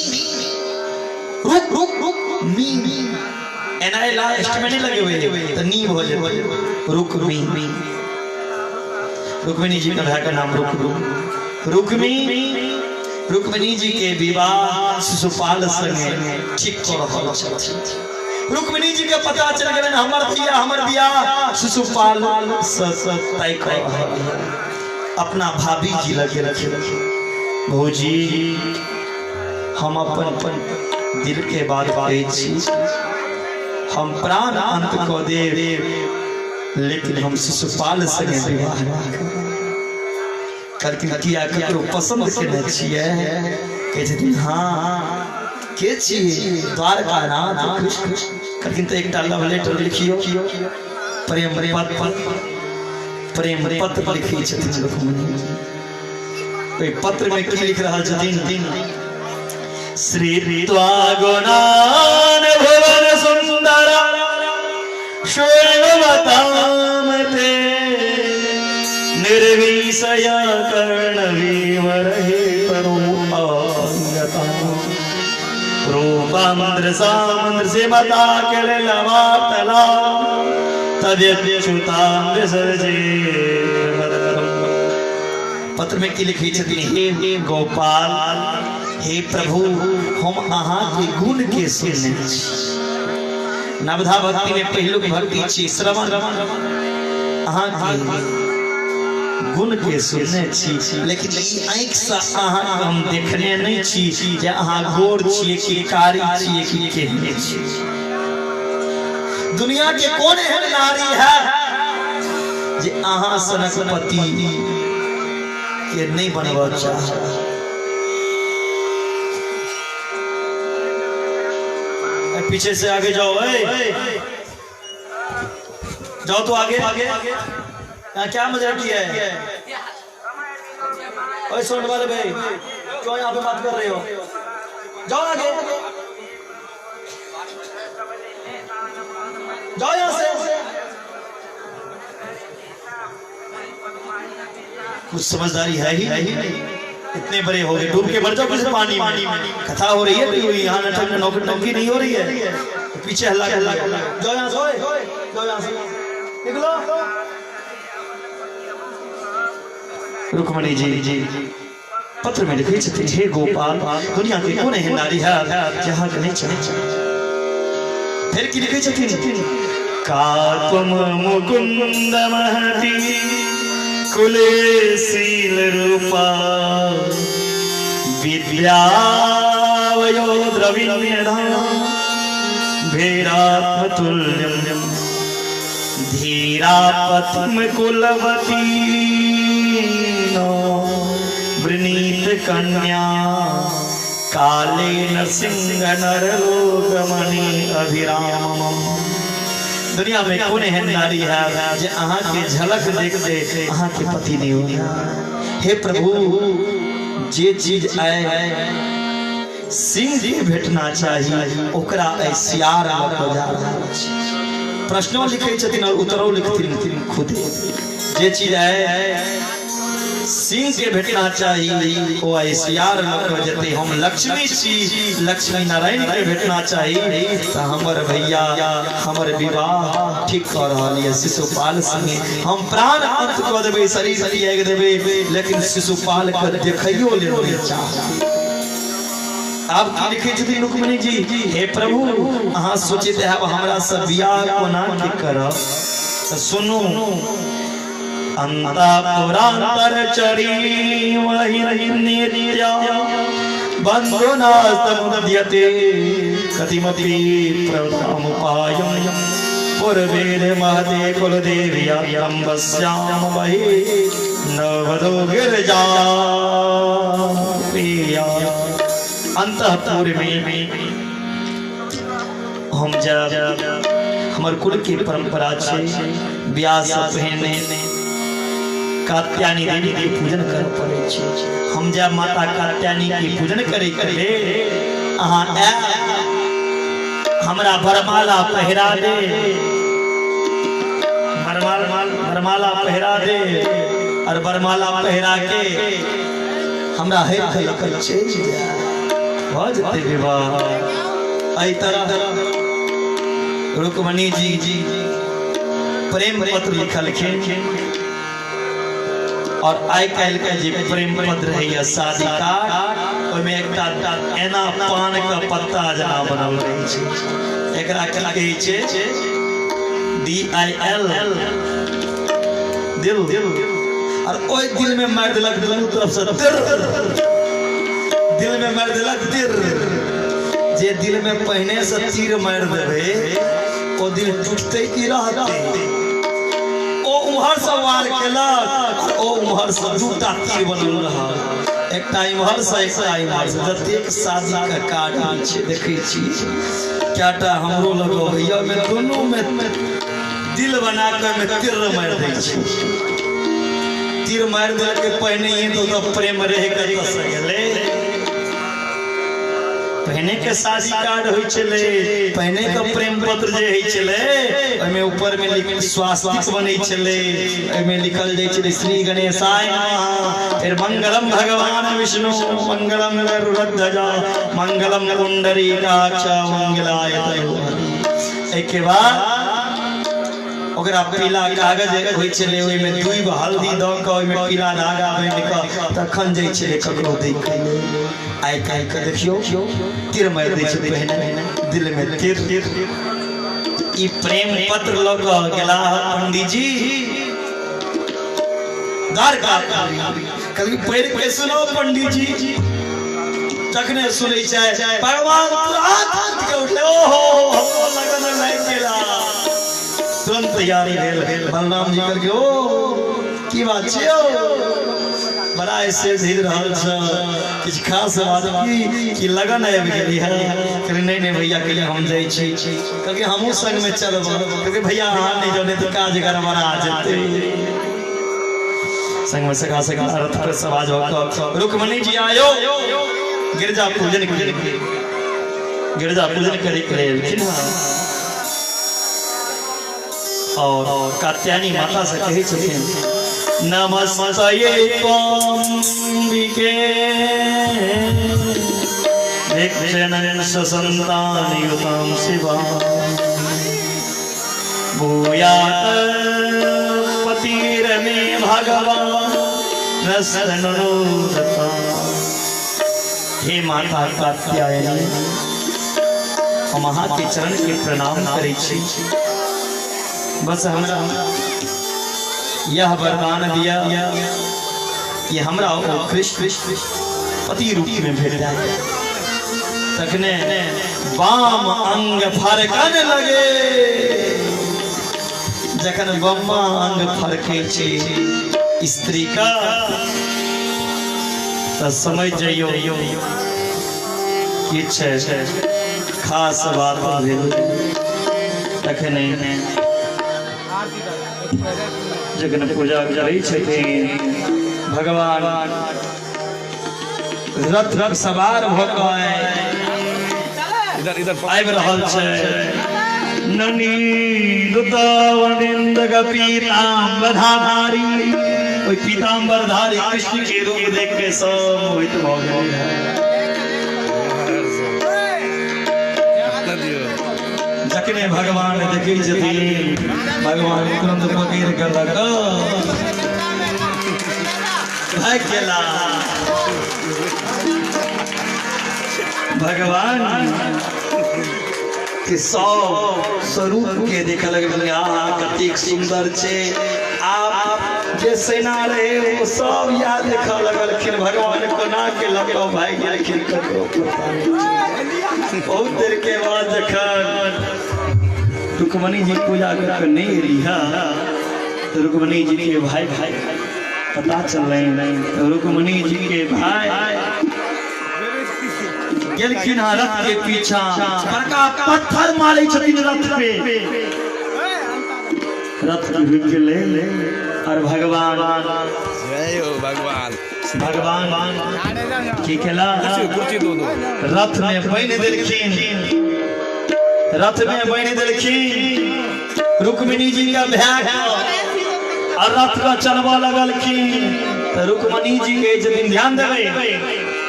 रुक रुक रुक मी। एना लास्ट में नहीं लगेबै तऽ नी भऽ जेतै। रुक्मी, रुक्मिणी जी के भाय के नाम रुक रुक्मी। रुक्मिणी जी के विवाह शिशुपाल संगे ठीक कऽ रहल छथिन। रुक्मिणी जी के पता चलि गेलनि हमर भैया हमर बियाह शिशुपाल से तय कऽ रहल। अपना भाभी जी लग गेलखिन, भौजी हम अपन दिल के बात कहै छी, हम प्राण अंत कऽ देब, लेकिन हम शिशुपाल संगे विवाह नहि करब। कहलखिन किया, ककरो पसंद केने छियै? कहै छथिन हाँ। के छियै? द्वारकानाथ कृष्ण। कहलखिन तऽ एकटा लव लेटर लिखियौ, प्रेम पत्र। प्रेम पत्र लिखै छथिन रुक्मिणी। ओहि पत्र में की लिख रहल छथिन? श्री गुणान भुवन सुंदर शून्यवताम ते निर्विषय कर्ण विवर हे तनु अंगता रूपांद्र सामंद्र से मता के लवातला तद्यच्युतां विसर्जे। पत्र में की लिखै छथिन? हे गोपाल, हे प्रभु, हम अहाँ के गुण के सुनने छी। नवधा भक्ति में पहिलुक भक्ति छी श्रवण। अहाँ के गुण के सुनने छी, लेकिन ई आँखि से अहाँ के हम देखने नहीं छी जे अहाँ गोर छियै कि कारी छियै कि केहने छियै। दुनिया के कोन एहन नारी है जे अहाँ सनक पति के नहीं बनबऽ चाह? पीछे से आगे जाओ, ए जाओ तो आगे। यहाँ क्या मजा किया है? ओए सुन वाले भाई, क्यों यहाँ पे बात कर रहे हो? जाओ आगे, जाओ यहाँ से। कुछ समझदारी है ही नहीं, इतने बड़े हो गए, डूब के मर जाओ किसी पानी में। कथा हो रही है, यहाँ नटक नौटंकी नहीं हो रही है। पीछे हल्ला हल्ला, जाओ यहाँ से, जाओ यहाँ से, निकलो। रुक्मणी जी पत्र में लिखै छथिन, हे गोपाल, दुनिया के कोन एहन नारी है जहाँ के नहीं चाहे? फिर की लिखै छथिन? का तुम मुकुंद महती कुले शील रूपा विद्यावयो द्रविण्यधा भेरात्मतुल्यं धीरापत्म कुलवती नो वृणीत कन्या कालेन सिंह नरलोकमणि अभिरामम। दुनिया में कौन एहन नारी है जे अहाँ के झलक देखते अहाँ के पति नहीं हो। हे प्रभु, जे चीज आए सिंह के भेटना चाहिए ओकरा सियार लऽ कऽ जा रहल छै। प्रश्नो लिखै छथिन और उत्तरो लिखथिन खुदे। जे चीज आए सिंह के भेटना चाहिए ओ सियार लऽ कऽ जेतै। हम लक्ष्मी छी, लक्ष्मी नारायण के भेटना चाहिए तऽ हमर भैया हमर विवाह ठीक कऽ रहल यऽ शिशुपाल संगे। हम प्राण अंत कऽ देबै, शरीर त्यागि देबै, लेकिन शिशुपाल के देखैयो लेल नहि चाहब। आब की लिखै छथिन रुक्मिणी जी? हे प्रभु, अहाँ सोचैत हैब हमरा से बियाह कोना के करब, तऽ सुनू। अंतपुरांतर चरी वही नित्य बंधुनास्तमुद्यते कतिमपि प्रथमुपायं पूर्वेद महते कुलदेव्यां वस्याम मही नवधू गिरजा प्रिया। अंतःपुर में हम जब हमर कुल के परंपरा छै ब्याह से पहिने कात्यायनी देवी के पूजन कर पड़ै छै। हम जब माता कात्यायनी के पूजन करे के लेल अहाँ आयब, हमरा वरमाला पहिरा दे, वरमाला पहिरा दे, और वरमाला पहिरा के हमरा हे लऽ चलि जाय, भऽ जेतै विवाह। एहि तरह रुक्मणी जी प्रेम पत्र लिखलखिन और आइ काल्हि के जे प्रेम पत्र होइए शादी कार्ड, ओहिमे एकटा एना पान के पत्ता जेना बनल रहै छै। एकरा की कहै छै? DIL, दिल। और ओहि दिल में मारि देलक दुनू तरफ से तिर, दिल में मारि देलक तिर। जे दिल में पहिने से तीर मारि देबै ओ दिल टूटतै की रहतै? ओ उम्हर से वार केलक, ओ उम्हर से दूटा तीर बनल रहल, एकटा इम्हर से एकटा इम्हर से। जतेक शादी के कार्ड होइ छै देखै छी कएटा हमरो लग अबैया, ओहिमे दुनू में दिल बना के ओहिमे तीर मारि दै छै। तीर मारि देलकै पहिने तो प्रेम रहि कतऽ से गेलै? पहिने के शादी कार्ड होइ छलै, पहिने के प्रेम पत्र जे होइ छलै ओहिमे ऊपर में स्वास्तिक बनै छलै, ओहिमे लिखल जाइ छलै श्री गणेशाय नमः, फिर मंगलम भगवान विष्णु मंगलम गरुड़ध्वज मंगलम पुंडरीकाक्ष मंगलाय तनोहरि। एहिके बाद ओकरा पीला कागज होइ छलै, ओहिमे दूइब हल्दी दऽ कऽ ओहिमे पीला धागा बान्हि कऽ तखन जाइ छलै ककरो दै के लेल। आइ काल्हि के देखियौ तीर मारि दै छै पहिने दिल में तीर। ई प्रेम पत्र लऽ कऽ गेलाह पंडीजी द्वारका। कहलकै पढ़ि के सुनाउ पंडीजी। तखने सुनै छै भगवान तुरंत के उठले, ओहो लगन लागि गेला। तुरंत तैयारी भेल। बलराम जी कहलकै ओ की बात छै यौ, बड़ा ऐसे धीर रहल छ, किछु खास बात की कि लगन आबि गेली है? कहलियै नहीं नहीं भैया, कहलियै हम जाइ छी। कहलकै हमहूँ संगमे चलब। कहलकै भैया अहाँ नहि जाउ, नहि तऽ काज गड़बड़ा जेतै। संगमे सखा सखा रथ पर सवार भऽ कऽ रुक्मणी जी आयो गिरजा पूजन के गिरजा पूजन करे के लेल एलखिन हँ। और कात्यायनी माता से कहै छथिन नमस्तये त्वाम्बिके भिक्षणं ससन्तानयुतां शिवा भूयात पतिरमे भगवान रसनोदता। हे माता कात्यायनी, हम अहाँ के चरण के प्रणाम करै छी। बस हमरा यह वरदान दिया कि हमरा ओ कृष्ण पति रूप में भेट जाए। तखने वाम अंग फरकन लगे। जखन बम्मा अंग फरकै छै स्त्री का तऽ समझ जइयो किछु खास बात भेल। तखने जखन पूजा करै छथिन भगवान रथ रथ सवार भऽ कऽ इधर इधर आबि रहल छै। ननीलुतवनिन्दक पीताम्बरधारी, ओहि पीताम्बरधारी कृष्ण के रूप देख के सब मोहित भऽ गेल। जखने भगवान देखै छथिन, भगवान तुरंत पकड़ि कऽ लऽ कऽ भागि गेला। भगवान के सब स्वरूप के देख लगल, आहा कतेक सुंदर छै। आप जे सेना रहे ओ सब याद देखऽ लगलखिन, भगवान कोना के लऽ कऽ भागि गेलखिन ककरो पता नहि। बहुत देर के बाद जखन रुक्मणी जी पूजा कर के नहीं एली है तो रुक्मणी जी के भाई भाई पता चललै। तो रुक्मणी जी के भाई गेलखिन हँ रथ के पीछा, बड़का पत्थर मारै छथिन रथ पे, रथ रुकि गेलै और भगवान जय हो भगवान। भगवान की केला? कुर्सी दो दो। रथ में बान्हि देलखिन, रथ में बान्हि देलखिन रुक्मिणी जी के भाय और रथ का चलबऽ लगलखिन। तऽ रुक्मणी जी के छथिन, ध्यान देबै,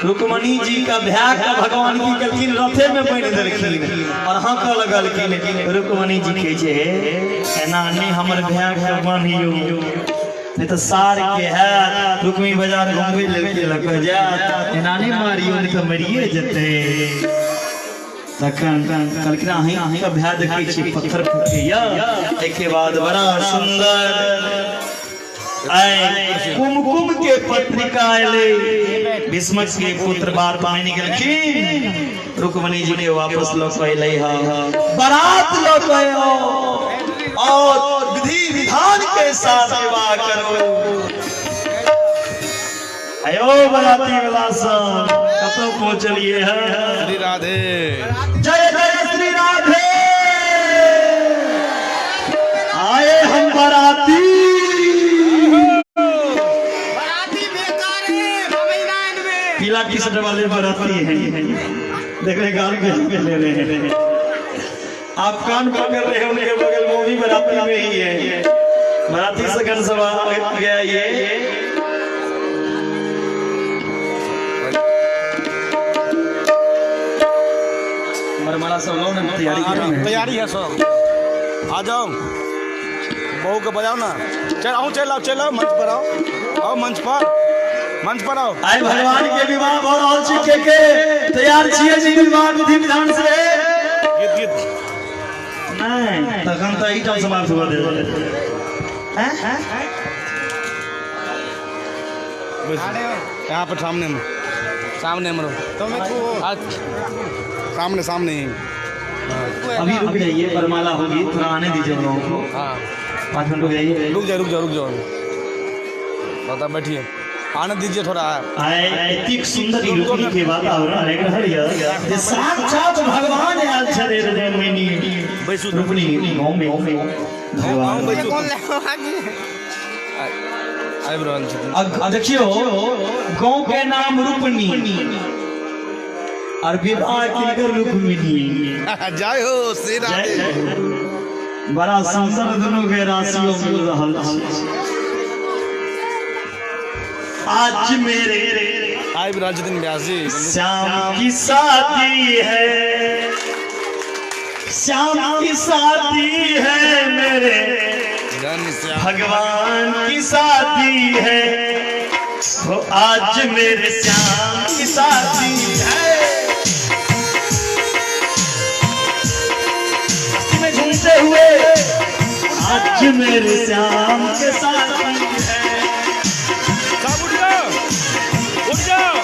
रुक्मणी जी का भाय के भगवान की केलखिन? रथे में बान्हि देलखिन और हाँकऽ लगलखिन। रुक्मणी जी कहै छै, एना नहि हमर भाय के बान्हियौ, नहीं तो सार के है रुक्मी बाजार घूमबे लेल लऽ कऽ जायत, एना नहि मारियौ, नहीं तऽ मरिए जेतै। तखन कहलखिन, अहीं के भाय देखै छी पत्थर फेकैया। एहिके बाद बड़ा सुंदर आइ कुमकुम के पत्रिका एलै। भीष्मक के पुत्र बात मानि गेलखिन, रुक्मणी जी के वापस लऽ कऽ एलै हँ, बारात लऽ कऽ आओ और विधि विधान के साथ विवाह करो। आयो बराती वाला सब कतौ पहुँचलिए है? श्री राधे। जय जय श्री राधे। आए हम बाराती। पीला टी शर्ट वाले बाराती हैं, देख रहे गाल पे ले रहे हैं। आप कान पकड़ रहे हैं उनके बगल में, वो भी बाराती में ही है। बाराती सगन सभा आ गया ये। मरमाला सब लो ना, तैयारी करो। तैयारी है सब, आ जाओ। बहू के बजाओ ना। चल आओ, चल आओ, चल आओ, मंच पर आओ, आओ मंच पर, मंच पर आओ। आइ भगवान के विवाह भऽ रहल छै। के तैयार छियै जी विवाह विधि विधान से? गीत गीत। नहीं, तखन तऽ एहिठाम समाप्त भऽ देल। यहाँ पर सामने में, सामने में रहो। सामने सामने ही। अभी रुक जाइए, वरमाला होगी, थोड़ा आने दीजिए हम लोगों को। हाँ। 5 मिनट रुक जाइए। रुक जाओ, रुक जाओ, रुक जाओ, बता बैठिए, आने दीजिए थोड़ा। आए एतेक सुंदर ई रुक्मिणी के वातावरण आबि रहल यऽ जे साक्षात भगवान आयल छलै रुक्मिणी रुक्मिणी गाँव में भगवान आबि रहल छथिन। देखियौ, गाँव के नाम रुपनी और विवाह किनकर? रुक्मिणी। जय हो श्री राधे। बड़ा सुंदर दोनों के राशियों मिल रहल छै। आज मेरे आबि रहल छथिन व्यास जी। श्याम की शादी है, श्याम की शादी है, मेरे धन श्याम भगवान की शादी है। हो आज मेरे श्याम की शादी है। मस्ती में झूमते हुए आज आज मेरे श्याम के साथी है। सब उठ जाओ, उठ जाओ,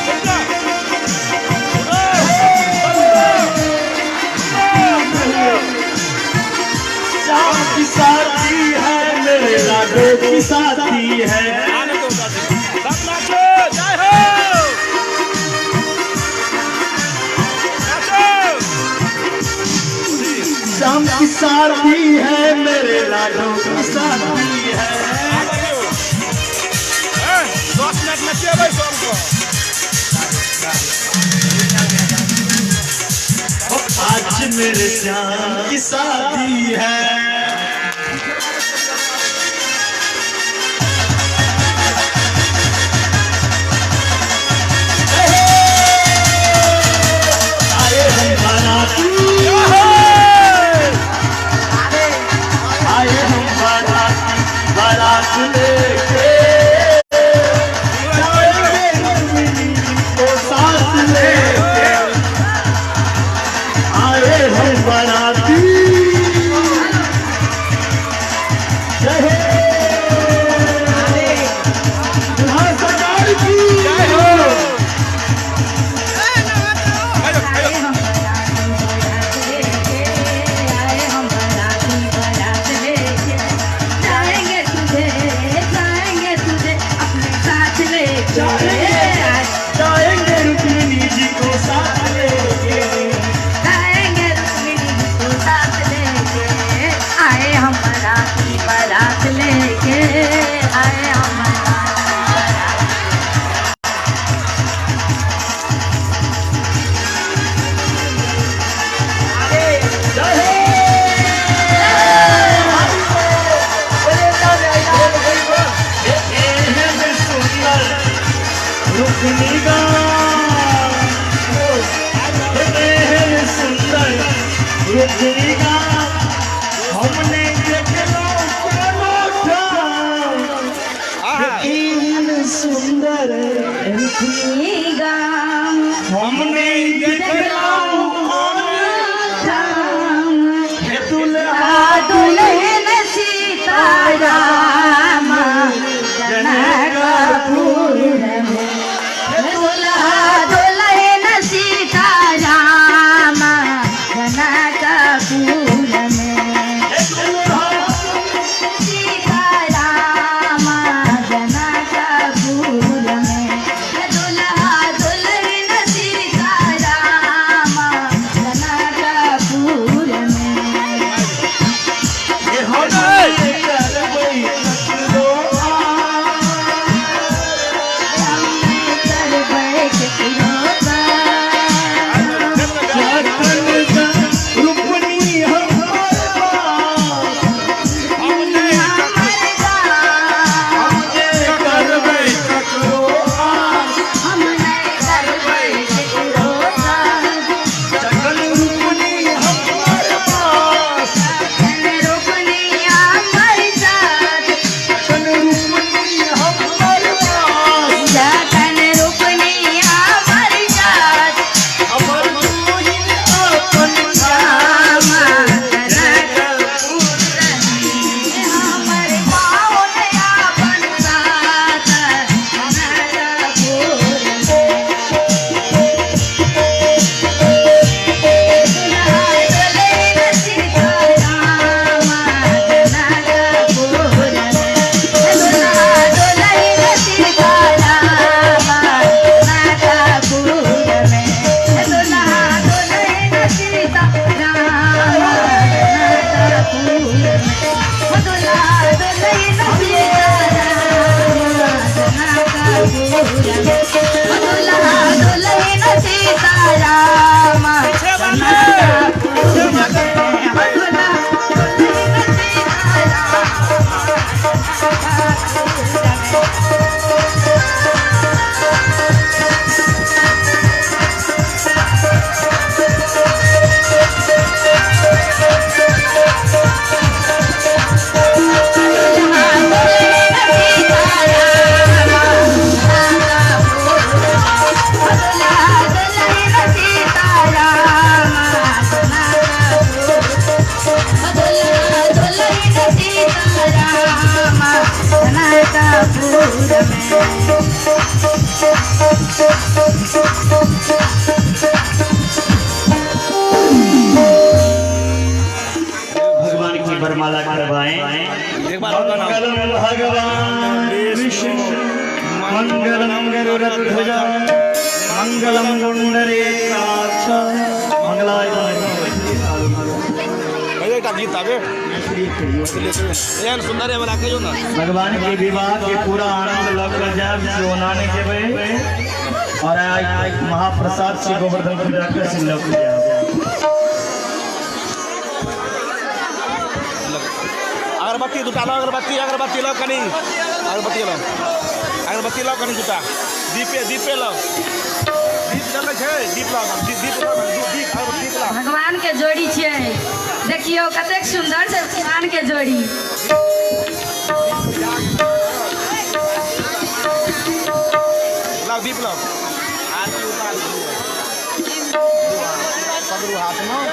उठ जाओ। श्याम की साथी है मेरे लाडो की साथी है। आने दो दादी। सब नाचो, जय हो, नाचो। श्याम की साथी है मेरे लाडो की साथी है। 10 मिनट नचिए भाई सबको। आज मेरे श्याम की शादी है। आए हम बाराती, आए हम बाराती, बारात लेके जाएंगे रुक्मिणी को साथ लेके। आए हम बाराती। जय हो दुल्हा सरकार की जय हो। आयो, आयो। आए हम बाराती बारात लेके, जाएंगे तुझे, जाएंगे तुझे अपने साथ लेके। जाएंगे रुक्मिणी जी को साथ लेके, जाएंगे रुक्मिणी जी को साथ लेके। आए हम बाराती बारात लेके, आए हम बाराती बारात। जय हो। एहन सुंदर रुक्मिणी गा, एहन सुंदर रुक्मिणी गा, हमने देखलो कोनो ठाम। एहन सुंदर हमने देखलो कोनो ठाम। हे दुल्हा दुल्हन सीता राम जनकपुर में, दुल्हा दुल्हन सीता राम जनकपुर माला करवाएं। एक बार और गाना। मंगलम भगवान विष्णु, मंगलम गरुड़ध्वज, मंगलम पुंडरीकाक्ष, मंगलाय भैया एकटा गीत आबे एहन सुंदर है बना के जो ना। भगवान के विवाह के पूरा आनंद लग जाए सोनाने के बे और आज महाप्रसाद श्री गोवर्धन पूजा के से लग जाए। अगरबत्ती दुटा लो, अगरबत्ती अगरबत्ती लो कनी, अगरबत्ती लो, अगरबत्ती लो कनी दुटा, दीपे दीपे लो, दीप जलै छै, दीप लो, दीप दीप लो, दीप अगरबत्ती लो। भगवान के जोड़ी छै, देखियौ कतेक सुंदर छै भगवान के जोड़ी। लाओ दीप लाओ, आरती उतार पकड़ू हाथ में।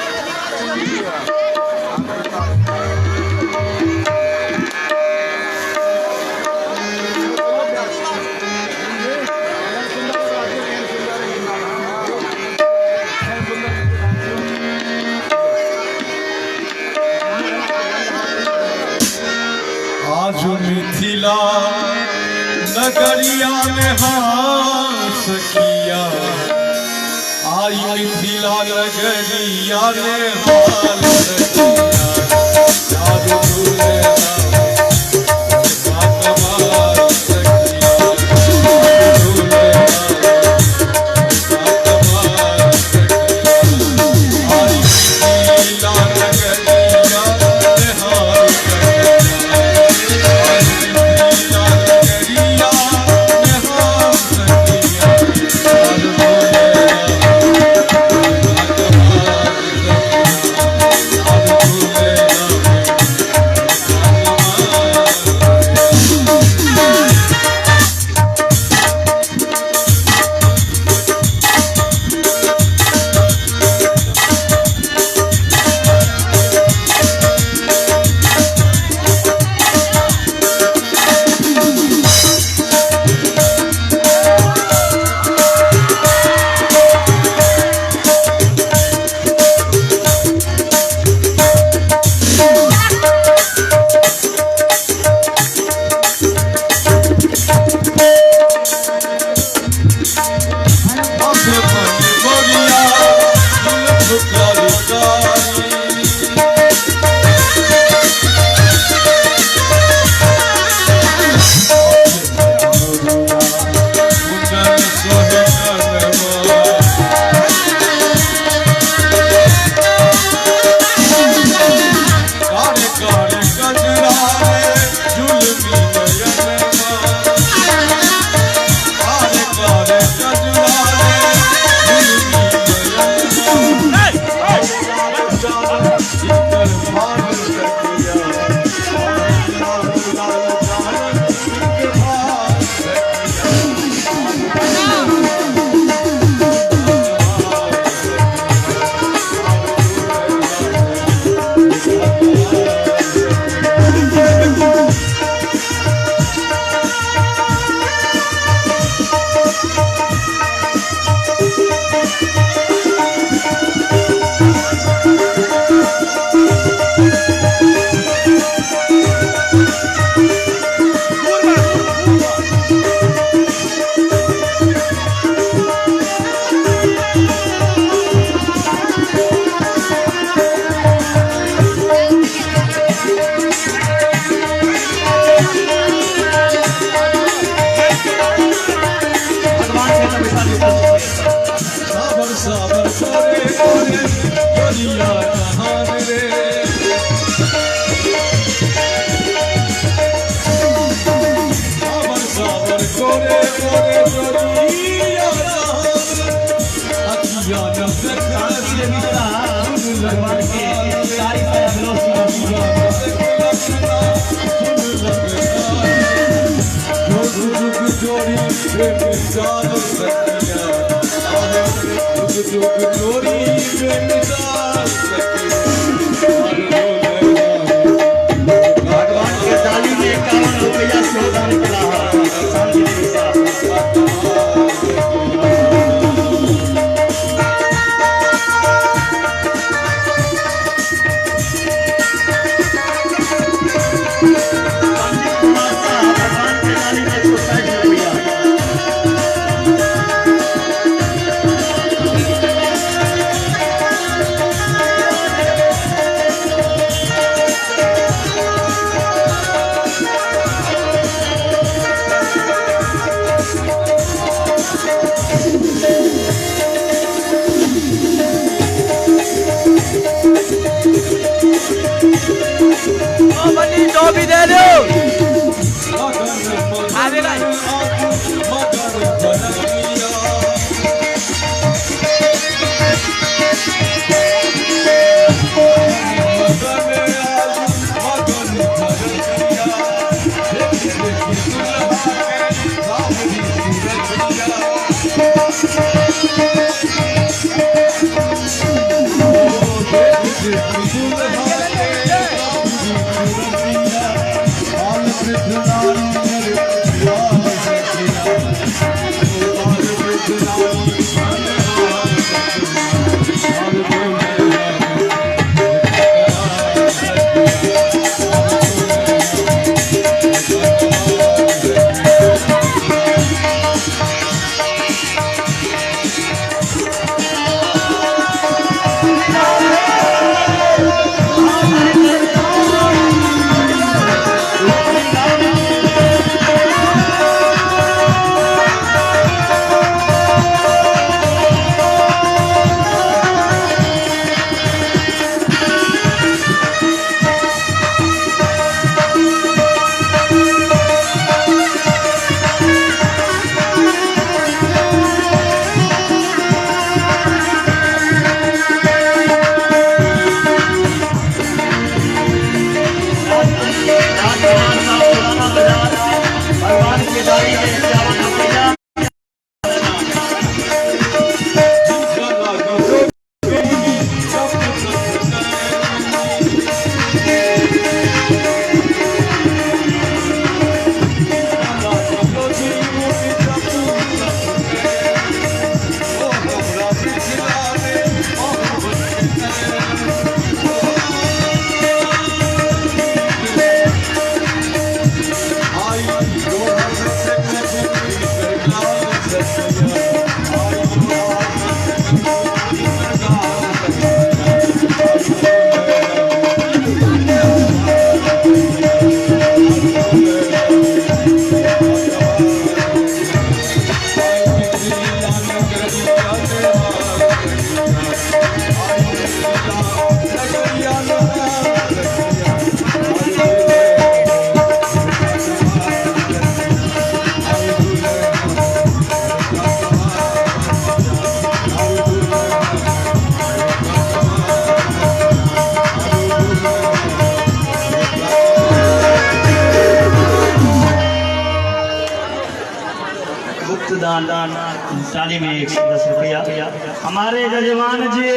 आज मिथिला नगरिया में हास किया, आई मिथिला नगरिया में हास किया, जादू भगवान के डाली में 51 रुपया सौदा निकला है। शांति के साथ। दान ताली में 110 रुपया। हमारे यजमान जी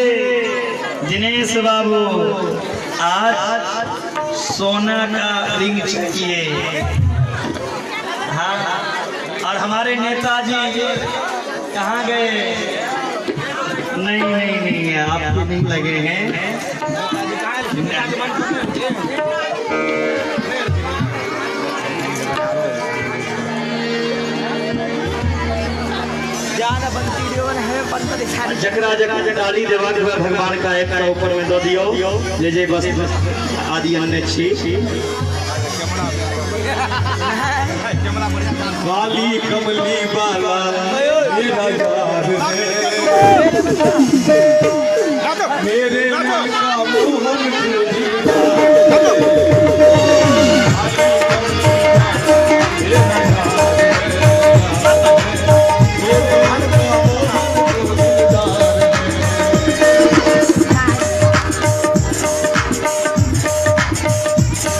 दिनेश बाबू आज सोना का रिंग किए। हाँ, और हमारे नेताजी कहाँ गए? नहीं नहीं नहीं, आपको नहीं लगे हैं। जकरा जकरा डाली देवा के भगवान का एक का ऊपर में दो दियो जे जे बस आदि अनने छी। काली कमली बाला मेरा यार है, मेरे मन का मोहन मेरा यार है, मेरा दीदार है,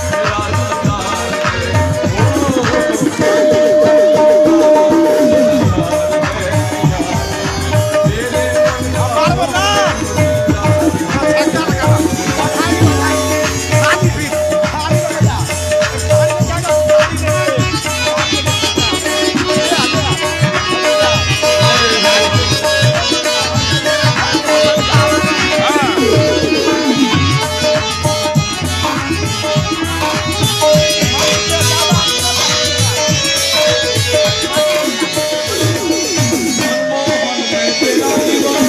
मेरा यार है, मेरा दीदार है।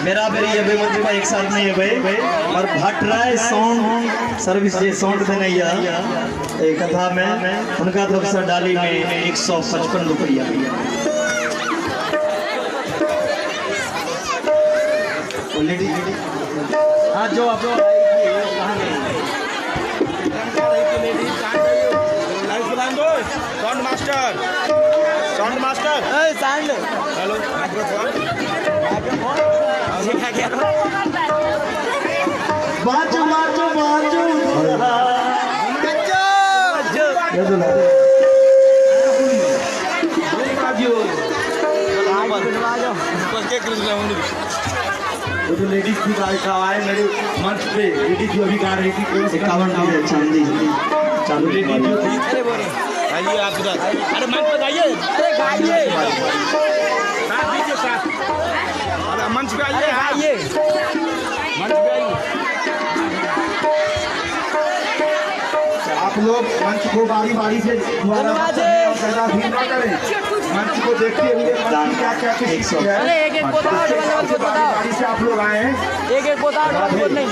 मेरा बेरी अबे मंच पर एक साथ नहीं अबे और भट्टराय साउंड सर्विस जे साउंड देने या एक कथा में उनका तरफ से डाली में 155 रुपया। लेडी हाँ जो आप कहाँ गई? Sound master, sound master, sound hello microphone. बाजू बाजू बाजू वो जो लेडीज थी गायिका आए मेरे मंच पे, लेडीज जो अभी गा रही थी, कोई 51 भी है, चांदी चांदी लेडीज जो थी। आइए आप इधर, अरे मंच पे गाइए, अरे गाइए, साथ दीजिए साथ, अरे मंच पे आइए, आइए मंच पे आइए। आप लोग मंच को बारी बारी से ज्यादा भीड़ ना करें। मंच को देखते हुए मंच की क्या क्या 100। है, अरे एक एक पोता और डबल डबल बारी पोता बारी से आप लोग आए हैं। एक एक पोता और डबल नहीं।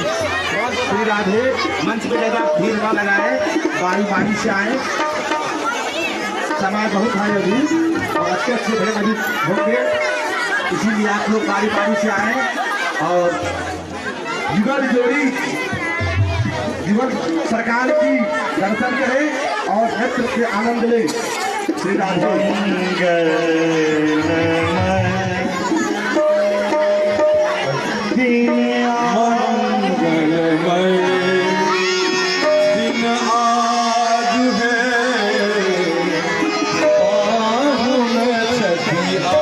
श्री राधे, मंच पे ज्यादा भीड़ ना लगाए, बारी बारी से आए। समय बहुत है अभी और अच्छे अच्छे भजन अभी होंगे, इसीलिए आप लोग बारी बारी से आए और युगल जोड़ी युगल सरकार की दर्शन करें और नृत्य के आनंद लें। श्री राधे। मंगलमय दिन आज है, पाहुन छठिया।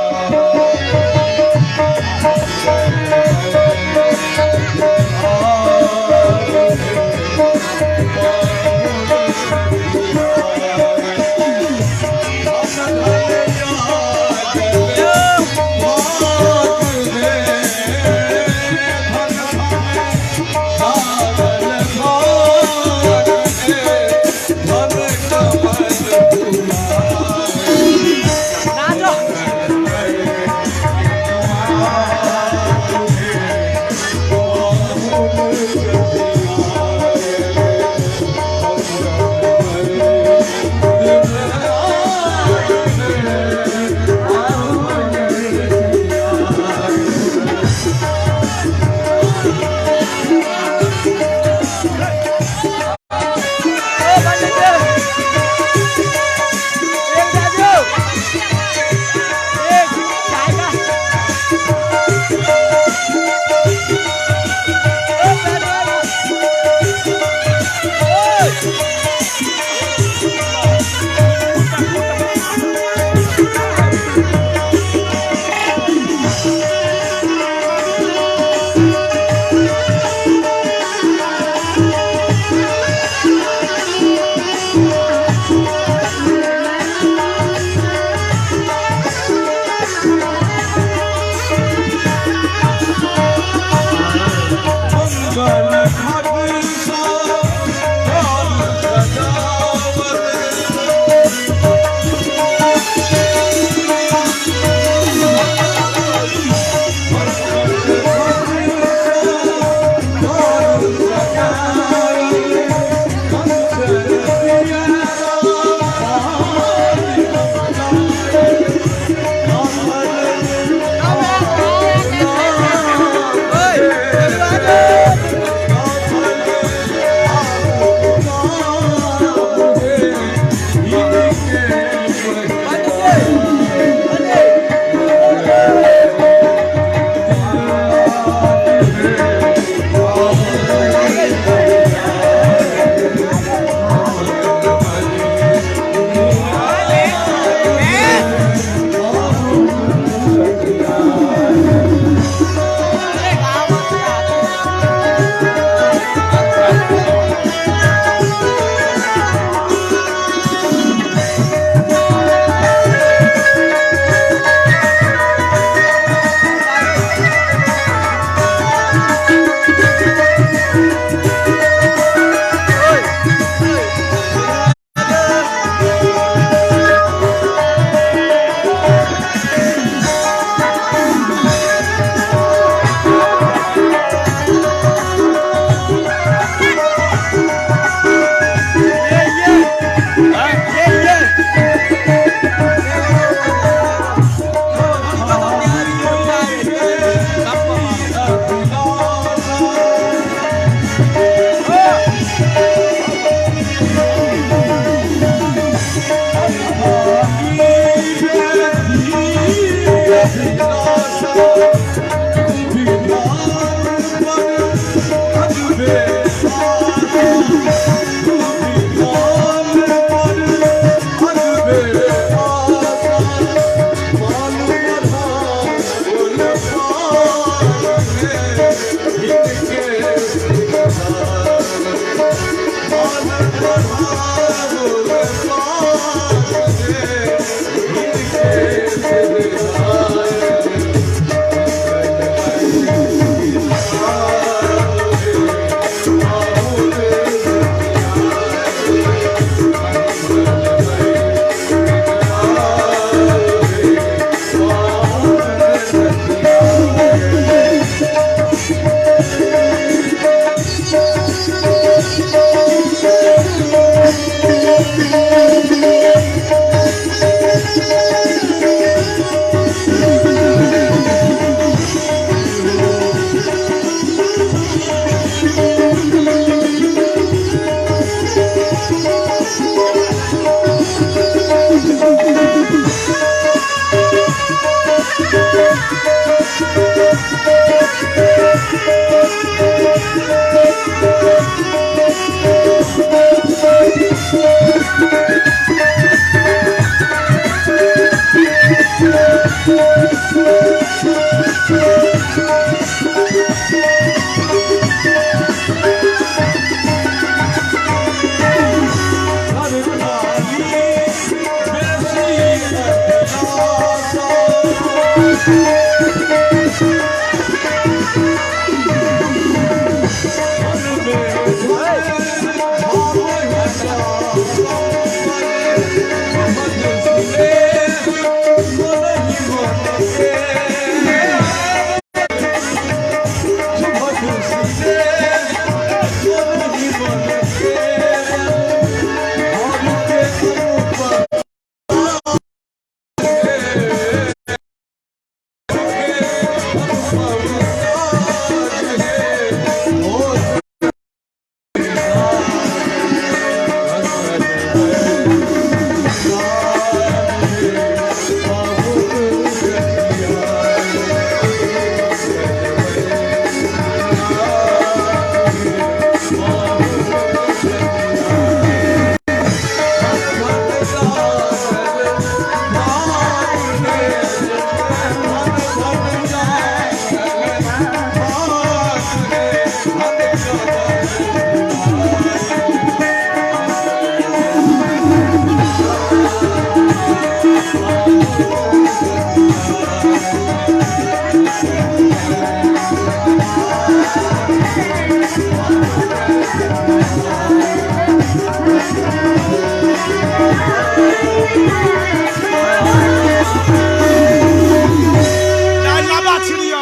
दालि लाबा छिड़िया।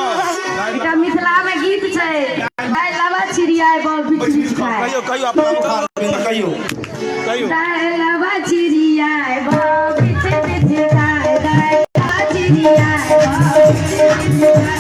एकटा मिथिला में गीत छै, दालि लाबा छिड़ियाए बल बिच बिच खाए। कहियो कहियो, अपना मुखार कहियो कहियो। दालि लाबा छिड़ियाए बल बिच बिच खाए, दालि लाबा छिड़ियाए बल बिच बिच खाए।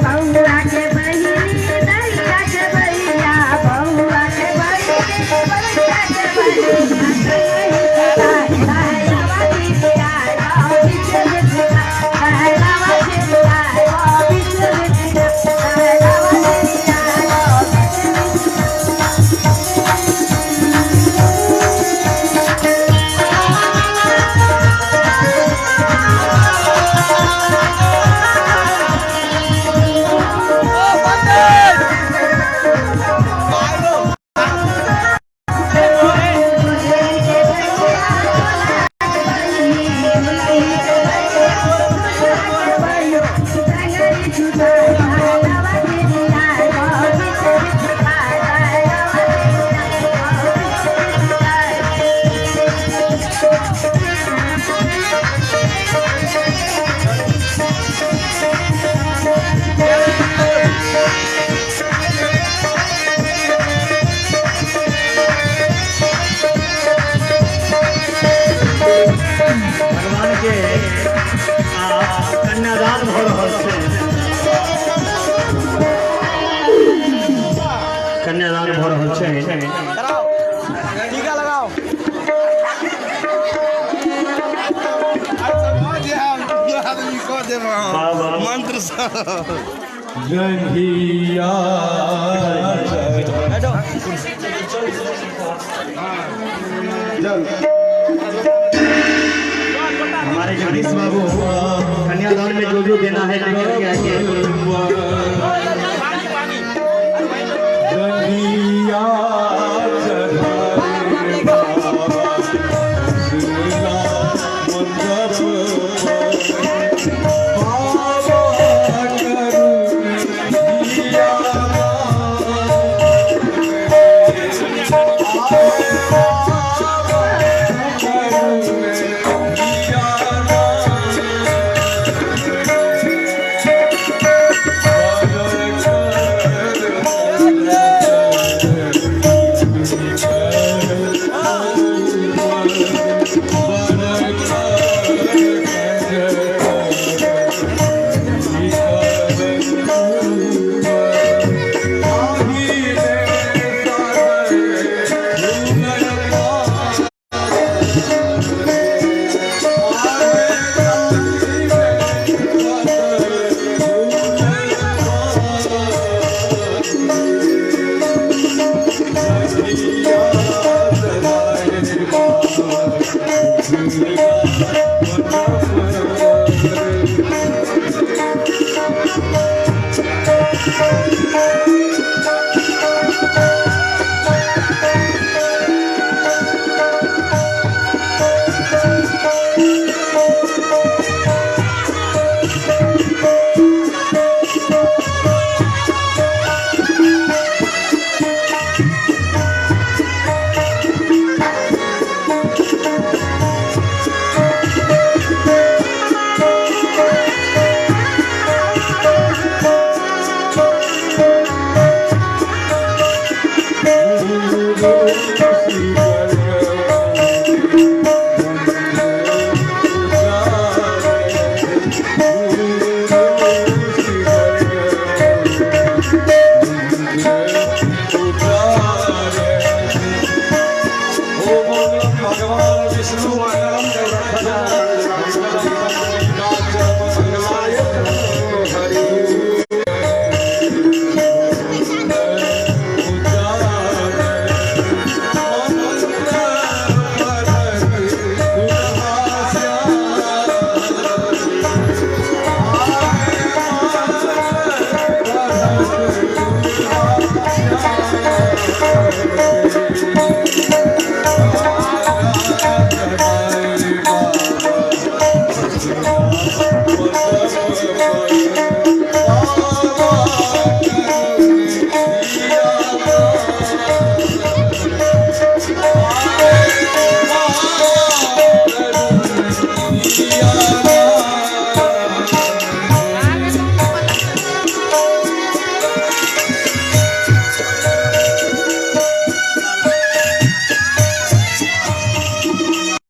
बौआ के बहिनी दैया के भैया, बौआ के बहिनी दैया के भैया। भगवान के आ कन्यादान भऽ रहल छै, कन्यादान भऽ रहल छै। टीका लगाओ। वाह वाह। मंत्र से जंघिया। हमारे गणेश बाबू कन्यादान में जो जो देना है लेकर के आएंगे। जंघिया चढ़ाए बाबा सुना मंडप, बाबा करुणिया। भगवान विष्णु।